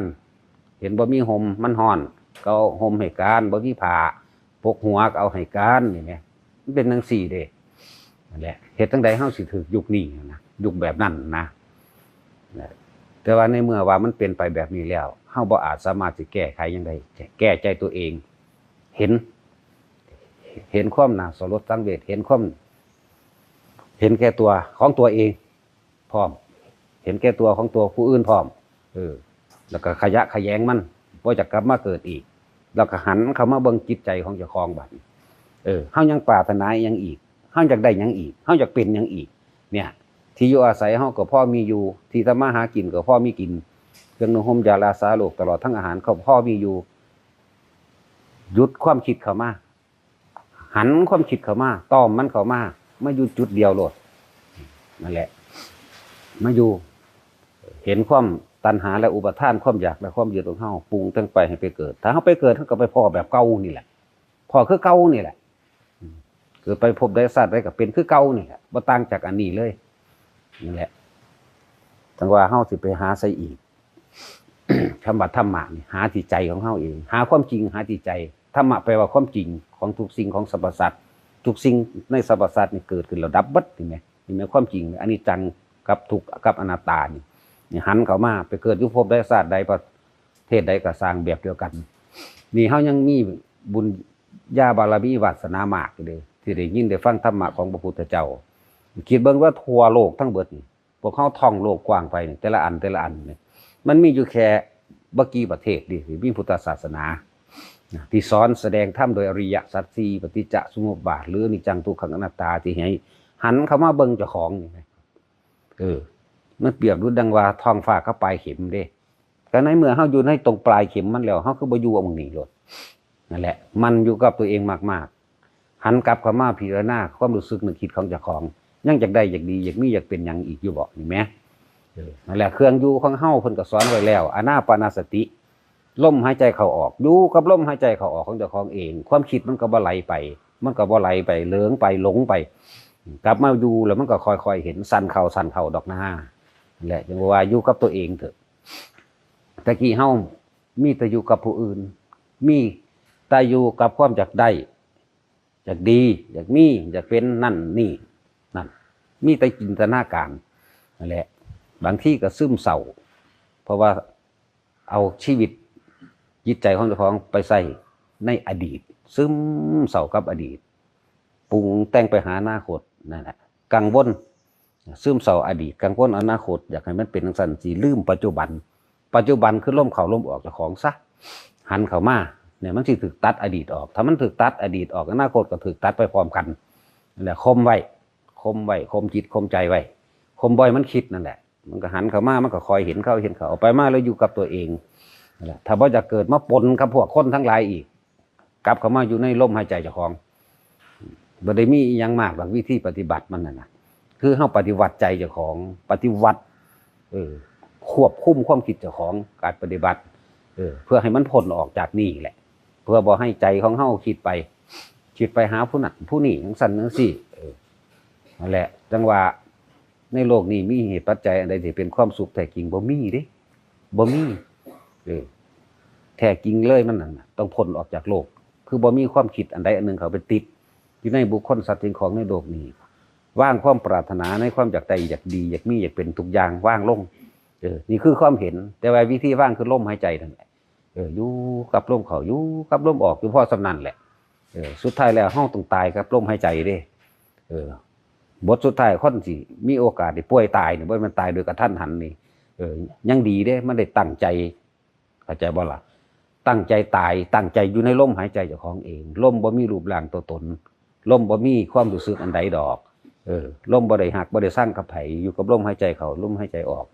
ເຫັນບໍ່ມີຮົ່ມມັນຮ້ອນ ກໍເອົາຮົ່ມໃຫ້ການ ບໍ່ມີຜ້າປົກຫົວກໍເອົາໃຫ້ການ ນີ້ແໝ ມັນເປັນຈັ່ງຊີ້ເດ້. ນັ້ນແຫຼະ ເຮັດຈັ່ງໃດເຮົາຊິຖືກຍຸກນີ້ນະ ຍຸກແບບນັ້ນນະ ແຕ່ວ່າໃນເມື່ອວ່າມັນເປັນໄປແບບນີ້ແລ້ວ ເຮົາບໍ່ອາດສາມາດຊິແກ້ໄຂຫຍັງໄດ້ ແກ້ໃຈຕົວເອງ ເຫັນ ເຫັນຄວາມໜ້າສະຫຼົດສັງເວດ ເຫັນຄວາມ ເຫັນແກ່ຕົວຂອງຕົວເອງພ້ອມ ເຫັນແກ່ຕົວຂອງຕົວຜູ້ອື່ນພ້ອມ ເອີ ແລ້ວກໍຂະຫຍະຂະແຫຍງມັນ ບໍ່ຢາກກັບມາເກີດອີກ ແລ້ວກໍຫັນເຂົ້າມາເບິ່ງຈິດໃຈຂອງເຈົ້າຂອງບັດນີ້ ເອີ ເຮົາຍັງປາດຖະໜາຫຍັງອີກ? ເຮົາຢາກໄດ້ຫຍັງອີກ? ເຮົາຢາກເປັນຫຍັງອີກ? ເນຍ ທີ່ຢູ່ອາໄສເຮົາກໍພໍມີຢູ່ ທີ່ທຳມາຫາກິນກໍພໍມີກິນ ເຄື່ອງນຸ່ງຫົ່ມ ຢາຮັກສາໂລກ ຕະຫຼອດທັງອາຫານກໍພໍມີຢູ່. ຢຸດຄວາມຄິດເຂົ້າມາ ຫັນຄວາມຄິດເຂົ້າມາ ຕ້ອມມັນເຂົ້າມາ ມາຢູ່ຈຸດດຽວໂລດ ນັ້ນແຫຼະ ມາຢູ່ ເຫັນຄວາມ ຕັນຫາ ແລະ ອຸປາທານ ຄວາມຢາກ ແລະ ຄວາມຍຶດຂອງເຮົາ ປຸງແຕ່ງໄປໃຫ້ໄປເກີດ. ຖ້າເຮົາໄປເກີດ ເຮົາກໍໄປພໍ້ແບບເກົ່ານີ້ແຫຼະ ພໍ້ຄືເກົ່ານີ້ແຫຼະ. ອືມ ເກີດໄປພົບໃດຊາດໃດກໍເປັນຄືເກົ່ານີ້ແຫຼະ ບໍ່ຕ່າງຈາກອັນນີ້ເລີຍ. ນີ້ແຫຼະ ຈັ່ງວ່າເຮົາຊິໄປຫາໃສອີກ? ຄຳວ່າທຳມະນີ້ ຫາທີ່ໃຈຂອງເຮົາເອງ ຫາຄວາມຈິງ ຫາທີ່ໃຈ. ທຳມະແປວ່າຄວາມຈິງຂອງທຸກສິ່ງ ຂອງສັບພະສັດ. ທຸກສິ່ງໃນສັບພະສັດນີ້ເກີດຂຶ້ນແລ້ວດັບເບິດ ນີ້ແໝ່ ນີ້ແມ່ນຄວາມຈິງ ອະນິດຈັງກັບທຸກກັບອະນັດຕານີ້. ນີ້ຫັນເຂົ້າມາ ໄປເກີດຢູ່ພົບໃດຊາດໃດ ປະເທດໃດກໍຊ່າງ ແບບດຽວກັນ. ນີ້ເຮົາຍັງມີບຸນ ຍາບາລະມີວາສະນາມາກຢູ່ເດ້ ທີ່ໄດ້ຍິນໄດ້ຟັງທຳມະຂອງພະພຸດທະເຈົ້າ. ຄິດເບິ່ງວ່າທົ່ວໂລກທັງເບິດນີ້ ພວກເຮົາທ່ອງໂລກກວ້າງໄປນີ້ ແຕ່ລະອັນ ແຕ່ລະອັນນີ້ ມັນມີຢູ່ແຄ່ບໍ່ກີ່ປະເທດເດ້ ທີ່ມີພຸດທະສາສະໜາ ທີ່ສອນສະແດງທຳໂດຍອະລິຍະສັດສີ່ ປະຕິດຈະສະມຸບບາດ ຫຼື ອະນິດຈັງ ທຸກຂັງ ອະນັດຕາ ທີ່ໃຫ້ຫັນເຂົ້າມາເບິ່ງເຈົ້າຂອງນີ້. ເອີ ມັນປຽບດູດດັ່ງວ່າທ້ອງຟ້າກັບປາຍເຂັມເດ້. ກໍໃນເມື່ອເຮົາຢູ່ໃນຕົງປາຍເຂັມມັນແລ້ວ ເຮົາຄືບໍ່ຢູ່ໝ່ອງນີ້ໂລດ? ນັ້ນແຫຼະ ໝັ່ນຢູ່ກັບຕົວເອງມາກໆ ຫັນກັບເຂົ້າມາພິຈາລະນາຄວາມຮູ້ສຶກນຶກຄິດຂອງເຈົ້າຂອງ. ຍັງຢາກໄດ້ ຢາກດີ ຢາກມີ ຢາກເປັນຫຍັງອີກຢູ່ບໍ່? ນີ້ແໝ່ ເອີ ນັ້ນແຫຼະ ເຄື່ອງຢູ່ຂອງເຮົາເພິ່ນກໍສອນໄວ້ແລ້ວ ອານາປານະສະຕິ ລົມຫາຍໃຈເຂົ້າອອກ ຢູ່ກັບລົມຫາຍໃຈເຂົ້າອອກຂອງເຈົ້າຂອງເອງ. ຄວາມຄິດມັນກໍບໍ່ໄຫຼໄປ ມັນກໍບໍ່ໄຫຼໄປ ເຫຼີງໄປ ຫຼົງໄປ. ກັບມາຢູ່ແລ້ວມັນກໍຄ່ອຍໆເຫັນ ສັ້ນເຂົ້າ ສັ້ນເຂົ້າດອກນາ. ນັ້ນແຫຼະ ຈຶ່ງວ່າຢູ່ກັບຕົວເອງເຖາະ. ແຕ່ກີ້ເຮົາມີແຕ່ຢູ່ກັບຜູ້ອື່ນ ມີແຕ່ຢູ່ກັບຄວາມຢາກໄດ້ ຢາກດີ ຢາກມີ ຢາກເປັນ ນັ້ນນີ້ນັ້ນ ມີແຕ່ຈິນຕະນາການ. ນັ້ນແຫຼະ ບາງທີກໍຊຶມເສົ້າ ເພາະວ່າ ເອົາຊີວິດຈິດໃຈຂອງເຈົ້າຂອງໄປໃສ່ໃນອະດີດ ຊຶມເສົ້າກັບອະດີດ ປຸງແຕ່ງໄປຫາອະນາຄົດ. ນັ້ນແຫຼະ ກັງວົນ ຊຶມເສົ້າອະດີດ ກັງວົນອະນາຄົດ ຢາກໃຫ້ມັນເປັນຈັ່ງຊັ້ນ ຊິລືມປັດຈຸບັນ. ປັດຈຸບັນຄືລົມເຂົ້າລົມອອກເຈົ້າຂອງຊະ ຫັນເຂົ້າມາ ນີ້ມັນຊິຖືກຕັດອະດີດອອກ. ຖ້າມັນຖືກຕັດອະດີດອອກ ອະນາຄົດກໍຖືກຕັດໄປພ້ອມກັນ. ນັ້ນແຫຼະ ຂົ່ມໄວ້ ຂົ່ມໄວ້ ຂົ່ມຈິດຂົ່ມໃຈໄວ້ ຂົ່ມບໍ່ໃຫ້ມັນຄິດ. ນັ້ນແຫຼະ ມັນກໍຫັນເຂົ້າມາ ມັນກໍຄ່ອຍເຫັນເຂົ້າ ເຫັນເຂົ້າ ເອົາໄປມາແລ້ວຢູ່ກັບຕົວເອງ. ນັ້ນແຫຼະ ຖ້າບໍ່ຢາກເກີດມາປົນກັບພວກຄົນທັງຫຼາຍອີກ ກັບເຂົ້າມາຢູ່ໃນລົມຫາຍໃຈເຈົ້າຂອງ. ບໍ່ໄດ້ມີອີ່ຫຍັງມາກດອກ ວິທີປະຕິບັດມັນນັ້ນນະ ຄືເຮົາປະຕິວັດໃຈເຈົ້າຂອງ ປະຕິວັດ ເອີ ຄວບຄຸມຄວາມຄິດເຈົ້າຂອງ ການປະຕິບັດ ເອີ ເພື່ອໃຫ້ມັນພົ້ນອອກຈາກນີ້ແຫຼະ ເພື່ອບໍ່ໃຫ້ໃຈຂອງເຮົາຄິດໄປ ຄິດໄປຫາຜູ້ນັ້ນຜູ້ນີ້ ຈັ່ງຊັ້ນຈັ່ງຊີ້. ເອີ ນັ້ນແຫຼະ ຈັ່ງວ່າໃນໂລກນີ້ມີເຫດປັດໄຈອັນໃດທີ່ເປັນຄວາມສຸກແທ້ຈິງ? ບໍ່ມີເດ້ ບໍ່ມີ. ເອີ ແທ້ຈິງເລີຍມັນນັ້ນນະ ຕ້ອງພົ້ນອອກຈາກໂລກ ຄືບໍ່ມີຄວາມຄິດອັນໃດອັນໜຶ່ງເຂົ້າໄປຕິດຢູ່ໃນບຸກຄົນ ສັດ ສິ່ງຂອງໃນໂລກນີ້. ວາງຄວາມປາດຖະໜາໃນຄວາມຢາກໄດ້ ຢາກດີ ຢາກມີ ຢາກເປັນທຸກຢ່າງ ວາງລົງ. ເອີ ນີ້ຄືຄວາມເຫັນ ແຕ່ວ່າວິທີວາງຄືລົມຫາຍໃຈນັ້ນແຫຼະ. ເອີ ຢູ່ກັບລົມເຂົ້າ ຢູ່ກັບລົມອອກ ຢູ່ພໍສ່ຳນັ້ນແຫຼະ. ເອີ ສຸດທ້າຍແລ້ວເຮົາຕ້ອງຕາຍກັບລົມຫາຍໃຈເດ້. ເອີ ບົດສຸດທ້າຍຄົນຊິມີໂອກາດໄດ້ປ່ວຍຕາຍນີ້ ບໍ່ແມ່ນຕາຍໂດຍກະທັນຫັນນີ້. ເອີ ຍັງດີເດ້ ມັນໄດ້ຕັ້ງໃຈ ເຂົ້າໃຈບໍ່ລະ? ຕັ້ງໃຈຕາຍ ຕັ້ງໃຈຢູ່ໃນລົມຫາຍໃຈເຈົ້າຂອງເອງ. ລົມບໍ່ມີຮູບຮ່າງຕົວຕົນ ລົມບໍ່ມີຄວາມຮູ້ສຶກອັນໃດດອກ. ເອີ ລົມບໍ່ໄດ້ຮັກ ບໍ່ໄດ້ຊັງກັບໃຜ ຢູ່ກັບລົມຫາຍໃຈເຂົ້າ ລົມຫາຍໃຈອອກ.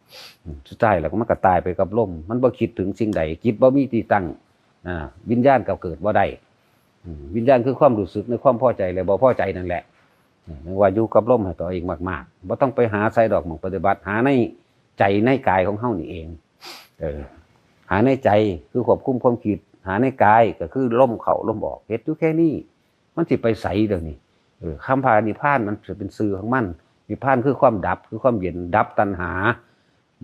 ອືມ ສຸດທ້າຍແລ້ວມັນກໍຕາຍໄປກັບລົມ ມັນບໍ່ຄິດເຖິງສິ່ງໃດ ຈິດບໍ່ມີທີ່ຕັ້ງ. ອ່າ ວິນຍານກໍເກີດບໍ່ໄດ້. ອືມ ວິນຍານຄືຄວາມຮູ້ສຶກໃນຄວາມພໍໃຈ ແລະ ບໍ່ພໍໃຈນັ້ນແຫຼະ. ອືມ ຈັ່ງວ່າຢູ່ກັບລົມໃຫ້ຕົວເອງມາກໆ ບໍ່ຕ້ອງໄປຫາໃສດອກໝ່ອງປະຕິບັດ ຫາໃນໃຈໃນກາຍຂອງເຮົານີ້ເອງ. ເອີ ຫາໃນໃຈຄືຄວບຄຸມຄວາມຄິດ ຫາໃນກາຍກໍຄືລົມເຂົ້າລົມອອກ ເຮັດຢູ່ແຄ່ນີ້ ມັນຊິໄປໃສດຽວນີ້? ເອີ ຄຳວ່ານິບພານມັນຊິເປັນຊື່ຂອງມັນ. ນິບພານຄືຄວາມດັບ ຄືຄວາມເຢັນ ດັບຕັນຫາ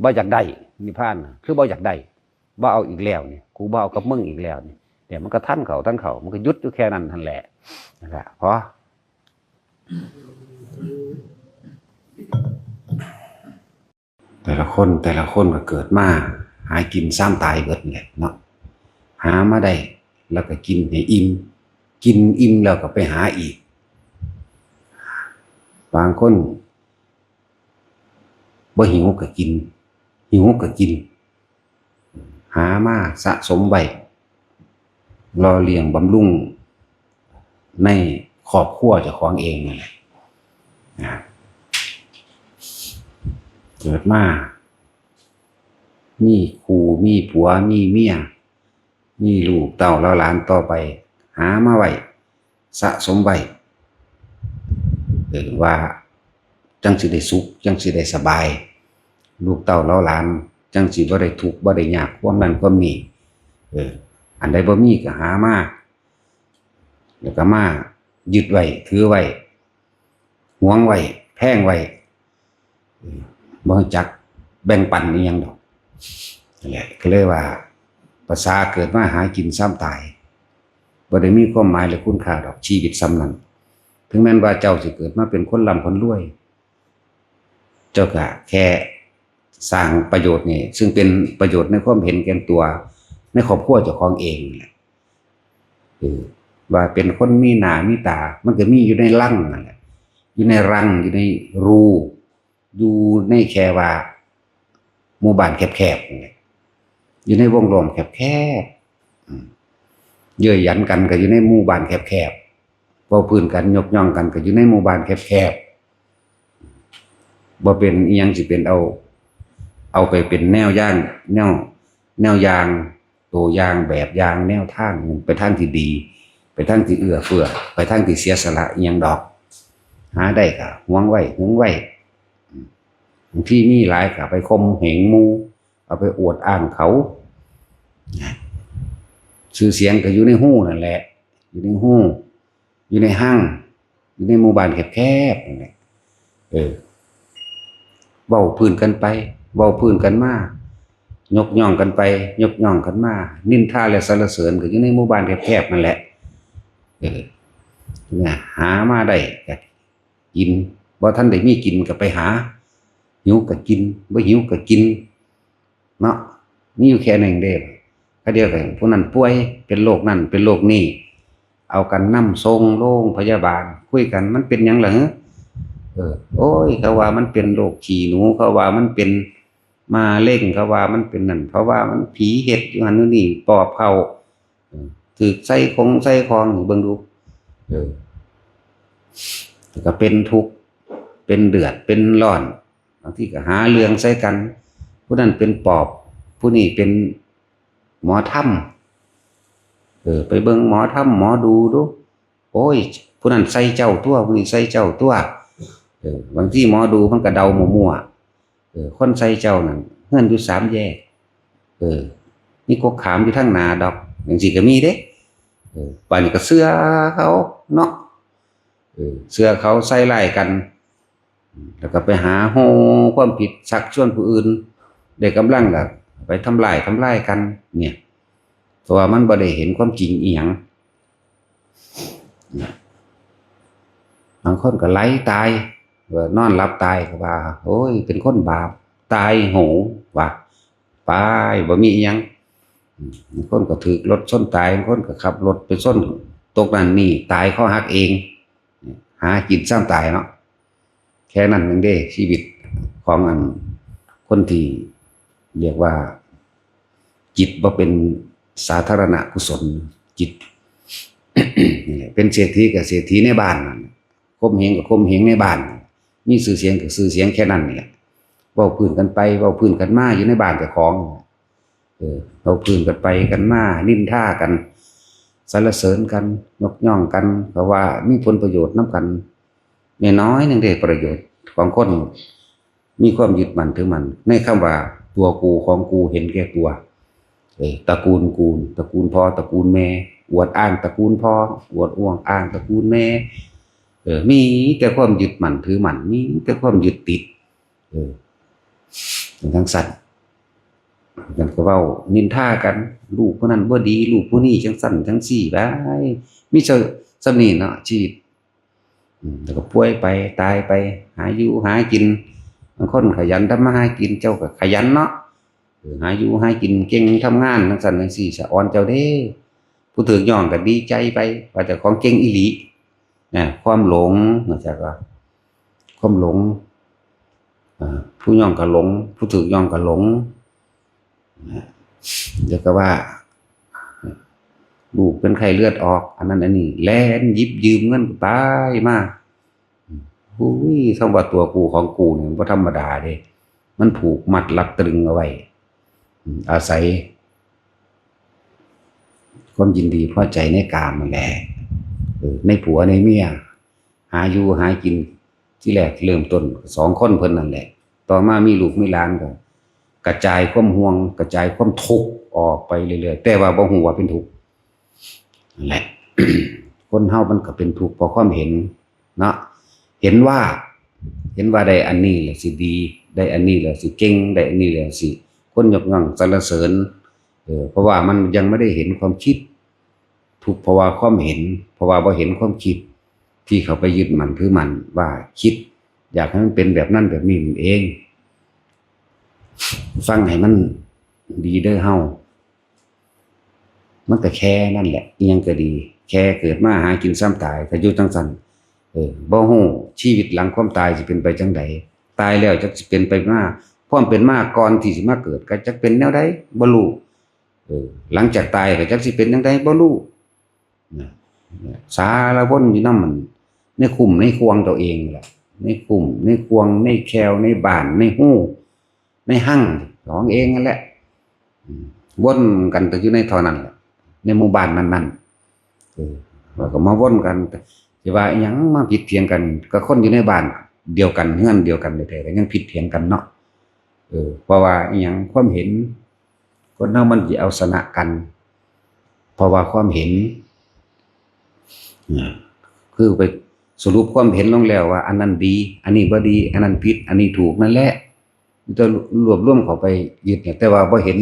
ບໍ່ຢາກໄດ້. ນິບພານນະ ຄືບໍ່ຢາກໄດ້ ບໍ່ເອົາອີກແລ້ວນີ້ ກູບໍ່ເອົາກັບມຶງອີກແລ້ວນີ້. ເນຍ ມັນກໍທັນເຂົ້າ ທັນເຂົ້າ ມັນກໍຢຸດຢູ່ແຄ່ນັ້ນຫັ້ນແຫຼະ. ນັ້ນລະ ພໍ. ແຕ່ລະຄົນ ແຕ່ລະຄົນກໍເກີດມາຫາກິນຊາມຕາຍເບິດແຫຼະເນາະ. ຫາມາໄດ້ແລ້ວກໍກິນໃຫ້ອີ່ມ ກິນອີ່ມແລ້ວກໍໄປຫາອີກ. ບາງຄົນບໍ່ຫິວກໍກິນ ຫິວກໍກິນ. ຫາມາສະສົມໄວ້ ຫຼໍ່ລ້ຽງບຳລຸງໃນຄອບຄົວເຈົ້າຂອງເອງນັ້ນແຫຼະ. ນະ ເກີດມາມີຄູ່ມີຜົວມີເມຍ ມີລູກເຕົ້າເຫຼົ່າຫຼານຕໍ່ໄປ ຫາມາໄວ້ ສະສົມໄວ້ ເອີ້ນວ່າຈັ່ງຊິໄດ້ສຸກ ຈັ່ງຊິໄດ້ສະບາຍ. ລູກເຕົ້າເຫຼົ່າຫຼານ จั่งสิบ่ได้ทุกข์บ่ได้ยาก ความนั้นความนี้ เออ อันใดบ่มีก็หามา แล้วก็มายึดไว้ ถือไว้ หวงไว้ แพงไว้ เออ บ่รู้จักแบ่งปันอิหยังดอก นั่นแหละ ก็เลยว่า ภาษาเกิดมาหากินซ้ำตาย บ่ได้มีความหมายและคุณค่าดอก ชีวิตส่ำนั้น ถึงแม้นว่าเจ้าสิเกิดมาเป็นคนร่ำคนรวย เจ้าก็แค่สร้างประโยชน์นี่ ซึ่งเป็นประโยชน์ในความเห็นแก่ตัว ในครอบครัวเจ้าของเองนั่นแหละ เออ ว่าเป็นคนมีหน้ามีตา มันก็มีอยู่ในรังนั่นแหละ อยู่ในรัง อยู่ในรู อยู่ในแค่ว่าหมู่บ้านแคบๆ นั่นแหละ อยู่ในวงล้อมแคบๆ อืม เย้ยหยันกันก็อยู่ในหมู่บ้านแคบๆ เว้าพื้นกัน ยกย่องกันก็อยู่ในหมู่บ้านแคบๆ บ่เป็นอิหยังสิเป็นเอา เอาไปเป็นแนวอย่าง แนว แนวอย่าง ตัวอย่าง แบบอย่าง แนวทาง ไปทางที่ดี ไปทางที่เอื้อเฟื้อ ไปทางที่เสียสละอิหยังดอก หาได้ก็หวงไว้ หึงไว้ อืม บางทีมีหลายก็ไปข่มเหงหมู่ เอาไปอวดอ้างเขา ชื่อเสียงก็อยู่ในฮูนั่นแหละ อยู่ในฮู อยู่ในฮัง อยู่ในหมู่บ้านแคบๆ นั่นแหละ เออ เว้าพื้นกันไป เว้าพื้นกันมา ยกย่องกันไป ยกย่องกันมา นินทาและสรรเสริญก็อยู่ในหมู่บ้านแคบๆ นั่นแหละ เออ นะ หามาได้ก็กิน บ่ทันได้มีกินก็ไปหา หิวก็กิน บ่หิวก็กิน เนาะ มีอยู่แค่นั้นเด้ คาเดียวกัน ผู้นั้นป่วย เป็นโรคนั้น เป็นโรคนี้ เอากันนำส่งโรงพยาบาล คุยกัน มันเป็นหยังล่ะหึ เออ โอ้ย เขาว่ามันเป็นโรคขี้หนู เขาว่ามันเป็นมะเร็ง เขาว่ามันเป็นนั่น เขาว่ามันผีเฮ็ดอยู่หั่นอยู่นี่ ปอบเข้า เออ ถืกใส่คงใส่คอง เบิ่งดู เออ แล้วก็เป็นทุกข์ เป็นเดือด เป็นร้อน บางทีก็หาเรื่องใส่กัน ผู้นั้นเป็นปอบ ผู้นี้เป็นหมอธรรม เออ ไปเบิ่งหมอธรรม หมอดูดู โอ้ย ผู้นั้นใส่เจ้าตั๊ว ผู้นี้ใส่เจ้าตั๊ว เออ บางทีหมอดูมันก็เดามั่วๆ เออ คนใส่เจ้านั่น เฮือนอยู่สามแยก เออ มีกกขามอยู่ทางหน้าดอก จั่งซี้ก็มีเด้ เออ บาดนี้ก็เชื่อเขาเนาะ เออ เชื่อเขา ใส่ร้ายกัน แล้วก็ไปหาโฮความผิด ชักชวนผู้อื่น ได้กำลังก็ไปทำร้าย ทำลายกัน เนี่ย เพราะว่ามันบ่ได้เห็นความจริงอิหยัง บางคนก็ไหลตาย เออ นอนหลับตายก็ว่า โอ้ย เป็นคนบาป ตายโหง ว่าไป บ่มีอิหยัง อืม บางคนก็ถืกรถชนตาย บางคนก็ขับรถไปชน ตกนั่นนี่ ตายคอหักเอง หากินซ้ำตายเนาะ แค่นั้นหนึ่งเด้ ชีวิตของอัน คนที่เรียกว่าจิตบ่เป็นสาธารณกุศล จิต นี่แหละ เป็นเศรษฐีก็เศรษฐีในบ้านนั่น ข่มเหงก็ข่มเหงในบ้าน มีชื่อเสียงก็ชื่อเสียงแค่นั้นนี่แหละ เว้าพื้นกันไป เว้าพื้นกันมา อยู่ในบ้านเจ้าของ เออ เว้าพื้นกันไปกันมา นินทากัน สรรเสริญกัน ยกย่องกัน ก็ว่ามีผลประโยชน์นำกัน น้อยๆ หนึ่งเด้ ประโยชน์ของคนมีความยึดมั่นถือมั่น ในคำว่าตัวกูของกู เห็นแก่ตัว เออ ตระกูลกู ตระกูลพ่อ ตระกูลแม่ อวดอ้างตระกูลพ่อ อวดอ้างตระกูลแม่ เออ มีแต่ความยึดมั่นถือมั่น มีแต่ความยึดติด เออ จั่งซั้น มันก็เว้านินทากัน ลูกผู้นั้นบ่ดี ลูกผู้นี้จั่งซั้นจั่งซี้ บาย มีเท่า ส่ำนี้เนาะ ชีวิต อืม แล้วก็ป่วยไป ตายไป หาอยู่หากิน บางคนขยันทำมาหากิน เจ้าก็ขยันเนาะ เออ หาอยู่หากินเก่ง ทำงานจั่งซั้นจั่งซี้ สะออนเจ้าเด้ ผู้ถืกย่องก็ดีใจไป ว่าเจ้าของเก่งอีหลี นะ ความหลง เนื่องจากว่า ความหลง อ่า ผู้ย่องก็หลง ผู้ถืกย่องก็หลง นะ แล้วก็ว่า ลูกเป็นไข้เลือดออก อันนั้นอันนี้ แล่นหยิบยืมเงินไปมา โอ้ย คำว่าตัวกูของกูนี่บ่ธรรมดาเด้ มันผูกมัดรัดตรึงเอาไว้ อืม อาศัยความยินดีพอใจในกามนั่นแหละ เออ ในผัวในเมีย หาอยู่หากิน ทีแรกเริ่มต้นสองคนเพิ่นนั่นแหละ ต่อมามีลูกมีหลานก็ ກະຈາຍຄວາມຫ່ວງ ກະຈາຍຄວາມທຸກອອກໄປເລື້ອຍໆ ແຕ່ວ່າບໍ່ຮູ້ວ່າເປັນທຸກ. ນັ້ນແຫຼະ ຄົນເຮົາມັນກໍເປັນທຸກເພາະຄວາມເຫັນເນາະ ເຫັນວ່າ ເຫັນວ່າໄດ້ອັນນີ້ແລ້ວຊິດີ ໄດ້ອັນນີ້ແລ້ວຊິເກັ່ງ ໄດ້ອັນນີ້ແລ້ວຊິຄົນຍົກຍ້ອງສັນລະເສີນ ເອີ ເພາະວ່າມັນຍັງບໍ່ໄດ້ເຫັນຄວາມຄິດ. ທຸກເພາະວ່າຄວາມເຫັນ ເພາະວ່າບໍ່ເຫັນຄວາມຄິດ ທີ່ເຂົາໄປຍຶດໝັ້ນຖືໝັ້ນວ່າຄິດ ຢາກໃຫ້ມັນເປັນແບບນັ້ນແບບນີ້ນັ້ນເອງ. ຟັງໃຫ້ມັນດີເດີເຮົາ ມັນກໍແຄ່ນັ້ນແຫຼະ ອີ່ຫຍັງກໍດີ ແຄ່ເກີດມາຫາກິນຊຳຕາຍ ກໍຢູ່ຈັ່ງຊັ້ນ. ເອີ ບໍ່ຮູ້ຊີວິດຫຼັງຄວາມຕາຍຊິເປັນໄປຈັ່ງໃດ ຕາຍແລ້ວຈັກຊິເປັນໄປມາ ຄວາມເປັນມາກ່ອນທີ່ຊິມາເກີດກໍຈັກເປັນແນວໃດ ບໍ່ຮູ້. ເອີ ຫຼັງຈາກຕາຍກໍຈັກຊິເປັນຈັ່ງໃດບໍ່ຮູ້ນະ ສາລະວົນຢູ່ນຳ ໃນຄຸ້ມໃນຄວງຕົວເອງແຫຼະ ໃນຄຸ້ມໃນຄວງ ໃນແຂ້ວ ໃນບ້ານ ໃນຮູ ໃນຮັ່ງຂອງເອງນັ້ນແຫຼະ ອືມ ວົນກັນແຕ່ຢູ່ໃນທໍ່ນັ້ນແຫຼະ ໃນໝູ່ບ້ານນັ້ນໆ ເອີ ແລ້ວກໍມາວົນກັນ ຊິວ່າອີ່ຫຍັງມາຜິດຖຽງກັນ ກໍຄົນຢູ່ໃນບ້ານດຽວກັນ ເຮືອນດຽວກັນແທ້ໆ ກໍຍັງຜິດຖຽງກັນເນາະ. ເອີ ເພາະວ່າອີ່ຫຍັງ ຄວາມເຫັນ ຄົນເຮົາມັນຊິເອົາຊະນະກັນ ເພາະວ່າຄວາມເຫັນ ອາ ຄືໄປສະຫຼຸບຄວາມເຫັນລົງແລ້ວວ່າ ອັນນັ້ນດີ ອັນນີ້ບໍ່ດີ ອັນນັ້ນຜິດ ອັນນີ້ຖືກ ນັ້ນແຫຼະ ມີແຕ່ລວບລວມເຂົ້າໄປຍຶດ ແຕ່ວ່າບໍ່ເຫັນ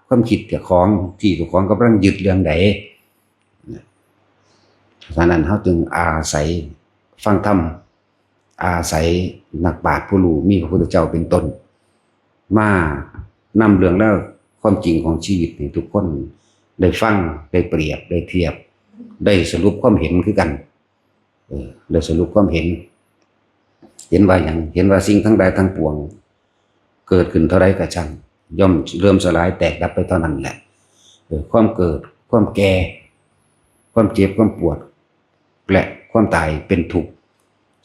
ຄວາມຄິດເຈົ້າຂອງ ທີ່ເຈົ້າຂອງກຳລັງຍຶດເລື່ອງໃດ. ສະນັ້ນເຮົາຈຶ່ງອາໄສຟັງທຳ ອາໄສນັກປາດຜູ້ຮູ້ ມີພະພຸດທະເຈົ້າເປັນຕົ້ນ ມານຳເລື່ອງລາວຄວາມຈິງຂອງຊີວິດໃຫ້ທຸກຄົນໄດ້ຟັງ ໄດ້ປຽບ ໄດ້ທຽບ ໄດ້ສະຫຼຸບຄວາມເຫັນຄືກັນ. ເອີ ໄດ້ສະຫຼຸບຄວາມເຫັນ ເຫັນວ່າຫຍັງ? ເຫັນວ່າສິ່ງທັງຫຼາຍທັງປວງ ເກີດຂຶ້ນເທົ່າໃດກໍຊ່າງ ຍ່ອມເສື່ອມສະຫຼາຍແຕກດັບໄປເທົ່ານັ້ນແຫຼະ. ເອີ ຄວາມເກີດ ຄວາມແກ່ ຄວາມເຈັບ ຄວາມປວດ ແລະ ຄວາມຕາຍເປັນທຸກ.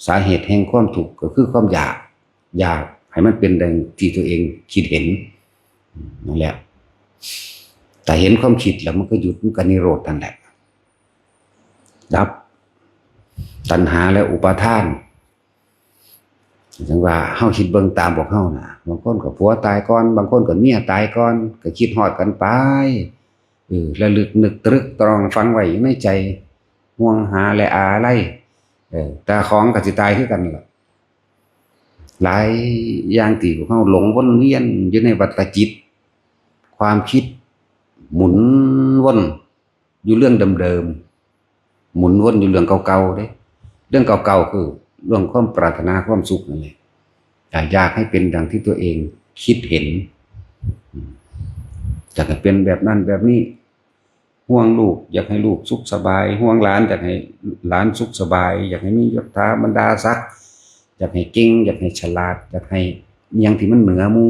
ສາເຫດແຫ່ງຄວາມທຸກກໍຄືຄວາມຢາກ ຢາກໃຫ້ມັນເປັນດັ່ງທີ່ຕົວເອງຄິດເຫັນ ນັ້ນແຫຼະ. ຖ້າເຫັນຄວາມຄິດແລ້ວມັນກໍຢຸດ ມັນກໍນິໂຣດນັ້ນແຫຼະ ດັບຕັນຫາ ແລະ ອຸປາທານ. ຈັ່ງວ່າເຮົາຄິດເບິ່ງຕາມພວກເຮົານະ ບາງຄົນກໍຜົວຕາຍກ່ອນ ບາງຄົນກໍເມຍຕາຍກ່ອນ ກໍຄິດຮອດກັນໄປ ເອີ ລະລຶກນຶກຕະລຶກຕຣອງຝັງໄວ້ຢູ່ໃນໃຈ ຫ່ວງຫາ ແລະ ອາໄລ ເອີ ຕາຂອງກໍຊິຕາຍຄືກັນລະ. ຫຼາຍຢ່າງທີ່ພວກເຮົາຫຼົງວົນວຽນຢູ່ໃນວັດຕະຈິດ ຄວາມຄິດໝູນວົນ ຢູ່ເລື່ອງເດີມໆ ໝູນວົນຢູ່ເລື່ອງເກົ່າໆເດ້. ເລື່ອງເກົ່າໆຄືເລື່ອງຄວາມປາດຖະໜາຄວາມສຸກນັ້ນແຫຼະ ຢາກໃຫ້ເປັນດັ່ງທີ່ຕົວເອງຄິດເຫັນ ຢາກໃຫ້ເປັນແບບນັ້ນແບບນີ້ ຫ່ວງລູກ ຢາກໃຫ້ລູກສຸກສະບາຍ ຫ່ວງຫຼານ ຢາກໃຫ້ຫຼານສຸກສະບາຍ ຢາກໃຫ້ມີຍົດຖາບັນດາສັກ ຢາກໃຫ້ເກັ່ງ ຢາກໃຫ້ສະຫຼາດ ຢາກໃຫ້ອີ່ຫຍັງທີ່ມັນເໜືອໝູ່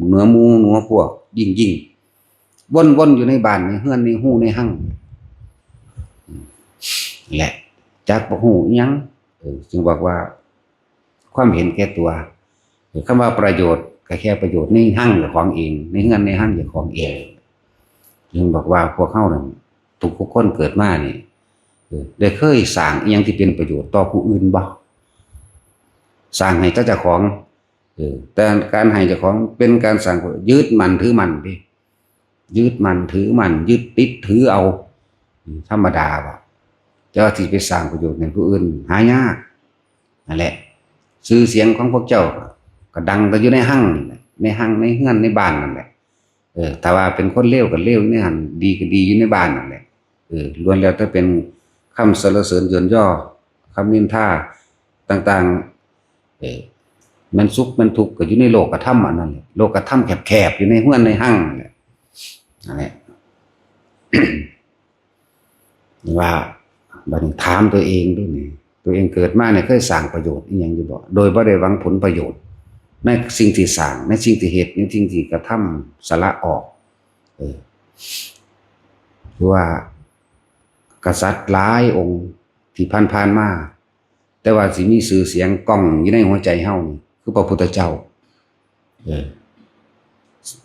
ເໜືອໝູ່ເໜືອພວກ ຍິ່ງໆ ວົນໆຢູ່ໃນບ້ານ ໃນເຮືອນ ໃນຮູໃນຮັ່ງ ແລະ ຈັກບໍ່ຮູ້ອີ່ຫຍັງ ເອີ ຈຶ່ງບອກວ່າຄວາມເຫັນແກ່ຕົວ. ເອີ ຄຳວ່າປະໂຫຍດກໍແຄ່ປະໂຫຍດໃນຮັ່ງເຈົ້າຂອງເອງ ໃນເຮືອນໃນຮັ່ງເຈົ້າຂອງເອງ. ຈຶ່ງບອກວ່າພວກເຮົານັ້ນ ທຸກໆຄົນເກີດມານີ້ ເອີ ໄດ້ເຄີຍສ້າງອີ່ຫຍັງທີ່ເປັນປະໂຫຍດຕໍ່ຜູ້ອື່ນບໍ່? ສ້າງໃຫ້ແຕ່ເຈົ້າຂອງ ເອີ ແຕ່ການໃຫ້ເຈົ້າຂອງເປັນການສ້າງ ຍຶດໝັ້ນຖືໝັ້ນເດ້ ຍຶດໝັ້ນຖືໝັ້ນ ຍຶດຕິດຖືເອົາ ທຳມະດາວ່າ ແຕ່ວ່າຊິໄປສ້າງປະໂຫຍດໃຫ້ຜູ້ອື່ນຫາຍາກ. ນັ້ນແຫຼະ ຊື່ສຽງຂອງພວກເຈົ້າກໍດັງແຕ່ຢູ່ໃນຮັ່ງນີ້ແຫຼະ ໃນຮັ່ງ ໃນເຮືອນ ໃນບ້ານນັ້ນແຫຼະ. ເອີ ຖ້າວ່າເປັນຄົນເລວກໍເລວຢູ່ໃນຫັ້ນ ດີກໍດີຢູ່ໃນບ້ານນັ້ນແຫຼະ. ເອີ ລ້ວນແລ້ວແຕ່ເປັນຄຳສັນລະເສີນຢົນຍໍ ຄຳນິນທາຕ່າງໆ ເອີ ແມ່ນສຸກແມ່ນທຸກກໍຢູ່ໃນໂລກະທຳອັນນັ້ນແຫຼະ ໂລກະທຳແຄບໆ ຢູ່ໃນເຮືອນໃນຮັ່ງນັ້ນແຫຼະ ນັ້ນແຫຼະ. ວ່າ ບັດນີ້ຖາມຕົວເອງດູນີ້ ຕົວເອງເກີດມານີ້ເຄີຍສ້າງປະໂຫຍດອີ່ຫຍັງຢູ່ບໍ່? ໂດຍບໍ່ໄດ້ຫວັງຜົນປະໂຫຍດໃນສິ່ງທີ່ສ້າງ ໃນສິ່ງທີ່ເຮັດ ໃນສິ່ງທີ່ກະທຳ ສະຫຼະອອກ. ເອີ ຄືວ່າກະສັດຫຼາຍອົງທີ່ຜ່ານໆມາ ແຕ່ວ່າຊິມີຊື່ສຽງກ້ອງຢູ່ໃນຫົວໃຈເຮົານີ້ ຄືພະພຸດທະເຈົ້າ. ເອີ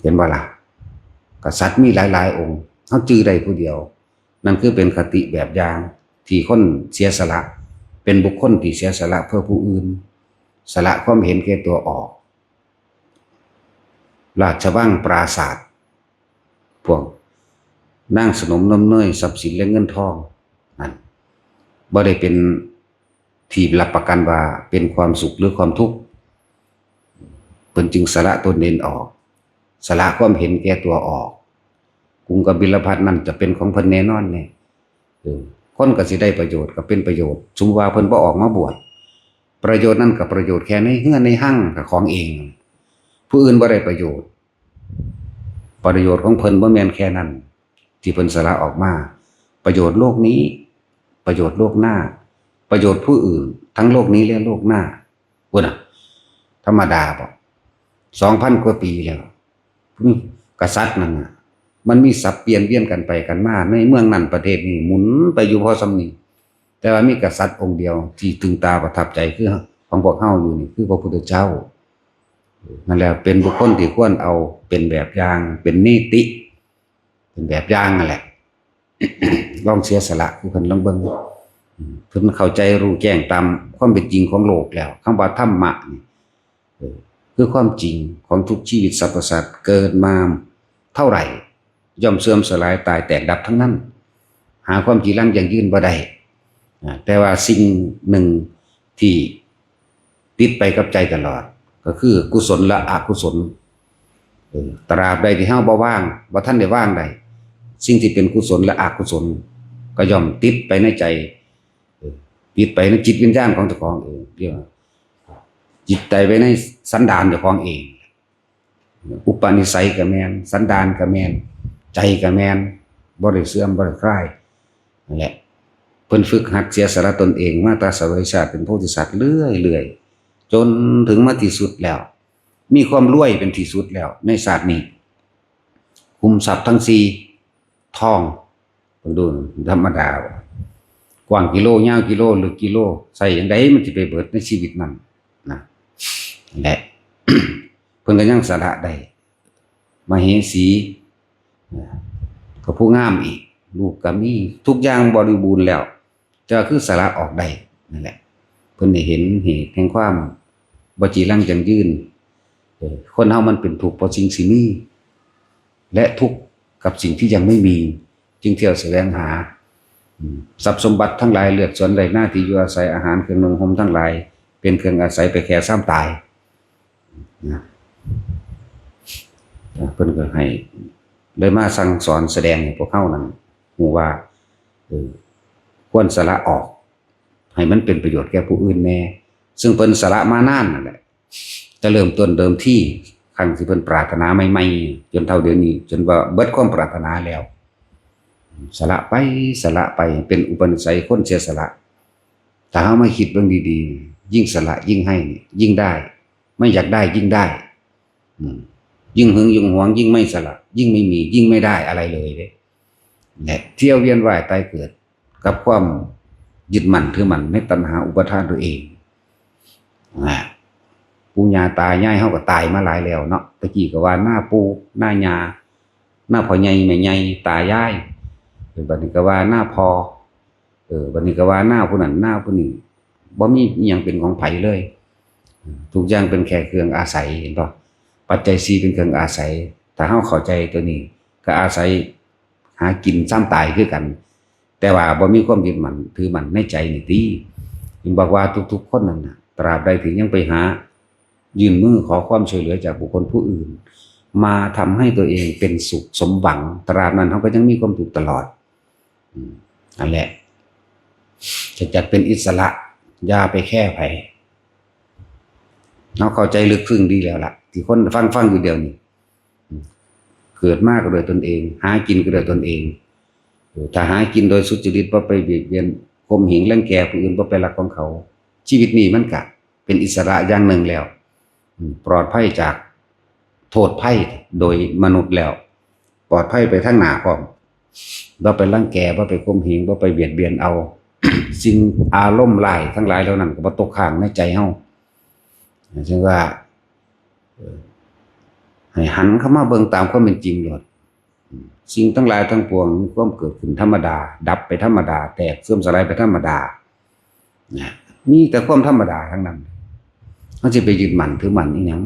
ເຫັນບໍ່ລະ? ກະສັດມີຫຼາຍໆອົງ ເຮົາຈື່ໄດ້ຜູ້ດຽວ. ນັ້ນຄືເປັນຄະຕິແບບຢ່າງທີ່ຄົນເສຍສະຫຼະ ເປັນບຸກຄົນທີ່ເສຍສະຫຼະເພື່ອຜູ້ອື່ນ ສະຫຼະຄວາມເຫັນແກ່ຕົວອອກ. ລາຊະວັງປາສາດ ພວກນາງສະໜົມນຳເນີຍ ຊັບສິນ ແລະ ເງິນທອງນັ້ນ ບໍ່ໄດ້ເປັນທີ່ຮັບປະກັນວ່າເປັນຄວາມສຸກ ຫຼື ຄວາມທຸກ. ເພິ່ນຈຶ່ງສະຫຼະຕົນເອງອອກ, ສະຫຼະຄວາມເຫັນແກ່ຕົວອອກ. ກຸງກະບິລະພັດນັ້ນຈະເປັນຂອງເພິ່ນແນ່ນອນແນ່. ເອີ ຄົນກໍຊິໄດ້ປະໂຫຍດ ກໍເປັນປະໂຫຍດ. ສົມມຸດວ່າເພິ່ນບໍ່ອອກມາບວດ, ປະໂຫຍດນັ້ນກໍປະໂຫຍດແຄ່ໃນເຮືອນໃນຮັງ ກໍຂອງເອງ. ຜູ້ອື່ນບໍ່ໄດ້ປະໂຫຍດ. ປະໂຫຍດຂອງເພິ່ນບໍ່ແມ່ນແຄ່ນັ້ນ ທີ່ເພິ່ນສະຫຼະອອກມາ. ປະໂຫຍດໂລກນີ້, ປະໂຫຍດໂລກໜ້າ, ປະໂຫຍດຜູ້ອື່ນ ທັງໂລກນີ້ ແລະ ໂລກໜ້າ. ພຸ້ນນະ, ທຳມະດາບໍ? ສອງພັນກວ່າປີແລ້ວ. ອືມ, ກະສັດນັ້ນນະ, ມັນມີສັບປ່ຽນວຽນກັນໄປກັນມາ ໃນເມືອງນັ້ນປະເທດນີ້ ໝູນໄປຢູ່ພໍສ່ຳນີ້. ແຕ່ວ່າມີກະສັດອົງດຽວທີ່ຕຶງຕາປະທັບໃຈ ຄືຂອງພວກເຮົາຢູ່ນີ້ ຄືພະພຸດທະເຈົ້າ. ນັ້ນແຫຼະ ເປັນບຸກຄົນທີ່ຄວນເອົາເປັນແບບຢ່າງ, ເປັນນິຕິ, ເປັນແບບຢ່າງນັ້ນແຫຼະ. ລອງເສຍສະຫຼະຄືເພິ່ນລອງເບິ່ງ. ເພິ່ນເຂົ້າໃຈຮູ້ແຈ້ງຕາມຄວາມເປັນຈິງຂອງໂລກແລ້ວ. ຄຳວ່າທຳມະນີ້ ເອີ ຄືຄວາມຈິງຂອງທຸກຊີວິດສັດປະສາດ ເກີດມາເທົ່າໃດ ຍ່ອມເສື່ອມສະຫຼາຍ ຕາຍແຕກດັບທັງນັ້ນ. ຫາຄວາມຈີລັງຢັ້ງຢືນບໍ່ໄດ້. ອາ ແຕ່ວ່າສິ່ງໜຶ່ງທີ່ຕິດໄປກັບໃຈຕະຫຼອດ ກໍຄືກຸສົນ ແລະ ອະກຸສົນ. ເອີ ຕະຫຼາບໃດທີ່ເຮົາບໍ່ວາງ, ບໍ່ທັນໄດ້ວາງໄດ້, ສິ່ງທີ່ເປັນກຸສົນ ແລະ ອະກຸສົນ ກໍຍ່ອມຕິດໄປໃນໃຈ, ເອີ ຕິດໄປໃນຈິດວິນຍານຂອງເຈົ້າຂອງເອງ, ເອີ້ນວ່າ ຈິດໃຈໄວ້ໃນສັນດານເຈົ້າຂອງເອງ. ອຸປະນິໄສກໍແມ່ນ, ສັນດານກໍແມ່ນ, ໃຈກໍແມ່ນ, ບໍ່ໄດ້ເສື່ອມ, ບໍ່ໄດ້ຄາຍ. ນັ້ນແຫຼະ ເພິ່ນຝຶກຫັດເສຍສະຫຼະຕົນເອງມາແຕ່ສະໄຫວຊາດເປັນໂພທິສັດເລື້ອຍໆ ຈົນເຖິງມາທີ່ສຸດແລ້ວ ມີຄວາມລວຍເປັນທີ່ສຸດແລ້ວໃນຊາດນີ້. ຂຸມຊັບທັງສີ່ ທອງ ເບິ່ງດູ ທຳມະດາ ກວ້າງກິໂລ ຍາວກິໂລ ເລິກກິໂລ ໃສ່ຈັ່ງໃດມັນຊິໄປເບີດໃນຊີວິດນັ້ນນະ. ແລະ ເພິ່ນກໍຍັງສະຫຼະໄດ້ ມະເຫສີ ກໍຜູ້ງາມອີກ ລູກກໍມີ ທຸກຢ່າງບໍລິບູນແລ້ວ ແຕ່ວ່າຄືສະຫຼະອອກໄດ້ນັ້ນແຫຼະ. ເພິ່ນໄດ້ເຫັນເຫດແຫ່ງຄວາມບໍ່ຈີລັງຢັ້ງຢືນ. ເອີ ຄົນເຮົາມັນເປັນທຸກເພາະສິ່ງທີ່ມີ ແລະ ທຸກກັບສິ່ງທີ່ຍັງໄມ່ມີ ຈຶ່ງທ່ຽວສະແຫວງຫາ. ອາ ຊັບສົມບັດທັງຫຼາຍ ເລືອກສວນໄຮ່ນາ ທີ່ຢູ່ອາໄສ ອາຫານ ເຄື່ອງນຸ່ງຫົ່ມທັງຫຼາຍ ເປັນເຄື່ອງອາໄສໄປແກ່ຊາມຕາຍນະ. ເພິ່ນກໍໃຫ້ ໄດ້ມາສັ່ງສອນສະແດງໃຫ້ພວກເຮົານັ້ນຮູ້ວ່າ ເອີ ຄວນສະຫຼະອອກ ໃຫ້ມັນເປັນປະໂຫຍດແກ່ຜູ້ອື່ນແດ່ ເຊິ່ງເພິ່ນສະຫຼະມານານນັ້ນແຫຼະ ແຕ່ເລີ່ມຕົ້ນເດີມທີ ຄັ້ງທີ່ເພິ່ນປາດຖະໜາໃໝ່ໆ ຈົນເທົ່າດຽວນີ້ ຈົນວ່າເບິດຄວາມປາດຖະໜາແລ້ວ. ສະຫຼະໄປ ສະຫຼະໄປ ເປັນອຸປະນິໄສຄົນເສຍສະຫຼະ. ຖ້າເຮົາມາຄິດເບິ່ງດີໆ ຍິ່ງສະຫຼະຍິ່ງໃຫ້ ຍິ່ງໄດ້ ໄມ່ຢາກໄດ້ຍິ່ງໄດ້. ອືມ ຍິ່ງຫຶງ ຍິ່ງຫວງ ຍິ່ງໄມ່ສະຫຼະ ຍິ່ງໄມ່ມີ ຍິ່ງໄມ່ໄດ້ອະໄລເລີຍເດ້. ແລະ ທ່ຽວວຽນວ່າຍຕາຍເກີດ ກັບຄວາມຍຶດໝັ້ນຖືໝັ້ນໃນຕັນຫາອຸປາທານຕົວເອງນະ. ປູ່ຍ່າຕາຍາຍເຮົາກໍຕາຍມາຫຼາຍແລ້ວເນາະ. ແຕ່ກີ້ກໍວ່າໜ້າປູ່ໜ້າຍ່າ ໜ້າພໍ່ໃຫຍ່ແມ່ໃຫຍ່ຕາຍາຍ, ເອີ ບັດນີ້ກໍວ່າໜ້າພໍ່, ເອີ ບັດນີ້ກໍວ່າໜ້າຜູ້ນັ້ນໜ້າຜູ້ນີ້, ບໍ່ມີອີ່ຫຍັງເປັນຂອງໃຜເລີຍ. ທຸກຢ່າງເປັນແຄ່ເຄື່ອງອາໄສ, ເຫັນບໍ່? ປັດໄຈສີ່ເປັນເຄື່ອງອາໄສ. ຖ້າເຮົາເຂົ້າໃຈຕົວນີ້ ກໍອາໄສ ຫາກິນຊາມຕາຍຄືກັນ, ແຕ່ວ່າບໍ່ມີຄວາມຍຶດໝັ້ນຖືໝັ້ນໃນໃຈນີ້ຕິ. ຈຶ່ງບອກວ່າທຸກໆຄົນນັ້ນນະ ຕາບໃດທີ່ຍັງໄປຫາຍື່ນມືຂໍຄວາມຊ່ວຍເຫຼືອຈາກບຸກຄົນຜູ້ອື່ນ ມາທຳໃຫ້ຕົວເອງເປັນສຸກສົມຫວັງ, ຕາບນັ້ນເຮົາກໍຍັງມີຄວາມທຸກຕະຫຼອດ. ອືມ ນັ້ນແຫຼະ ຈະຈັດເປັນອິດສະຫຼະ, ຢ່າໄປແຄໃຜ. ເຮົາເຂົ້າໃຈເລິກເຊິ່ງດີແລ້ວລະ ທີ່ຄົນຟັງ ຟັງຢູ່ດຽວນີ້. ເກີດມາກໍດ້ວຍຕົນເອງ, ຫາກິນກໍດ້ວຍຕົນເອງ. ຖ້າຫາກິນໂດຍສຸດຈະລິດ, ບໍ່ໄປບຽດບຽນ, ຂົ່ມເຫງ, ລັງແກຜູ້ອື່ນ, ບໍ່ໄປລັກຂອງເຂົາ, ຊີວິດນີ້ມັນກະເປັນອິດສະຫຼະຢ່າງໜຶ່ງແລ້ວ. ປອດໄພຈາກໂທດໄພໂດຍມະນຸດແລ້ວ, ປອດໄພໄປທາງໜ້າພ້ອມ. ບໍ່ໄປລັງແກ, ບໍ່ໄປຂົ່ມເຫງ, ບໍ່ໄປບຽດບຽນເອົາ. ສິ່ງອາລົມຮ້າຍທັງຫຼາຍເຫຼົ່ານັ້ນກໍບໍ່ຕົກຄ້າງໃນໃຈເຮົາ. ຈັ່ງວ່າ ເອີ ໃຫ້ຫັນເຂົ້າມາເບິ່ງຕາມຄວາມເປັນຈິງໂລດ. ສິ່ງທັງຫຼາຍທັງປວງມີຄວາມເກີດຂຶ້ນທຳມະດາ, ດັບໄປທຳມະດາ, ແຕກເສື່ອມສະຫຼາຍໄປທຳມະດານະ, ມີແຕ່ຄວາມທຳມະດາທັງນັ້ນ. ເຮົາຊິໄປຍຶດໝັ້ນຖືໝັ້ນອີ່ຫຍັງ?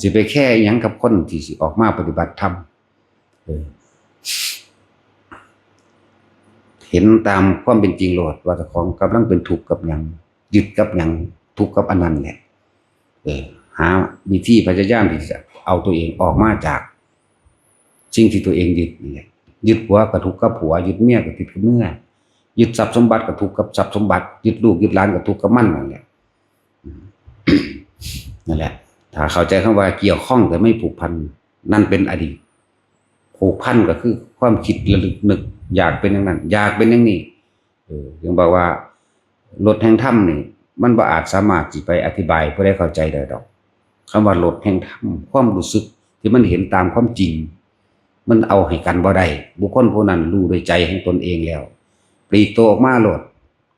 ຊິໄປແຄອີ່ຫຍັງກັບຄົນທີ່ຊິອອກມາປະຕິບັດທຳ. ເອີ ເຫັນຕາມຄວາມເປັນຈິງໂລດວ່າເຈົ້າຂອງກຳລັງເປັນທຸກກັບຫຍັງ, ຍຶດກັບຫຍັງ, ທຸກກັບອັນນັ້ນແຫຼະ. ເອີ ຫາວິທີພະຍາຍາມທີ່ຈະເອົາຕົວເອງອອກມາຈາກສິ່ງທີ່ຕົວເອງຍຶດນີ້ແຫຼະ. ຍຶດຜົວກໍທຸກກັບຜົວ, ຍຶດເມຍກໍຕິດກັບເມຍ, ຍຶດຊັບສົມບັດກໍທຸກກັບຊັບສົມບັດ, ຍຶດລູກຍຶດຫຼານກໍທຸກກັບມັນນັ້ນແຫຼະ. ນັ້ນແຫຼະ ຖ້າເຂົ້າໃຈຄຳວ່າກ່ຽວຂ້ອງແຕ່ໄມ່ຜູກພັນ, ນັ້ນເປັນອະດີດ. ຜູກພັນກໍຄືຄວາມຄິດລະລຶກນຶກ ຢາກເປັນຢ່າງນັ້ນ ຢາກເປັນຢ່າງນີ້. ເອີ ຈຶ່ງບອກວ່າລົດແຫ່ງທຳນີ້ ມັນບໍ່ອາດສາມາດຊິໄປອະທິບາຍໃຫ້ຜູ້ໃດເຂົ້າໃຈໄດ້ດອກ. ຄຳວ່າລົດແຫ່ງທຳ ຄວາມຮູ້ສຶກທີ່ມັນເຫັນຕາມຄວາມຈິງ ມັນເອົາໃຫ້ກັນບໍ່ໄດ້. ບຸກຄົນຜູ້ນັ້ນຮູ້ດ້ວຍໃຈຂອງຕົນເອງແລ້ວ ປລີກໂຕອອກມາໂລດ.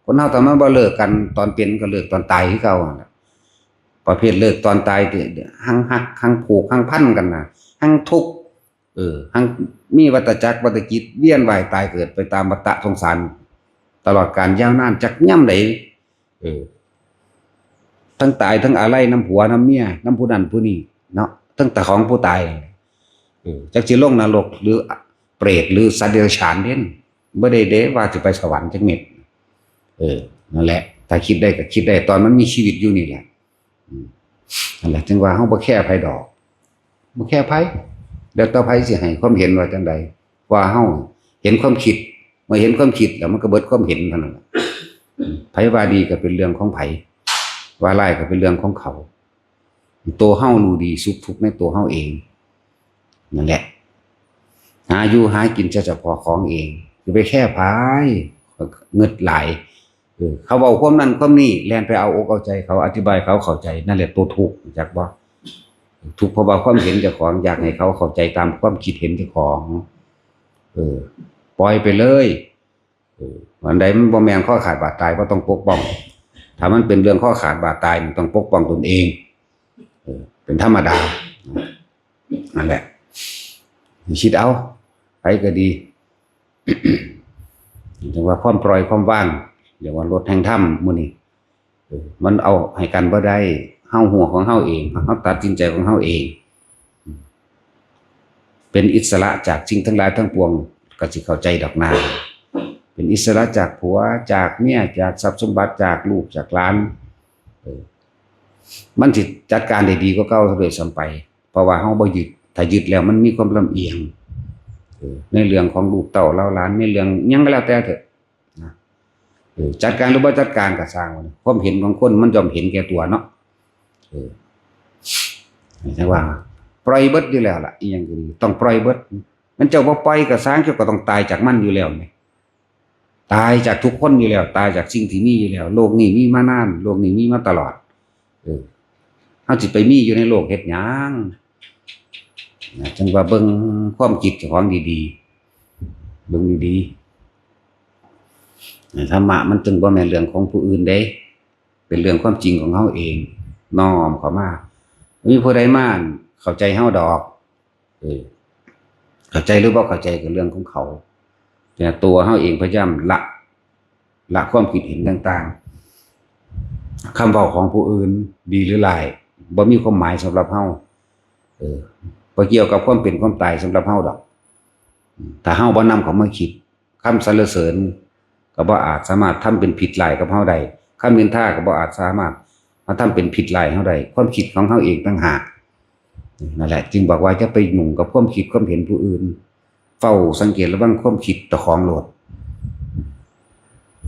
ຄົນເຮົາຖ້າມັນບໍ່ເລີກກັນຕອນເປັນ ກໍເລີກຕອນຕາຍຄືເກົ່າຫັ້ນລະ. ປະເພດເລີກຕອນຕາຍ ຮັ່ງຮັກ ຮັ່ງຜູກ ຮັ່ງພັນກັນນະ ຮັ່ງທຸກ ເອີ ຮັ່ງມີວັດຕະຈັກວັດຕະກິດ ວຽນວ່າຍຕາຍເກີດໄປຕາມວັດຕະສົງສານ ຕະຫຼອດການຍາວນານຈັກຍາມໃດ. ເອີ ທັງຕາຍທັງອາໄລນຳຜົວນຳເມຍ ນຳຜູ້ນັ້ນຜູ້ນີ້ເນາະ ທັງເຈົ້າຂອງຜູ້ຕາຍ. ເອີ ຈັກຊິລົງນະລົກ ຫຼື ເປຣດ ຫຼື ສັດເດຍລະສານເດ້ ບໍ່ໄດ້ເດ້ວ່າຊິໄປສະຫວັນຈັກເມັດ. ເອີ ນັ້ນແຫຼະ ຖ້າຄິດໄດ້ກໍຄິດໄດ້ຕອນມັນມີຊີວິດຢູ່ນີ້ແຫຼະ. ອືມ ນັ້ນແຫຼະ ຈຶ່ງວ່າເຮົາບໍ່ແຄໃຜດອກ ບໍ່ແຄໃຜ ແລ້ວແຕ່ໃຜຊິໃຫ້ຄວາມເຫັນວ່າຈັ່ງໃດ. ວ່າເຮົາເຫັນຄວາມຄິດ ເມື່ອເຫັນຄວາມຄິດແລ້ວ ມັນກໍເບິດຄວາມເຫັນເທົ່ານັ້ນແຫຼະ. ອືມ ໃຜວ່າດີກໍເປັນເລື່ອງຂອງໃຜ ວ່າຮ້າຍກໍເປັນເລື່ອງຂອງເຂົາ. ໂຕເຮົາຮູ້ດີສຸກທຸກໃນໂຕເຮົາເອງ ນັ້ນແຫຼະ. ຫາຢູ່ຫາກິນສະເພາະຂອງເອງ ຊິໄປແຄໃຜ ງຶດຫຼາຍ. ເອີ ເຂົາເວົ້າຄວາມນັ້ນຄວາມນີ້ ແລ່ນໄປເອົາອົກເອົາໃຈເຂົາ ອະທິບາຍເຂົາເຂົ້າໃຈ ນັ້ນແຫຼະໂຕທຸກ ຮູ້ຈັກບໍ່? ທຸກເພາະວ່າຄວາມເຫັນເຈົ້າຂອງ ຢາກໃຫ້ເຂົາເຂົ້າໃຈຕາມຄວາມຄິດເຫັນເຈົ້າຂອງ. ເອີ ປ່ອຍໄປເລີຍ. ເອີ ອັນໃດມັນບໍ່ແມ່ນຄໍຂາດບາດຕາຍ ບໍ່ຕ້ອງປົກປ້ອງ. ຖ້າມັນເປັນເລື່ອງຄໍຂາດບາດຕາຍ ມັນຕ້ອງປົກປ້ອງຕົນເອງ. ເອີ ເປັນທຳມະດາ. ນັ້ນແຫຼະ ຄິດເອົາ ໃຜກໍດີ. ຈັ່ງວ່າຄວາມປ່ອຍຄວາມວາງ ຮຽກວ່າລົດແຫ່ງທຳມື້ນີ້. ເອີ ມັນເອົາໃຫ້ກັນບໍ່ໄດ້. ເຮົາຮູ້ຂອງເຮົາເອງ ເຮົາຕັດສິນໃຈຂອງເຮົາເອງ. ເປັນອິດສະຫຼະຈາກສິ່ງທັງຫຼາຍທັງປວງ ກໍຊິເຂົ້າໃຈດອກນາ. ເປັນອິດສະຫຼະຈາກຜົວ ຈາກເມຍ ຈາກຊັບສົມບັດ ຈາກລູກຈາກຫຼານ. ເອີ ມັນຊິຈັດການໄດ້ດີກວ່າເກົ່າຊະດ້ວຍຊ້ຳໄປ ເພາະວ່າເຮົາບໍ່ຍຶດ. ຖ້າຍຶດແລ້ວມັນມີຄວາມລຳອຽງ ເອີ ໃນເລື່ອງຂອງລູກເຕົ້າເຫຼົ່າຫຼານ ໃນເລື່ອງຫຍັງກໍແລ້ວແຕ່ເຖາະນະ. ເອີ ຈັດການຫຼືບໍ່ຈັດການກໍຊ່າງມັນ ຄວາມເຫັນຂອງຄົນມັນຍ່ອມເຫັນແກ່ຕົວເນາະ. ເອີ ຈັ່ງວ່າປ່ອຍເບິດຢູ່ແລ້ວລະ ອີ່ຫຍັງກໍດີ ຕ້ອງປ່ອຍເບິດ. ມັນເຈົ້າບໍ່ປ່ອຍກໍຊ່າງ ເຈົ້າກໍຕ້ອງຕາຍຈາກມັນຢູ່ແລ້ວແໝ. ຕາຍຈາກທຸກຄົນຢູ່ແລ້ວ ຕາຍຈາກສິ່ງທີ່ມີຢູ່ແລ້ວ. ໂລກນີ້ມີມານານ ໂລກນີ້ມີມາຕະຫຼອດ. ເອີ ເຮົາຊິໄປມີຢູ່ໃນໂລກເຮັດຫຍັງນະ? ຈັ່ງວ່າເບິ່ງຄວາມຄິດເຈົ້າຂອງດີໆ ເບິ່ງດີໆ. ທຳມະມັນຈຶ່ງບໍ່ແມ່ນເລື່ອງຂອງຜູ້ອື່ນເດ້ ເປັນເລື່ອງຄວາມຈິງຂອງເຮົາເອງ ນ້ອມເຂົ້າມາ. ບໍ່ມີຜູ້ໃດມາເຂົ້າໃຈເຮົາດອກ. ເອີ ເຂົ້າໃຈຫຼືບໍ່ເຂົ້າໃຈກໍເລື່ອງຂອງເຂົາ ແຕ່ຕົວເຮົາເອງພະຍາຍາມລະ ລະຄວາມຄິດເຫັນຕ່າງໆ. ຄຳເວົ້າຂອງຜູ້ອື່ນ ດີຫຼືຮ້າຍ ບໍ່ມີຄວາມໝາຍສຳລັບເຮົາ. ເອີ ບໍ່ກ່ຽວກັບຄວາມເປັນຄວາມຕາຍສຳລັບເຮົາດອກ ຖ້າເຮົາບໍ່ນຳເຂົ້າມາຄິດ. ຄຳສັນລະເສີນກໍບໍ່ອາດສາມາດທຳເປັນພິດຮ້າຍກັບເຮົາໄດ້ ຄຳນິນທາກໍບໍ່ອາດສາມາດມາທຳເປັນພິດຮ້າຍເຮົາໄດ້ ຄວາມຄິດຂອງເຮົາເອງຕ່າງຫາກ. ນັ້ນແຫຼະ ຈຶ່ງບອກວ່າຢ່າໄປຫຍຸ້ງກັບຄວາມຄິດຄວາມເຫັນຜູ້ອື່ນ ເຝົ້າສັງເກດລະວັງຄວາມຄິດເຈົ້າຂອງໂລດ.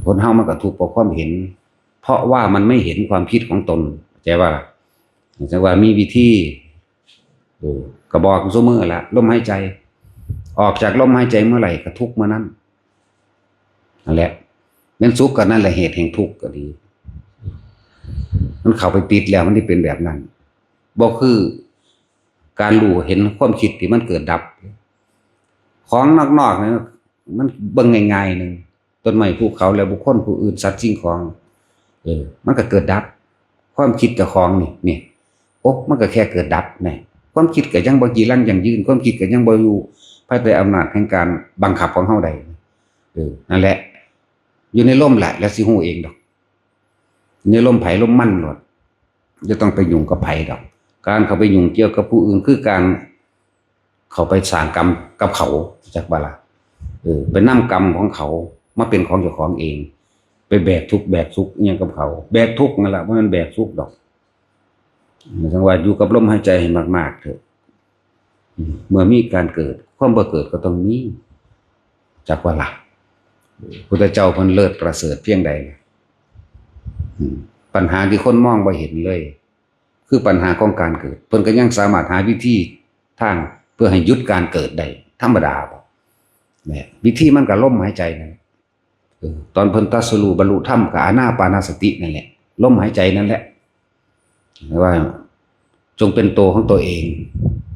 ຄົນເຮົາມັນກໍທຸກເພາະຄວາມເຫັນ ເພາະວ່າມັນໄມ່ເຫັນຄວາມຄິດຂອງຕົນ ເຂົ້າໃຈບໍ່ລະ? ຈັ່ງວ່າມີວິທີ ເອີ ກໍບອກຢູ່ຊຸມື້ລະ ລົມຫາຍໃຈ ອອກຈາກລົມຫາຍໃຈເມື່ອໃດກໍທຸກເມື່ອນັ້ນ. ນັ້ນແຫຼະ ແມ່ນສຸກກໍນັ້ນແຫຼະ ເຫດແຫ່ງທຸກກໍດີ ມັນເຂົ້າໄປຕິດແລ້ວ ມັນຊິເປັນແບບນັ້ນ. ບໍ່ຄືການຮູ້ເຫັນຄວາມຄິດທີ່ມັນເກີດດັບ. ຂອງນອກໆນີ້ມັນເບິ່ງງ່າຍໆໜຶ່ງ ຕົ້ນໄມ້ ພູເຂົາ ແລະ ບຸກຄົນຜູ້ອື່ນ ສັດສິ່ງຂອງ ເອີ ມັນກໍເກີດດັບ. ຄວາມຄິດເຈົ້າຂອງນີ້ ນີ້ ໂອ້ ມັນກໍແຄ່ເກີດດັບແນ່ ຄວາມຄິດກໍຍັງບໍ່ຈີລັງຢັ້ງຢືນ ຄວາມຄິດກໍຍັງບໍ່ຢູ່ພາຍໃຕ້ອຳນາດແຫ່ງການບັງຄັບຂອງເຮົາໄດ້. ເອີ ນັ້ນແຫຼະ ຢູ່ໃນລົມແຫຼະ ແລ້ວຊິຮູ້ເອງດອກ ໃນລົມໃຜລົມມັນໂລດ ຢ່າຕ້ອງໄປຫຍຸ້ງກັບໃຜດອກ. ຄ ການເຂົ້າໄປຫຍຸ້ງກ່ຽວກັບຜູ້ອື່ນ ຄືການເຂົ້າໄປສ້າງກຳກັບເຂົາ ຈັກວ່າລະ ເອີ ໄປນຳກຳຂອງເຂົາມາເປັນຂອງເຈົ້າຂອງເອງ ໄປແບກທຸກແບກສຸກອີ່ຫຍັງກັບເຂົາ ແບກທຸກນັ້ນລະ ບໍ່ແມ່ນແບກສຸກດອກ. ຈັ່ງວ່າຢູ່ກັບລົມຫາຍໃຈໃຫ້ມາກໆເຖາະ. ເມື່ອມີການເກີດ ຄວາມບໍ່ເກີດກໍຕ້ອງມີ ຈັກວ່າລະ ພຸດທະເຈົ້າເພິ່ນເລີດປະເສີດພຽງໃດ. ອືມ ບັນຫາທີ່ຄົນມອງບໍ່ເຫັນເລີຍ ຄືບັນຫາຂອງການເກີດ ເພິ່ນກໍຍັງສາມາດຫາວິທີທາງເພື່ອໃຫ້ຢຸດການເກີດໄດ້ ທຳມະດາບໍ່ ແນະ ວິທີມັນກໍລົມຫາຍໃຈນັ້ນແຫຼະ. ເອີ ຕອນເພິ່ນຕັດສະຮູ້ບັນລຸທຳ ກໍອານາປານະສະຕິນັ້ນແຫຼະ ລົມຫາຍໃຈນັ້ນແຫຼະ ແປວ່າ ຈົ່ງເປັນໂຕຂອງຕົວເອງ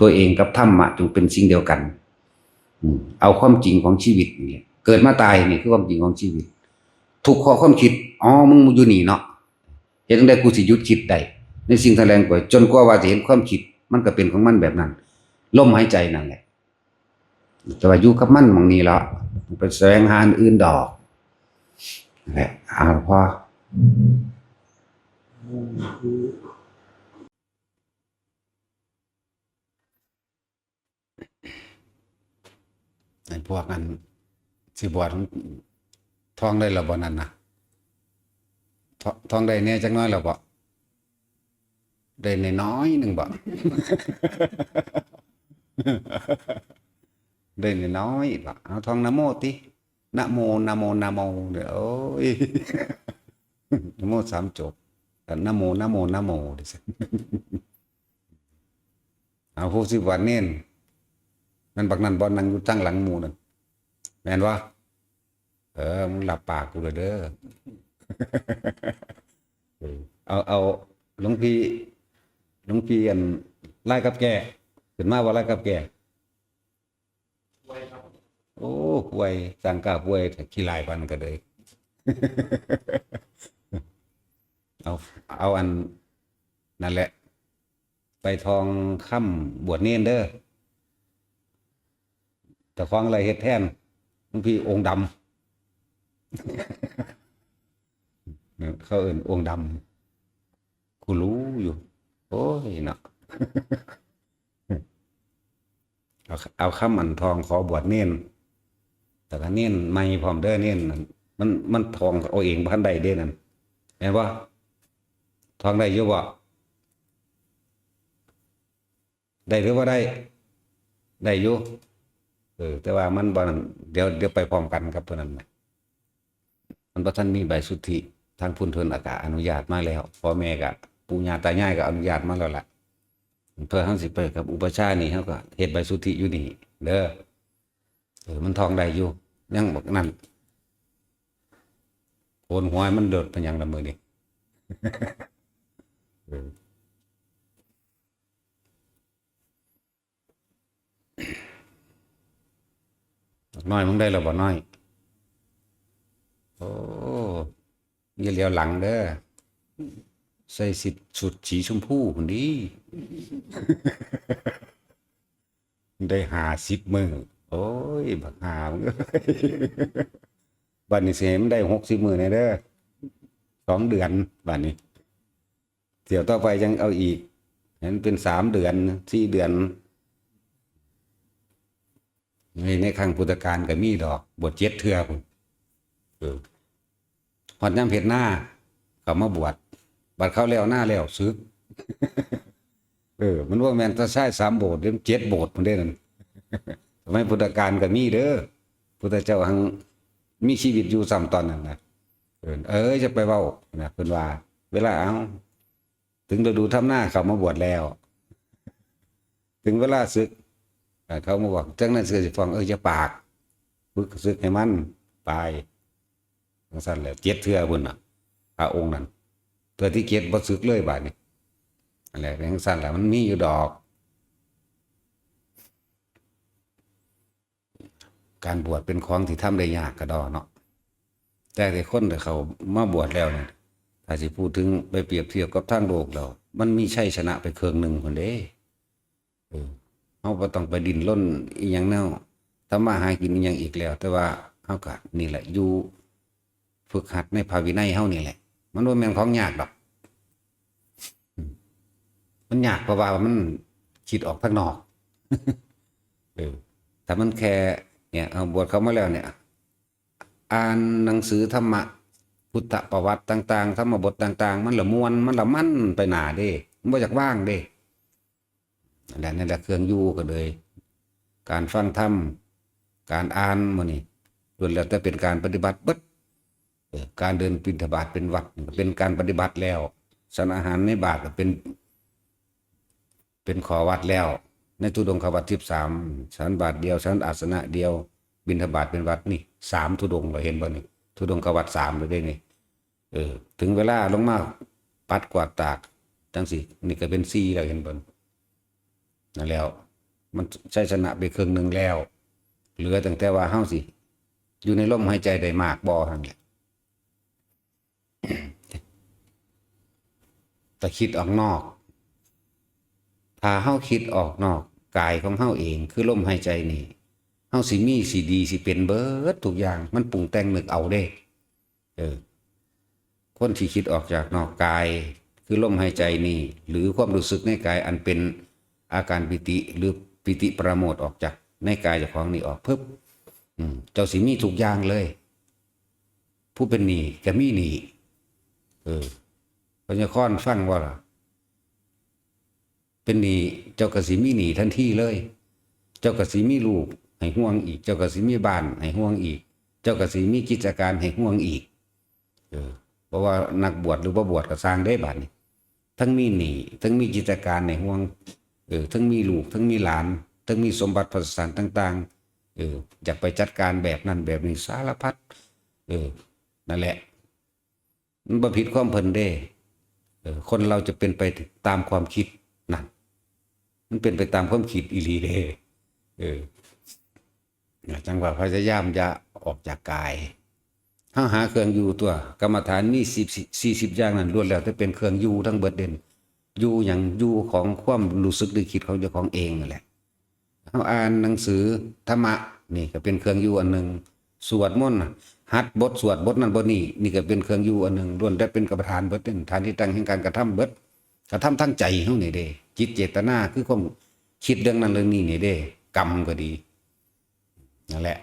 ຕົວເອງກັບທຳມະຈົ່ງເປັນສິ່ງດຽວກັນ. ອືມ ເອົາຄວາມຈິງຂອງຊີວິດນີ້ແຫຼະ ເກີດມາຕາຍນີ້ຄືຄວາມຈິງຂອງຊີວິດ. ທຸກຂໍ້ຄວາມຄິດ ອໍ ມຶງຢູ່ນີ້ເນາະ ເຮັດຈັ່ງໃດກູຊິຢຸດຄິດໄດ້ ໃນສິ່ງທັງຫຼາຍ ຈົນກວ່າວ່າຈະເຫັນຄວາມຄິດ ມັນກໍເປັນຂອງມັນແບບນັ້ນ ລົມຫາຍໃຈນັ້ນແຫຼະ. ແຕ່ວ່າຢູ່ກັບມັນໝ່ອງນີ້ລະ ໄປແສວງຫາອັນອື່ນດອກ ແຫຼະ ເອົາພໍ. ໄອ້ພວກອັນຊິບວດ ທ່ອງໄດ້ແລ້ວບໍ່ນັ້ນນະ? ທ່ອງ ທ່ອງໄດ້ແດ່ຈັກໜ້ອຍແລ້ວບໍ່? ໄດ້ນ້ອຍໆໜຶ່ງບໍ່? ໄດ້ນ້ອຍໆບໍ່? ເອົາ ທ່ອງນະໂມຕິ ນະໂມ ນະໂມ ນະໂມ ເດີ ໂອ້ຍ ນະໂມສາມຈົບ ນະໂມ ນະໂມ ນະໂມ ເດີ. ເອົາ ຜູ້ຊິບວດເນນ ແມ່ນບັກນັ້ນບໍ່ ນັ່ງຢູ່ທາງຫຼັງໝູ່ນັ້ນ ແມ່ນບໍ່? ເອີ ມຶງລັບປາກກູເລີຍເດີ. ເອີ ເອົາ ເອົາ ຫຼວງພີ່ ຫຼວງພີ່ ອັນ ລາຍກັບແກ້ ຂຶ້ນມາບໍ່ ລາຍກັບແກ້? ໂອ້ ປ່ວຍ ສ້າງກ້າປ່ວຍແທ້ ຂີ້ລາຍປານນັ້ນກະເລີຍ. ເອົາ ເອົາ ອັນ ນັ້ນແຫຼະ ໄປທ່ອງຄຳບວດເນນເດີ. ເຈົ້າຂອງໄລ່ເຮັດແທນ ຫຼວງພີ່ອົງດຳ ເຂົາເອີ້ນອົງດຳ ຄູຮູ້ຢູ່ ໂອ້ຍເນາະ. ເອົາ ເອົາຄຳອັນທ່ອງຂໍບວດເນນ ແລ້ວກະເນນໃໝ່ພ້ອມເດີ ເນນນັ້ນ ມັນ ມັນທ່ອງເອົາເອງບໍ່ທັນໄດ້ເດ້ນັ້ນ ແມ່ນບໍ່? ທ່ອງໄດ້ຢູ່ບໍ່? ໄດ້ຫຼືບໍ່ໄດ້? ໄດ້ຢູ່ ເອີ ແຕ່ວ່າມັນບໍ່ນັ້ນ ດຽວ ດຽວໄປພ້ອມກັນກັບຜູ້ນັ້ນນະ ມັນບໍ່ທັນມີໃບສຸດທິ ທາງພຸ້ນເພິ່ນອາກະອະນຸຍາດມາແລ້ວ ພໍ່ແມ່ກະ ປູ່ຍ່າຕາຍາຍກະອະນຸຍາດມາແລ້ວລະ ເພື່ອເຮົາຊິໄປກັບອຸປະຊານີ້ ເຮົາກະເຮັດໃບສຸດທິຢູ່ນີ້ເດີ. ເອີ ມັນທ່ອງໄດ້ຢູ່ ຍັງບັກນັ້ນ ໂກນຫົວໃຫ້ມັນໂດດໄປຫຍັງລະມື້ນີ້ ເອີ. ບັກນ້ອຍ ມຶງໄດ້ແລ້ວບໍ່ນ້ອຍ? ໂອ້ ຢ່າຫຼຽວຫຼັງເດີ ໃສ່ຊິດ ຊຸດສີຊົມພູພຸ້ນເດ ໄດ້ຫ້າສິບມື້. ໂອ້ຍ ບັກຫ່າມຶງເອີຍ ບັດນີ້ຊິໃຫ້ມັນໄດ້ຫົກສິບມື້ແດ່ເດີ ສອງເດືອນ ບັດນີ້ ຖ້ຽວຕໍ່ໄປຈັ່ງເອົາອີກ ໃຫ້ມັນເປັນສາມເດືອນ ສີ່ເດືອນ. ໃນ ໃນຄັ້ງພຸດທະການກໍມີດອກ ບວດເຈັດເທື່ອພຸ້ນ ເອີ ຮອດຍາມເຮັດນາ ເຂົາມາບວດ ບັດເຂົາແລ້ວນາແລ້ວ ສຶກ. ເອີ ມັນບໍ່ແມ່ນແຕ່ຊາຍສາມໂບດເດ້ ເຈັດໂບດພຸ້ນເດ້ນັ້ນ. ສະໄໝພຸດທະການກໍມີເດີ ພຸດທະເຈົ້າຫັ້ນມີຊີວິດຢູ່ຊ້ຳຕອນນັ້ນນະ. ເອີ ເອີ ຢ່າໄປເວົ້ານະ ເພິ່ນວ່າ ເວລາ ເອົາ ເຖິງລະດູທຳນາເຂົາມາບວດແລ້ວ ເຖິງເວລາສຶກ ເອີ ເຂົາມາບອກ ຈັ່ງນັ້ນເຂົາຊິຟ້ອງ ເອີ ຢ່າປາກ ຝຶກສຶກໃຫ້ມັນ ໄປ ຈັ່ງຊັ້ນແຫຼະ ເຈັດເທື່ອພຸ້ນນະ ພະອົງນັ້ນ ເທື່ອທີເຈັດບໍ່ສຶກເລີຍບາດນີ້. ນັ້ນແຫຼະ ຈັ່ງຊັ້ນລະ ມັນມີຢູ່ດອກ. ການບວດເປັນຂອງທີ່ທຳໄດ້ຍາກກະດໍເນາະ ແຕ່ທີ່ຄົນທີ່ເຂົາມາບວດແລ້ວນີ້ ຖ້າຊິພູດເຖິງໄປປຽບທຽບກັບທາງໂລກແລ້ວ ມັນມີໄຊຊະນະໄປເຄິ່ງໜຶ່ງພຸ້ນເດ້. ເອີ ເຮົາບໍ່ຕ້ອງໄປດີ້ນລົນອີ່ຫຍັງແນວທຳມາຫາກິນອີ່ຫຍັງອີກແລ້ວ ແຕ່ວ່າເຮົາກະນີ້ແຫຼະ ຢູ່ຝຶກຫັດໃນພະວິໄນເຮົານີ້ແຫຼະ ມັນບໍ່ແມ່ນຂອງຍາກດອກ. ມັນຍາກ ເພາະວ່າມັນຄິດອອກທາງນອກ. ເອີ ຖ້າມັນແຄ່ ເນີ້ຍ ເຮົາບວດເຂົ້າມາແລ້ວເນີ້ຍ ອ່ານໜັງສືທຳມະ ພຸດທະປະຫວັດຕ່າງໆ ທຳມະບົດຕ່າງໆ ມັນລະມ່ວນ ມັນລະມັນໄປໜ້າເດ້ ມັນບໍ່ຢາກວ່າງເດ້. ນັ້ນແຫຼະ ນັ້ນແຫຼະ ເຄື່ອງຢູ່ກໍເລີຍ ການຟັງທຳ ການອ່ານ ໝູ່ນີ້ ລ້ວນແລ້ວແຕ່ເປັນການປະຕິບັດເບິດ. ເອີ ການເດີນບິນທະບາດເປັນວັດ ກໍເປັນການປະຕິບັດແລ້ວ, ສັນອາຫານໃນບາດກໍເປັນ ເປັນຂໍ້ວັດແລ້ວ. ໃນທຸດົງຄະວັດສິບສາມ ສັນບາດດຽວ ສັນອາສະນະດຽວ ບິນທະບາດເປັນວັດ ນີ້ສາມທຸດົງແລ້ວ ເຫັນບໍ່ນີ້? ທຸດົງຄະວັດສາມແລ້ວເດ້ນີ້. ເອີ ເຖິງເວລາລົງມາປັດກວາດຕາກຈັ່ງຊີ້ ນີ້ກໍເປັນສີ່ແລ້ວ ເຫັນບໍ່? ນັ້ນແລ້ວ ມັນໄຊຊະນະໄປເຄິ່ງໜຶ່ງແລ້ວ ເຫຼືອຕັ້ງແຕ່ວ່າເຮົາຊິຢູ່ໃນລົມຫາຍໃຈໄດ້ມາກບໍ່ເທົ່ານັ້ນແຫຼະ. ແຕ່ຄິດອອກນອກ ຖ້າເຮົາຄິດອອກນອກກາຍຂອງເຮົາເອງ ຄືລົມຫາຍໃຈນີ້ ເຮົາຊິມີ ຊິດີ ຊິເປັນເບິດທຸກຢ່າງ. ມັນປຸງແຕ່ງນຶກເອົາເດ້. ເອີ ຄົນທີ່ຄິດອອກຈາກນອກກາຍ ຄືລົມຫາຍໃຈນີ້ ຫຼື ຄວາມຮູ້ສຶກໃນກາຍ ອັນເປັນອາການປີຕິ ຫຼື ປີຕິປະໂມດ ອອກຈາກໃນກາຍເຈົ້າຂອງນີ້ອອກ ປຶບ ອືມ ເຈົ້າຊິມີທຸກຢ່າງເລີຍ. ຜູ້ເປັນໜີ້ກໍມີໜີ້. ເອີ ພະຍາຄອນຟັງບໍ່ລະ? ເປັນໜີ້ ເຈົ້າກໍຊິມີໜີ້ທັນທີເລີຍ. ເຈົ້າກໍຊິມີລູກໃຫ້ຫ່ວງອີກ, ເຈົ້າກໍຊິມີບ້ານໃຫ້ຫ່ວງອີກ, ເຈົ້າກໍຊິມີກິດຈະການໃຫ້ຫ່ວງອີກ. ເອີ ບໍ່ວ່ານັກບວດຫຼືບໍ່ບວດກໍຊ່າງເດ້ ບາດນີ້ ທັງມີໜີ້ ທັງມີກິດຈະການໃຫ້ຫ່ວງ, ເອີ ທັງມີລູກ ທັງມີຫຼານ ທັງມີສົມບັດພະສະຖານຕ່າງໆ, ເອີ ຢາກໄປຈັດການແບບນັ້ນແບບນີ້ ສາລະພັດ. ເອີ ນັ້ນແຫຼະ. ມັນບໍ່ຜິດຄວາມເພິ່ນເດ້. ເອີ ຄົນເຮົາຈະເປັນໄປຕາມຄວາມຄິດນັ້ນ ມັນເປັນໄປຕາມຄວາມຄິດອີ່ຫຼີເດ້. ເອີ ຈັ່ງວ່າພະຍາຍາມຢ່າອອກຈາກກາຍ. ເຮົາຫາເຄື່ອງຢູ່ຕົວະ. ກຳມະຖານມີສິບ ສີ່ສິບຢ່າງນັ້ນ ລ້ວນແລ້ວແຕ່ເປັນເຄື່ອງຢູ່ທັງເບິດເດ້. ຢູ່ຫຍັງ? ຢູ່ຂອງຄວາມຮູ້ສຶກ ຫຼື ຄິດຂອງເຈົ້າຂອງເອງນັ້ນແຫຼະ. ເຮົາອ່ານໜັງສືທຳມະ ນີ້ກໍເປັນເຄື່ອງຢູ່ອັນໜຶ່ງ. ສວດມົນ ຫັດບົດສວດບົດນັ້ນບົດນີ້ ນີ້ກໍເປັນເຄື່ອງຢູ່ອັນໜຶ່ງ. ລ້ວນແຕ່ເປັນກຳມະຖານເບິດເດ້. ຖານທີ່ຕັ້ງແຫ່ງການກະທຳເບິດ. ກະທຳທາງໃຈເຮົານີ້ເດ້. ຈິດເຈດຕະນາ ຄືຄວາມຄິດເລື່ອງນັ້ນເລື່ອງນີ້ນີ້ເດ້. ກຳກໍດີ. ນັ້ນແຫຼະ.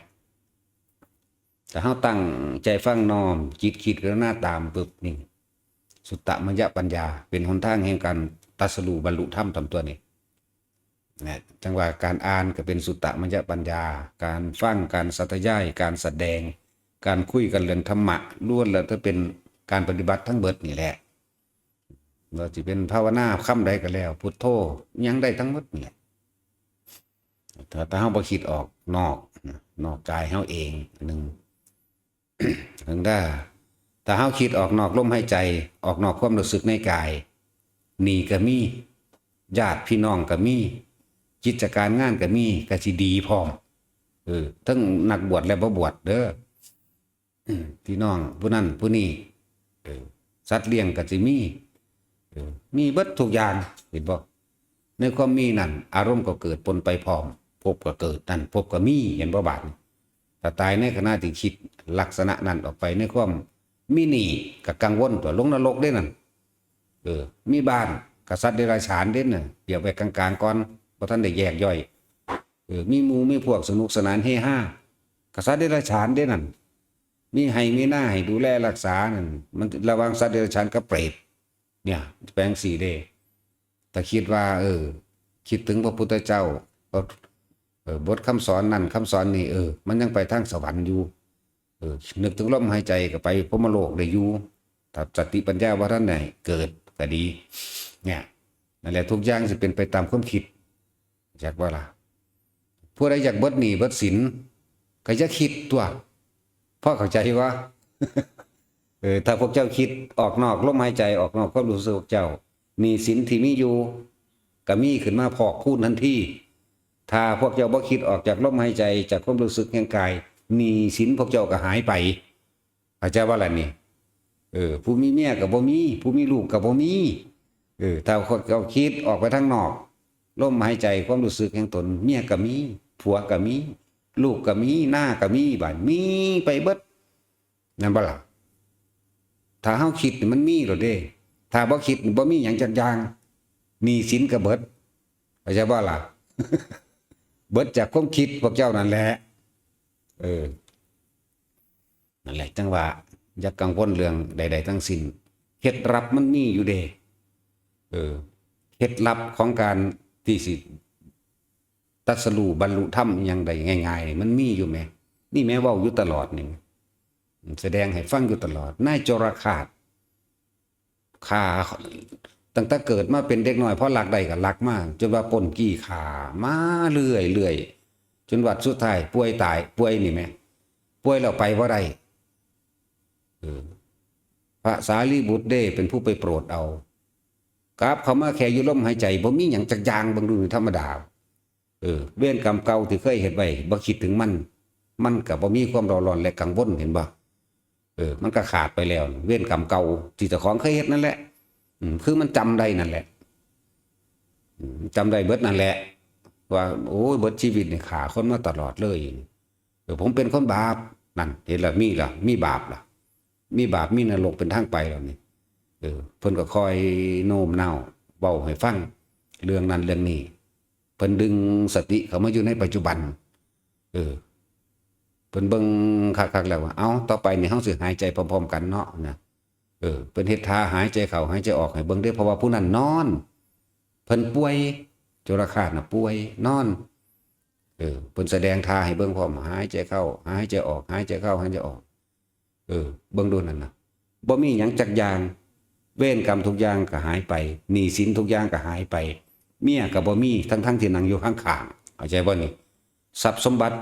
ຖ້າເຮົາຕັ້ງໃຈຟັງນ້ອມຈິດຄິດກະລຸນາຕາມປຶບນີ້ ສຸດຕະມະຍະປັນຍາ ເປັນຫົນທາງແຫ່ງການຕັດສະຮູ້ບັນລຸທຳຕາມຕົວນີ້ນະ. ຈັ່ງວ່າການອ່ານກໍເປັນສຸດຕະມະຍະປັນຍາ, ການຟັງ, ການສາທະຍາຍ, ການສະແດງ, ການຄຸຍກັນເລື່ອງທຳມະ ລ້ວນແລ້ວແຕ່ເປັນການປະຕິບັດທັງເບິດນີ້ແຫຼະ. ບໍ່ວ່າຊິເປັນພາວະນາຄຳໃດກໍແລ້ວ ພຸດໂທ ຫຍັງໄດ້ທັງໝົດນີ້ແຫຼະ. ຖ້າ ຖ້າເຮົາບໍ່ຄິດອອກນອກ ນອກກາຍເຮົາເອງໜຶ່ງ ເຖິງຖ້າ ຖ້າເຮົາຄິດອອກນອກລົມຫາຍໃຈ ອອກນອກຄວາມຮູ້ສຶກໃນກາຍ ໜີ້ກໍມີ ຍາດພີ່ນ້ອງກໍມີ ກິດຈະການງານກໍມີ ກໍຊິດີພ້ອມ. ເອີ ທັງນັກບວດ ແລະ ບໍ່ບວດເດີ. ອືມ ພີ່ນ້ອງຜູ້ນັ້ນຜູ້ນີ້ ເອີ ສັດລ້ຽງກໍຊິມີ ເອີ ມີເບິດທຸກຢ່າງ ເຫັນບໍ່? ໃນຄວາມມີນັ້ນ ອາລົມກໍເກີດປົນໄປພ້ອມ ພົບກໍເກີດນັ້ນ ພົບກໍມີ ເຫັນບໍ່ບາດນີ້? ຖ້າຕາຍໃນຂະນະທີ່ຄິດລັກສະນະນັ້ນອອກໄປ ໃນຄວາມມີໜີ້ກໍກັງວົນຕົວະ ລົງນະລົກເດ້ນັ້ນ. ເອີ ມີບ້ານກໍສັດເດຍລະສານເດ້ນະ ປຽບໄວ້ກາງໆກ່ອນ ບໍ່ທັນໄດ້ແຍກຍ່ອຍ. ເອີ ມີໝູ່ມີພວກສະໜຸກສະໜານເຮຮາ ກໍສັດເດຍລະສານເດ້ນັ້ນ. ມີໄຮ່ມີນາໃຫ້ດູແລຮັກສານັ້ນ ມັນລະຫວ່າງສັດເດຍລະສານກັບເປຣດ ເນຍ ແປງຊີ້ເດ້. ຖ້າຄິດວ່າ ເອີ ຄິດເຖິງພະພຸດທະເຈົ້າ ເອີ ບົດຄຳສອນນັ້ນຄຳສອນນີ້ ເອີ ມັນຍັງໄປທາງສະຫວັນຢູ່. ເອີ ນຶກເຖິງລົມຫາຍໃຈກໍໄປພົມມະໂລກໄດ້ຢູ່. ຖ້າສະຕິປັນຍາບໍ່ທັນໄດ້ເກີດກໍດີ ເນຍ. ນັ້ນແຫຼະ ທຸກຢ່າງຊິເປັນໄປຕາມຄວາມຄິດ. ຈັກວ່າລະ ຜູ້ໃດຢາກເບິດໜີ້ເບິດສິນ ກໍຢ່າຄິດຕົວະ. ພໍເຂົ້າໃຈບໍ່? ເອີ ຖ້າພວກເຈົ້າຄິດອອກນອກລົມຫາຍໃຈ ອອກນອກຄວາມຮູ້ສຶກພວກເຈົ້າ ໜີ້ສິນທີ່ມີຢູ່ກໍມີຂຶ້ນມາພອກພູນທັນທີ. ຖ້າພວກເຈົ້າບໍ່ຄິດອອກຈາກລົມຫາຍໃຈ ຈາກຄວາມຮູ້ສຶກແຫ່ງກາຍ ໜີ້ສິນພວກເຈົ້າກໍຫາຍໄປ. ເຂົ້າໃຈບໍ່ລະນີ້? ເອີ ຜູ້ມີເມຍກໍບໍ່ມີ ຜູ້ມີລູກກໍບໍ່ມີ. ເອີ ຖ້າພວກເຈົ້າຄິດອອກໄປທາງນອກ ລົມຫາຍໃຈ ຄວາມຮູ້ສຶກແຫ່ງຕົນ ເມຍກໍມີ ຜົວກໍມີ ລູກກໍມີ ນາກໍມີ ບາດມີໄປເບິດ ແມ່ນບໍ່ລະ? ຖ້າເຮົາຄິດນີ້ມັນມີໂລດເດ້. ຖ້າບໍ່ຄິດນີ້ບໍ່ມີຫຍັງຈັກຢ່າງ. ໜີ້ສິນກໍເບິດ ເຂົ້າໃຈບໍ່ລະ? ເບິດຈາກຄວາມຄິດພວກເຈົ້ານັ້ນແຫຼະ. ເອີ ນັ້ນແຫຼະ ຈັ່ງວ່າຢ່າກັງວົນເລື່ອງໃດໆທັງສິ້ນ. ເຄັດລັບມັນມີຢູ່ເດ້. ເອີ ເຄັດລັບຂອງການທີ່ຊິຕັດສະຮູ້ບັນລຸທຳອີ່ຫຍັງໄດ້ງ່າຍໆ ມັນມີຢູ່ແໝ. ນີ້ແໝ ເວົ້າຢູ່ຕະຫຼອດນີ້ ສະແດງໃຫ້ຟັງຢູ່ຕະຫຼອດ. ນາຍໂຈລະຄາດ ຂ້າ ຕັ້ງແຕ່ເກີດມາເປັນເດັກນ້ອຍ ພໍລັກໄດ້ກໍລັກມາ ຈົນວ່າປົນກີ້ຂ້າມາເລື້ອຍໆ ຈົນວ່າສຸດທ້າຍປ່ວຍຕາຍ ປ່ວຍນີ້ແໝ ປ່ວຍແລ້ວໄປບໍ່ໄດ້. ເອີ ພະສາລີບຸດເດເປັນຜູ້ໄປໂປດເອົາ ກັບເຂົ້າມາແຄ່ຢູ່ລົມຫາຍໃຈ ບໍ່ມີຫຍັງຈັກຢ່າງ. ເບິ່ງດູ ທຳມະດາ ເອີ ເວນກຳເກົ່າທີ່ເຄີຍເຮັດໄວ້ ບໍ່ຄິດເຖິງມັນ ມັນກໍບໍ່ມີຄວາມເດືອດຮ້ອນ ແລະ ກັງວົນ ເຫັນບໍ່? ເອີ ມັນກໍຂາດໄປແລ້ວ ເວນກຳເກົ່າທີ່ເຈົ້າຂອງເຄີຍເຮັດນັ້ນແຫຼະ. ອືມ ຄືມັນຈຳໄດ້ນັ້ນແຫຼະ ອືມ ຈຳໄດ້ເບິດນັ້ນແຫຼະ ວ່າ ໂອ້ຍ ເບິດຊີວິດນີ້ຂ້າຄົນມາຕະຫຼອດເລີຍ. ເອີ ຜົມເປັນຄົນບາບ ນັ້ນ ເຫັນລະ ມີລະ ມີບາບລະ ມີບາບ ມີນະລົກເປັນທາງໄປແລ້ວນີ້. ເອີ ເພິ່ນກໍຄອຍໂນ້ມນ້າວເວົ້າໃຫ້ຟັງເລື່ອງນັ້ນເລື່ອງນີ້ ເພິ່ນດຶງສະຕິເຂົ້າມາຢູ່ໃນປັດຈຸບັນ. ເອີ ເພິ່ນເບິ່ງຄັກໆແລ້ວວ່າ ເອົ້າ ຕໍ່ໄປນີ້ເຮົາຊິຫາຍໃຈພ້ອມໆກັນເນາະ ນະ. ເອີ ເພິ່ນເຮັດທ່າຫາຍໃຈເຂົ້າຫາຍໃຈອອກໃຫ້ເບິ່ງເດ້ ເພາະວ່າຜູ້ນັ້ນນອນ ເພິ່ນປ່ວຍ ໂຈລະຄາດນະປ່ວຍ ນອນ. ເອີ ເພິ່ນສະແດງທ່າໃຫ້ເບິ່ງພ້ອມ ຫາຍໃຈເຂົ້າ ຫາຍໃຈອອກ ຫາຍໃຈເຂົ້າ ຫາຍໃຈອອກ. ເອີ ເບິ່ງດູນັ້ນນະ ບໍ່ມີຫຍັງຈັກຢ່າງ ເວນກຳທຸກຢ່າງກໍຫາຍໄປ ໜີ້ສິນທຸກຢ່າງກໍຫາຍໄປ ເມຍກໍບໍ່ມີ ທັງໆທີ່ນັ່ງຢູ່ຂ້າງໆ ເຂົ້າໃຈບໍ່ນີ້? ຊັບສົມບັດ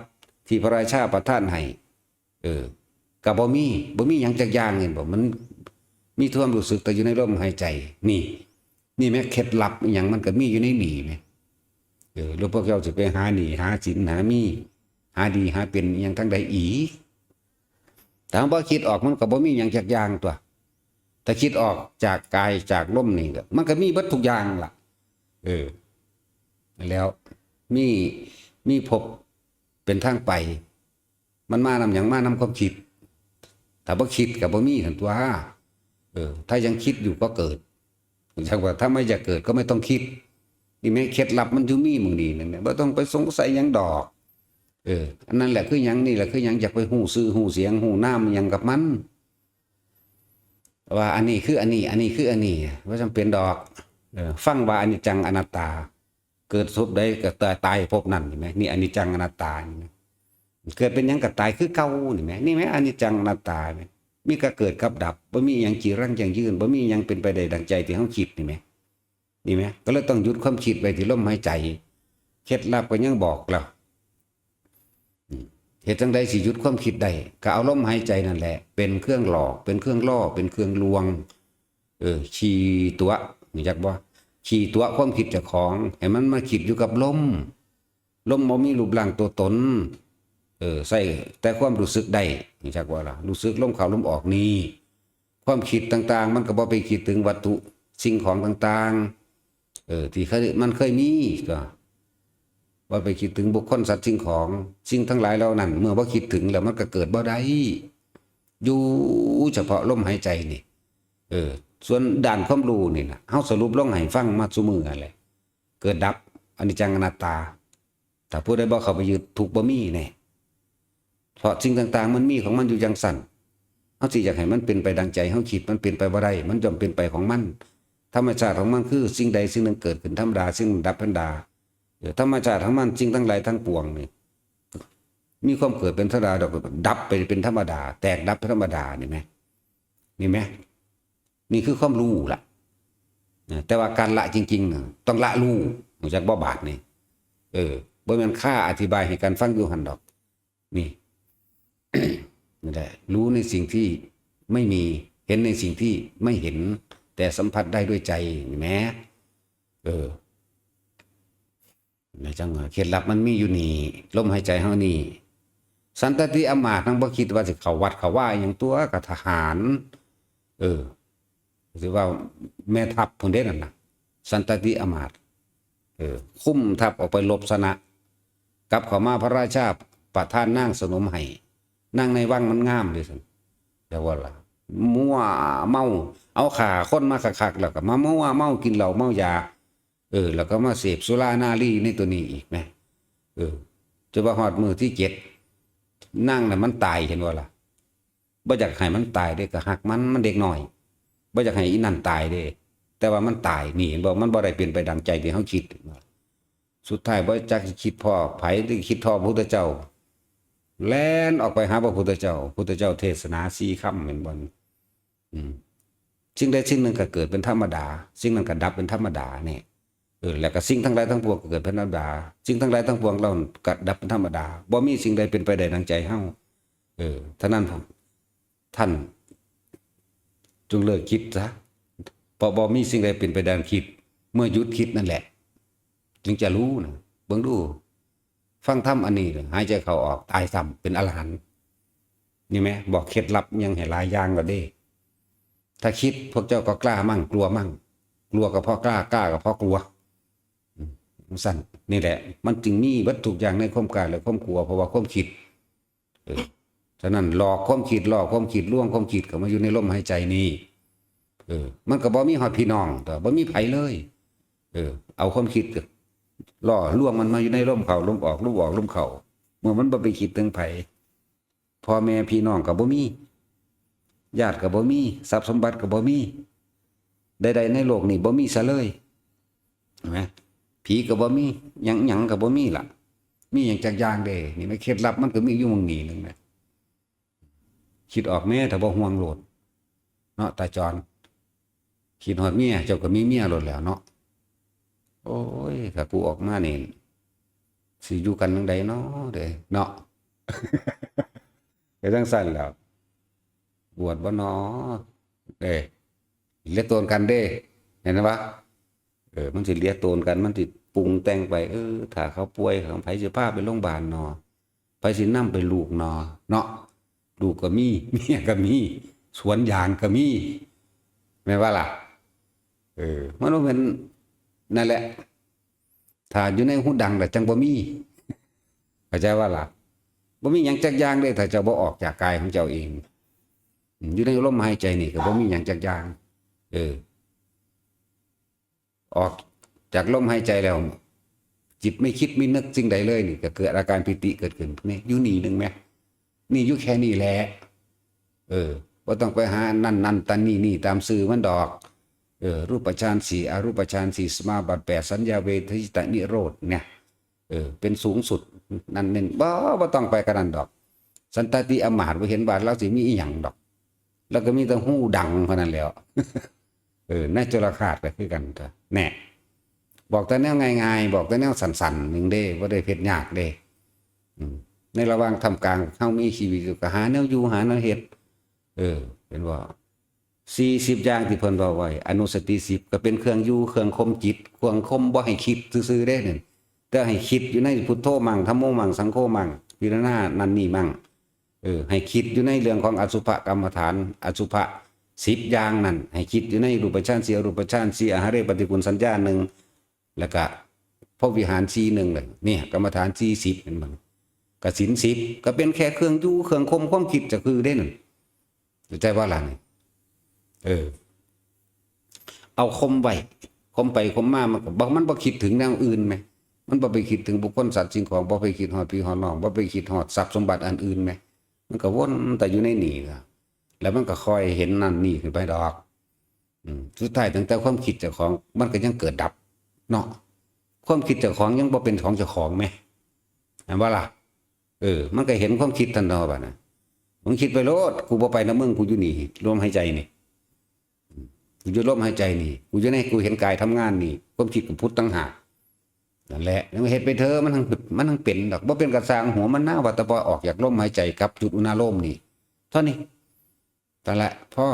ທີ່ພະລາຊາປະທານໃຫ້ ເອີ ກໍບໍ່ມີ ບໍ່ມີຫຍັງຈັກຢ່າງ ເຫັນບໍ່? ມັນມີຄວາມຮູ້ສຶກແຕ່ຢູ່ໃນລົມຫາຍໃຈ. ນີ້ ນີ້ແມ່ນເຄັດລັບອີ່ຫຍັງ ມັນກໍມີຢູ່ໃນນີ້ແໝ. ເອີ ແລ້ວພວກເຈົ້າຊິໄປຫາໜີ້ ຫາສິນ ຫາມີ ຫາດີ ຫາເປັນອີ່ຫຍັງທາງໃດອີກ? ຖ້າເຮົາບໍ່ຄິດອອກ ມັນກໍບໍ່ມີຫຍັງຈັກຢ່າງຕົວະ. ຖ້າຄິດອອກຈາກກາຍຈາກລົມນີ້ ມັນກໍມີເບິດທຸກຢ່າງລະ. ເອີ ແລ້ວມີ ມີພົບເປັນທາງໄປ ມັນມານຳຫຍັງ? ມານຳຄວາມຄິດ. ຖ້າບໍ່ຄິດກໍບໍ່ມີຫັ້ນຕົວະ. ເອີ ຖ້າຍັງຄິດຢູ່ກໍເກີດ. ຈັ່ງວ່າ ຖ້າไม่อยากเกิดก็ไม่ต้องคิด ນີ້ແມ່ນເຄັດລັບມັນຢູ່ມີໝ່ອງນີ້ນັ້ນແຫຼະ ບໍ່ຕ້ອງໄປສົງໄສຫຍັງດອກ. ເອີ ອັນນັ້ນແຫຼະຄືຫຍັງ ນີ້ແຫຼະຄືຫຍັງ ຢາກໄປຮູ້ຊື່ຮູ້ສຽງ ຮູ້ນາມຫຍັງກັບມັນ ວ່າອັນນີ້ຄືອັນນີ້ ອັນນີ້ຄືອັນນີ້ ບໍ່ຈຳເປັນດອກ. ເອີ ຟັງວ່າອະນິດຈັງອະນັດຕາ ເກີດພົບໃດກໍຕາຍ ຕາຍພົບນັ້ນ ເຫັນໄໝ? ນີ້ອະນິດຈັງອະນັດຕາ ເຫັນໄໝ? ເກີດເປັນຫຍັງກໍຕາຍຄືເກົ່າ ເຫັນໄໝ? ນີ້ແໝ ອະນິດຈັງອະນັດຕາ ເຫັນໄໝ? ມີກະເກີດກັບດັບ ບໍ່ມີຫຍັງຈີລັງຢັ້ງຢືນ ບໍ່ມີຫຍັງເປັນໄປໄດ້ດັ່ງໃຈທີ່ເຮົາຄິດ ເຫັນໄໝ? ນີ້ແໝ ກໍເລີຍຕ້ອງຢຸດຄວາມຄິດໄວ້ທີ່ລົມຫາຍໃຈ. ເຄັດລັບກໍຍັງບອກແລ້ວ ອືມ ເຮັດຈັ່ງໃດຊິຢຸດຄວາມຄິດໄດ້? ກໍເອົາລົມຫາຍໃຈນັ້ນແຫຼະ ເປັນເຄື່ອງຫຼອກ ເປັນເຄື່ອງຫຼໍ່ ເປັນເຄື່ອງລວງ. ເອີ ຂີ່ຕົວະ ຮູ້ຈັກບໍ່? ຂີ່ຕົວະຄວາມຄິດເຈົ້າຂອງ ໃຫ້ມັນມາຄິດຢູ່ກັບລົມ. ລົມບໍ່ມີຮູບຮ່າງຕົວຕົນ. ເອີ ໃຊ້ແຕ່ຄວາມຮູ້ສຶກໄດ້ ຮູ້ຈັກບໍ່ລະ? ຮູ້ສຶກລົມເຂົ້າລົມອອກນີ້ ຄວາມຄິດຕ່າງໆ ມັນກໍບໍ່ໄປຄິດເຖິງວັດຖຸສິ່ງຂອງຕ່າງໆ ເອີ ທີ່ເຄີຍ ມັນເຄີຍມີ ກໍບໍ່ໄປຄິດເຖິງບຸກຄົນ ສັດ ສິ່ງຂອງ. ສິ່ງທັງຫຼາຍເຫຼົ່ານັ້ນ ເມື່ອບໍ່ຄິດເຖິງແລ້ວ ມັນກໍເກີດບໍ່ໄດ້ ຢູ່ສະເພາະລົມຫາຍໃຈນີ້. ເອີ ສ່ວນດ້ານຄວາມຮູ້ນີ້ນະ ເຮົາສະຫຼຸບລົງໃຫ້ຟັງມາຊຸມື້ຫັ້ນແຫຼະ ເກີດດັບ ອະນິດຈັງອະນັດຕາ. ຖ້າຜູ້ໃດບໍ່ເຂົ້າໄປຍຶດ ທຸກບໍ່ມີແນ່ ເພາະສິ່ງຕ່າງໆມັນມີຂອງມັນຢູ່ຈັ່ງຊັ້ນ. ເຮົາຊິຢາກໃຫ້ມັນເປັນໄປດັ່ງໃຈເຮົາຄິດ ມັນເປັນໄປບໍ່ໄດ້ ມັນຍ່ອມເປັນໄປຂອງມັນ. ທຳມະຊາດຂອງມັນຄືສິ່ງໃດສິ່ງໜຶ່ງເກີດຂຶ້ນທຳມະດາ ສິ່ງໜຶ່ງດັບທຳມະດາ. ເອີ ທຳມະຊາດຂອງມັນ ສິ່ງທັງຫຼາຍທັງປວງນີ້ ມີຄວາມເກີດເປັນທຳມະດາ ແລ້ວກໍດັບໄປເປັນທຳມະດາ ແຕກດັບເປັນທຳມະດາ ເຫັນໄໝ? ເຫັນໄໝ? ນີ້ຄືຄວາມຮູ້ລະ ນະ ແຕ່ວ່າການລະຈິງໆນະ ຕ້ອງລະຮູ້ ຮູ້ຈັກບໍ່ບາດນີ້? ເອີ ບໍ່ແມ່ນຄາອະທິບາຍໃຫ້ກັນຟັງຢູ່ຫັ້ນດອກ. ນີ້ ນັ້ນແຫຼະ ຮູ້ໃນສິ່ງທີ່ໄມ່ມີ ເຫັນໃນສິ່ງທີ່ໄມ່ເຫັນ ແຕ່ສຳຜັດໄດ້ດ້ວຍໃຈ ເຫັນໄໝ? ເອີ ຈັ່ງວ່າເຄັດລັບມັນມີຢູ່ນີ້ ລົມຫາຍໃຈເຮົານີ້. ສັນຕະຕິອຳມາດ ນາງບໍ່ຄິດວ່າຊິເຂົ້າວັດເຂົ້າວາຫຍັງ ຕົວະກໍທະຫານ ເອີ ຊິວ່າແມ່ທັບພຸ້ນເດ້ນັ້ນນະ ສັນຕະຕິອຳມາດ ເອີ ຄຸມທັບອອກໄປລົບຊະນະ ກັບເຂົ້າມາພະລາຊາປະທານນາງສະໜົມໃຫ້. ນາງໃນວັງມັນງາມເດ້ຊັ້ນ ແຕ່ວ່າລະມົວເມົາ ເອົາຂ້າຄົນມາຄັກໆ ແລ້ວກໍມາມົວເມົາ ກິນເຫຼົ້າເມົາຢາ ເອີ ແລ້ວກໍມາເສບສຸລານາຣີໃນຕົວນີ້ອີກແໝ ເອີ ຈົນວ່າຮອດມື້ທີເຈັດ ນາງນັ້ນມັນຕາຍ ເຫັນບໍ່ລະ? ບໍ່ຢາກໃຫ້ມັນຕາຍເດ້ ກໍຮັກມັນ ມັນເດັກນ້ອຍ ບໍ່ຢາກໃຫ້ອີນັ້ນຕາຍເດ້ ແຕ່ວ່າມັນຕາຍ ນີ້ເຫັນບໍ່? ມັນບໍ່ໄດ້ເປັນໄປດັ່ງໃຈທີ່ເຮົາຄິດ. ສຸດທ້າຍບໍ່ຈັກຊິຄິດພໍ້ໃຜ ຫຼືຄິດພໍ້ພະພຸດທະເຈົ້າ ແລ່ນອອກໄປຫາພະພຸດທະເຈົ້າ ພຸດທະເຈົ້າເທດສະໜາສີ່ຄຳ ແມ່ນບໍ່? ອືມ ສິ່ງໃດສິ່ງໜຶ່ງກໍເກີດເປັນທຳມະດາ ສິ່ງນັ້ນກໍດັບເປັນທຳມະດາ ນີ້ ເອີ ແລ້ວກໍສິ່ງທັງຫຼາຍທັງປວງກໍເກີດເປັນທຳມະດາ ສິ່ງທັງຫຼາຍທັງປວງເຫຼົ່ານັ້ນກໍດັບເປັນທຳມະດາ ບໍ່ມີສິ່ງໃດເປັນໄປໄດ້ດັ່ງໃຈເຮົາ. ເອີ ເທົ່ານັ້ນ ທ່ານຈົ່ງເລີກຄິດຊະ ເພາະບໍ່ມີສິ່ງໃດເປັນໄປດັ່ງຄິດ ເມື່ອຢຸດຄິດນັ້ນແຫຼະ ຈຶ່ງຈະຮູ້ນະ ເບິ່ງດູ ຟັງທຳອັນນີ້ ຫາຍໃຈເຂົ້າອອກ ຕາຍຊ້ຳ ເປັນອະລະຫັນ. ນີ້ແໝ ບອກເຄັດລັບຫຍັງໃຫ້ຫຼາຍຢ່າງແລ້ວເດ້. ຖ້າຄິດ ພວກເຈົ້າກໍກ້າມັ່ງ ກົວມັ່ງ ກົວກໍເພາະກ້າ ກ້າກໍເພາະກົວ ອືມ ຈັ່ງຊັ້ນ ນີ້ແຫຼະ ມັນຈຶ່ງມີເບິດທຸກຢ່າງໃນຄວາມກ້າ ແລະ ຄວາມກົວ ເພາະວ່າຄວາມຄິດ ເອີ ສະນັ້ນ ຫຼອກຄວາມຄິດ ຫຼອກຄວາມຄິດ ລວງຄວາມຄິດເຂົ້າມາຢູ່ໃນລົມຫາຍໃຈນີ້ ເອີ ມັນກໍບໍ່ມີຮອດພີ່ນ້ອງ ກໍບໍ່ມີໃຜເລີຍ ເອີ ເອົາຄວາມຄິດກໍຫຼໍ່ລວງມັນມາຢູ່ໃນລົມເຂົ້າລົມອອກ ລົມອອກລົມເຂົ້າ ເມື່ອມັນບໍ່ໄປຄິດເຖິງໃຜ ພໍ່ແມ່ພີ່ນ້ອງກໍບໍ່ມີ ຍາດກໍບໍ່ມີ ຊັບສົມບັດກໍບໍ່ມີ ໃດໆໃນໂລກນີ້ບໍ່ມີຊະເລີຍ ເຫັນໄໝ? ຜີກໍບໍ່ມີ ຫຍັງ ຫຍັງກໍບໍ່ມີລະ ມີຫຍັງຈັກຢ່າງເດ້? ນີ້ແມ່ນເຄັດລັບ ມັນກໍມີຢູ່ໝ່ອງນີ້ໜຶ່ງນະ ຄິດອອກແມ້ ຖ້າບໍ່ຫ່ວງໂລດເນາະ ຕາຈອນ. ຄິດຮອດເມຍ ເຈົ້າກໍມີເມຍໂລດແລ້ວເນາະ. ໂອ້ຍ ຖ້າກູອອກມານີ້ ຊິຢູ່ກັນຈັ່ງໃດເນາະເດ້ເນາະ ກໍຈັ່ງຊັ້ນແຫຼ້ວ ບວດບໍ່ນໍ ເອີ ເລຍໂຕນກັນເດ້ ເຫັນບໍ່? ເອີ ມັນຊິເລຍໂຕນກັນ ມັນຊິປຸງແຕ່ງໄປ ເອີ ຖ້າເຂົາປ່ວຍ ໃຜຊິພາໄປໂລງບານນໍ? ໃຜຊິນຳໄປລູກນໍ? ເນາະ ລູກກໍມີ ເມຍກໍມີ ສວນຢາງກໍມີ ແມ່ນບໍ່ລະ? ເອີ ມັນບໍ່ແມ່ນ ນັ້ນແຫຼະ ຖ້າຢູ່ໃນຫູດັງລະຈັ່ງບໍ່ມີ ເຂົ້າໃຈບໍ່ລະ? ບໍ່ມີຫຍັງຈັກຢ່າງເດ້ ຖ້າເຈົ້າບໍ່ອອກຈາກກາຍຂອງເຈົ້າເອງ ຢູ່ໃນລົມຫາຍໃຈນີ້ກໍບໍ່ມີຫຍັງຈັກຢ່າງ ເອີ ອອກຈາກລົມຫາຍໃຈແລ້ວ ຈິດໄມ່ຄິດໄມ່ນຶກສິ່ງໃດເລີຍ ນີ້ກໍເກີດອາການປີຕິເກີດຂຶ້ນ ນີ້ຢູ່ນີ້ໜຶ່ງແມ ນີ້ຢູ່ແຄ່ນີ້ແຫຼະ ເອີ ບໍ່ຕ້ອງໄປຫາອັນນັ້ນ ອັນນັ້ນ ອັນນີ້ ນີ້ ຕາມຊື່ມັນດອກ ເອີ ຮູບປະຊານສີ່ ອະຮູບປະຊານສີ່ ສະມາບັດແປດ ສັນຍາເວທະຍິຕະນິໂຣດ ເນຍ ເອີ ເປັນສູງສຸດ ນັ້ນເນັ້ນ ບໍ່ ບໍ່ຕ້ອງໄປການນັ້ນດອກ ສັນຕະຕິອາມາດ ບໍ່ເຫັນວ່າລາວຊິມີອີ່ຫຍັງດອກ ລາວກໍມີແຕ່ຫູດັງເທົ່ານັ້ນແຫຼ້ວ ເອີ ໃນຈຸລະຄາດກໍຄືກັນ ແນ່ ບອກແຕ່ແນວງ່າຍໆ ບອກແຕ່ແນວສັ້ນໆ ໜຶ່ງເດ້ ບໍ່ໄດ້ເຮັດຍາກເດ້ ອືມ ໃນລະຫວ່າງທ່າມກາງເຮົາມີຊີວິດຢູ່ ກໍຫາແນວຢູ່ ຫາແນວເຮັດ ເອີ ເຫັນບໍ່? ສີ່ສິບຢ່າງທີ່ເພິ່ນເວົ້າໄວ້ ອະນຸສະຕິສິບ ກໍເປັນເຄື່ອງຢູ່ ເຄື່ອງຂົ່ມຈິດ ເຄື່ອງຂົ່ມບໍ່ໃຫ້ຄິດຊື່ໆເດ້ນັ້ນ ແຕ່ໃຫ້ຄິດຢູ່ໃນພຸດໂທມັງ ທຳໂມມັງ ສັງໂຄມັງ ພິຈາລະນານັ້ນນີ້ມັງ ເອີ ໃຫ້ຄິດຢູ່ໃນເລື່ອງຂອງອະສຸພະກຳມະຖານ ອະສຸພະສິບຢ່າງນັ້ນ ໃຫ້ຄິດຢູ່ໃນຮູບປະຊານສີ່ ອະຮູບປະຊານສີ່ ອາຫາເລປະຕິກຸນສັນຍາໜຶ່ງ ແລ້ວກະພົມວິຫານສີ່ໜຶ່ງເລີຍ ນີ້ກຳມະຖານສີ່ສິບ ເຫັນບໍ່? ກະສິນສິບ ກະເປັນແຄ່ເຄື່ອງຢູ່ ເຄື່ອງຂົ່ມຄວາມຄິດ ຈະຄືເດ້ນັ້ນ ເຂົ້າໃຈບໍ່ລະນີ້? ເອີ ເອົາຂົ່ມໄວ້ ຂົ່ມໄປຂົ່ມມາ ມັນກໍບໍ່ ມັນບໍ່ຄິດເຖິງແນວອື່ນແມ ມັນບໍ່ໄປຄິດເຖິງບຸກຄົນສັດສິ່ງຂອງ ບໍ່ໄປຄິດຮອດພີ່ຮອດນ້ອງ ບໍ່ໄປຄິດຮອດຊັບສົມບັດອັນອື່ນແມ ມັນກໍວົນແຕ່ຢູ່ໃນນີ້ລະ ແລ້ວມັນກໍຄ່ອຍເຫັນນັ້ນນີ້ຂຶ້ນໄປດອກ ອືມ ສຸດທ້າຍຕັ້ງແຕ່ຄວາມຄິດເຈົ້າຂອງ ມັນກໍຍັງເກີດດັບເນາະ ຄວາມຄິດເຈົ້າຂອງຍັງບໍ່ເປັນຂອງເຈົ້າຂອງແມ ແມ່ນບໍ່ລະ? ເອີ ມັນກໍເຫັນຄວາມຄິດທັນເນາະ ບາດນະ ມຶງຄິດໄປໂລດ ກູບໍ່ໄປນຳມຶງ ກູຢູ່ນີ້ ລົມຫາຍໃຈນີ້ ອືມ ກູຢູ່ລົມຫາຍໃຈນີ້ ກູຢູ່ໃນ ກູເຫັນກາຍທຳງານນີ້ ຄວາມຄິດກໍຜຸດຕ່າງຫາກ ນັ້ນແຫຼະ ຍັງເຮັດໄປເທີ ມັນທັງ ມັນທັງເປັນດອກ ບໍ່ເປັນກະຊ່າງຫົວມັນນາ ວ່າແຕ່ພໍອອກຈາກລົມຫາຍໃຈກັບຈຸດອຸນາໂລມນີ້ ເທົ່ານີ້ ນັ້ນແຫຼະ ພໍ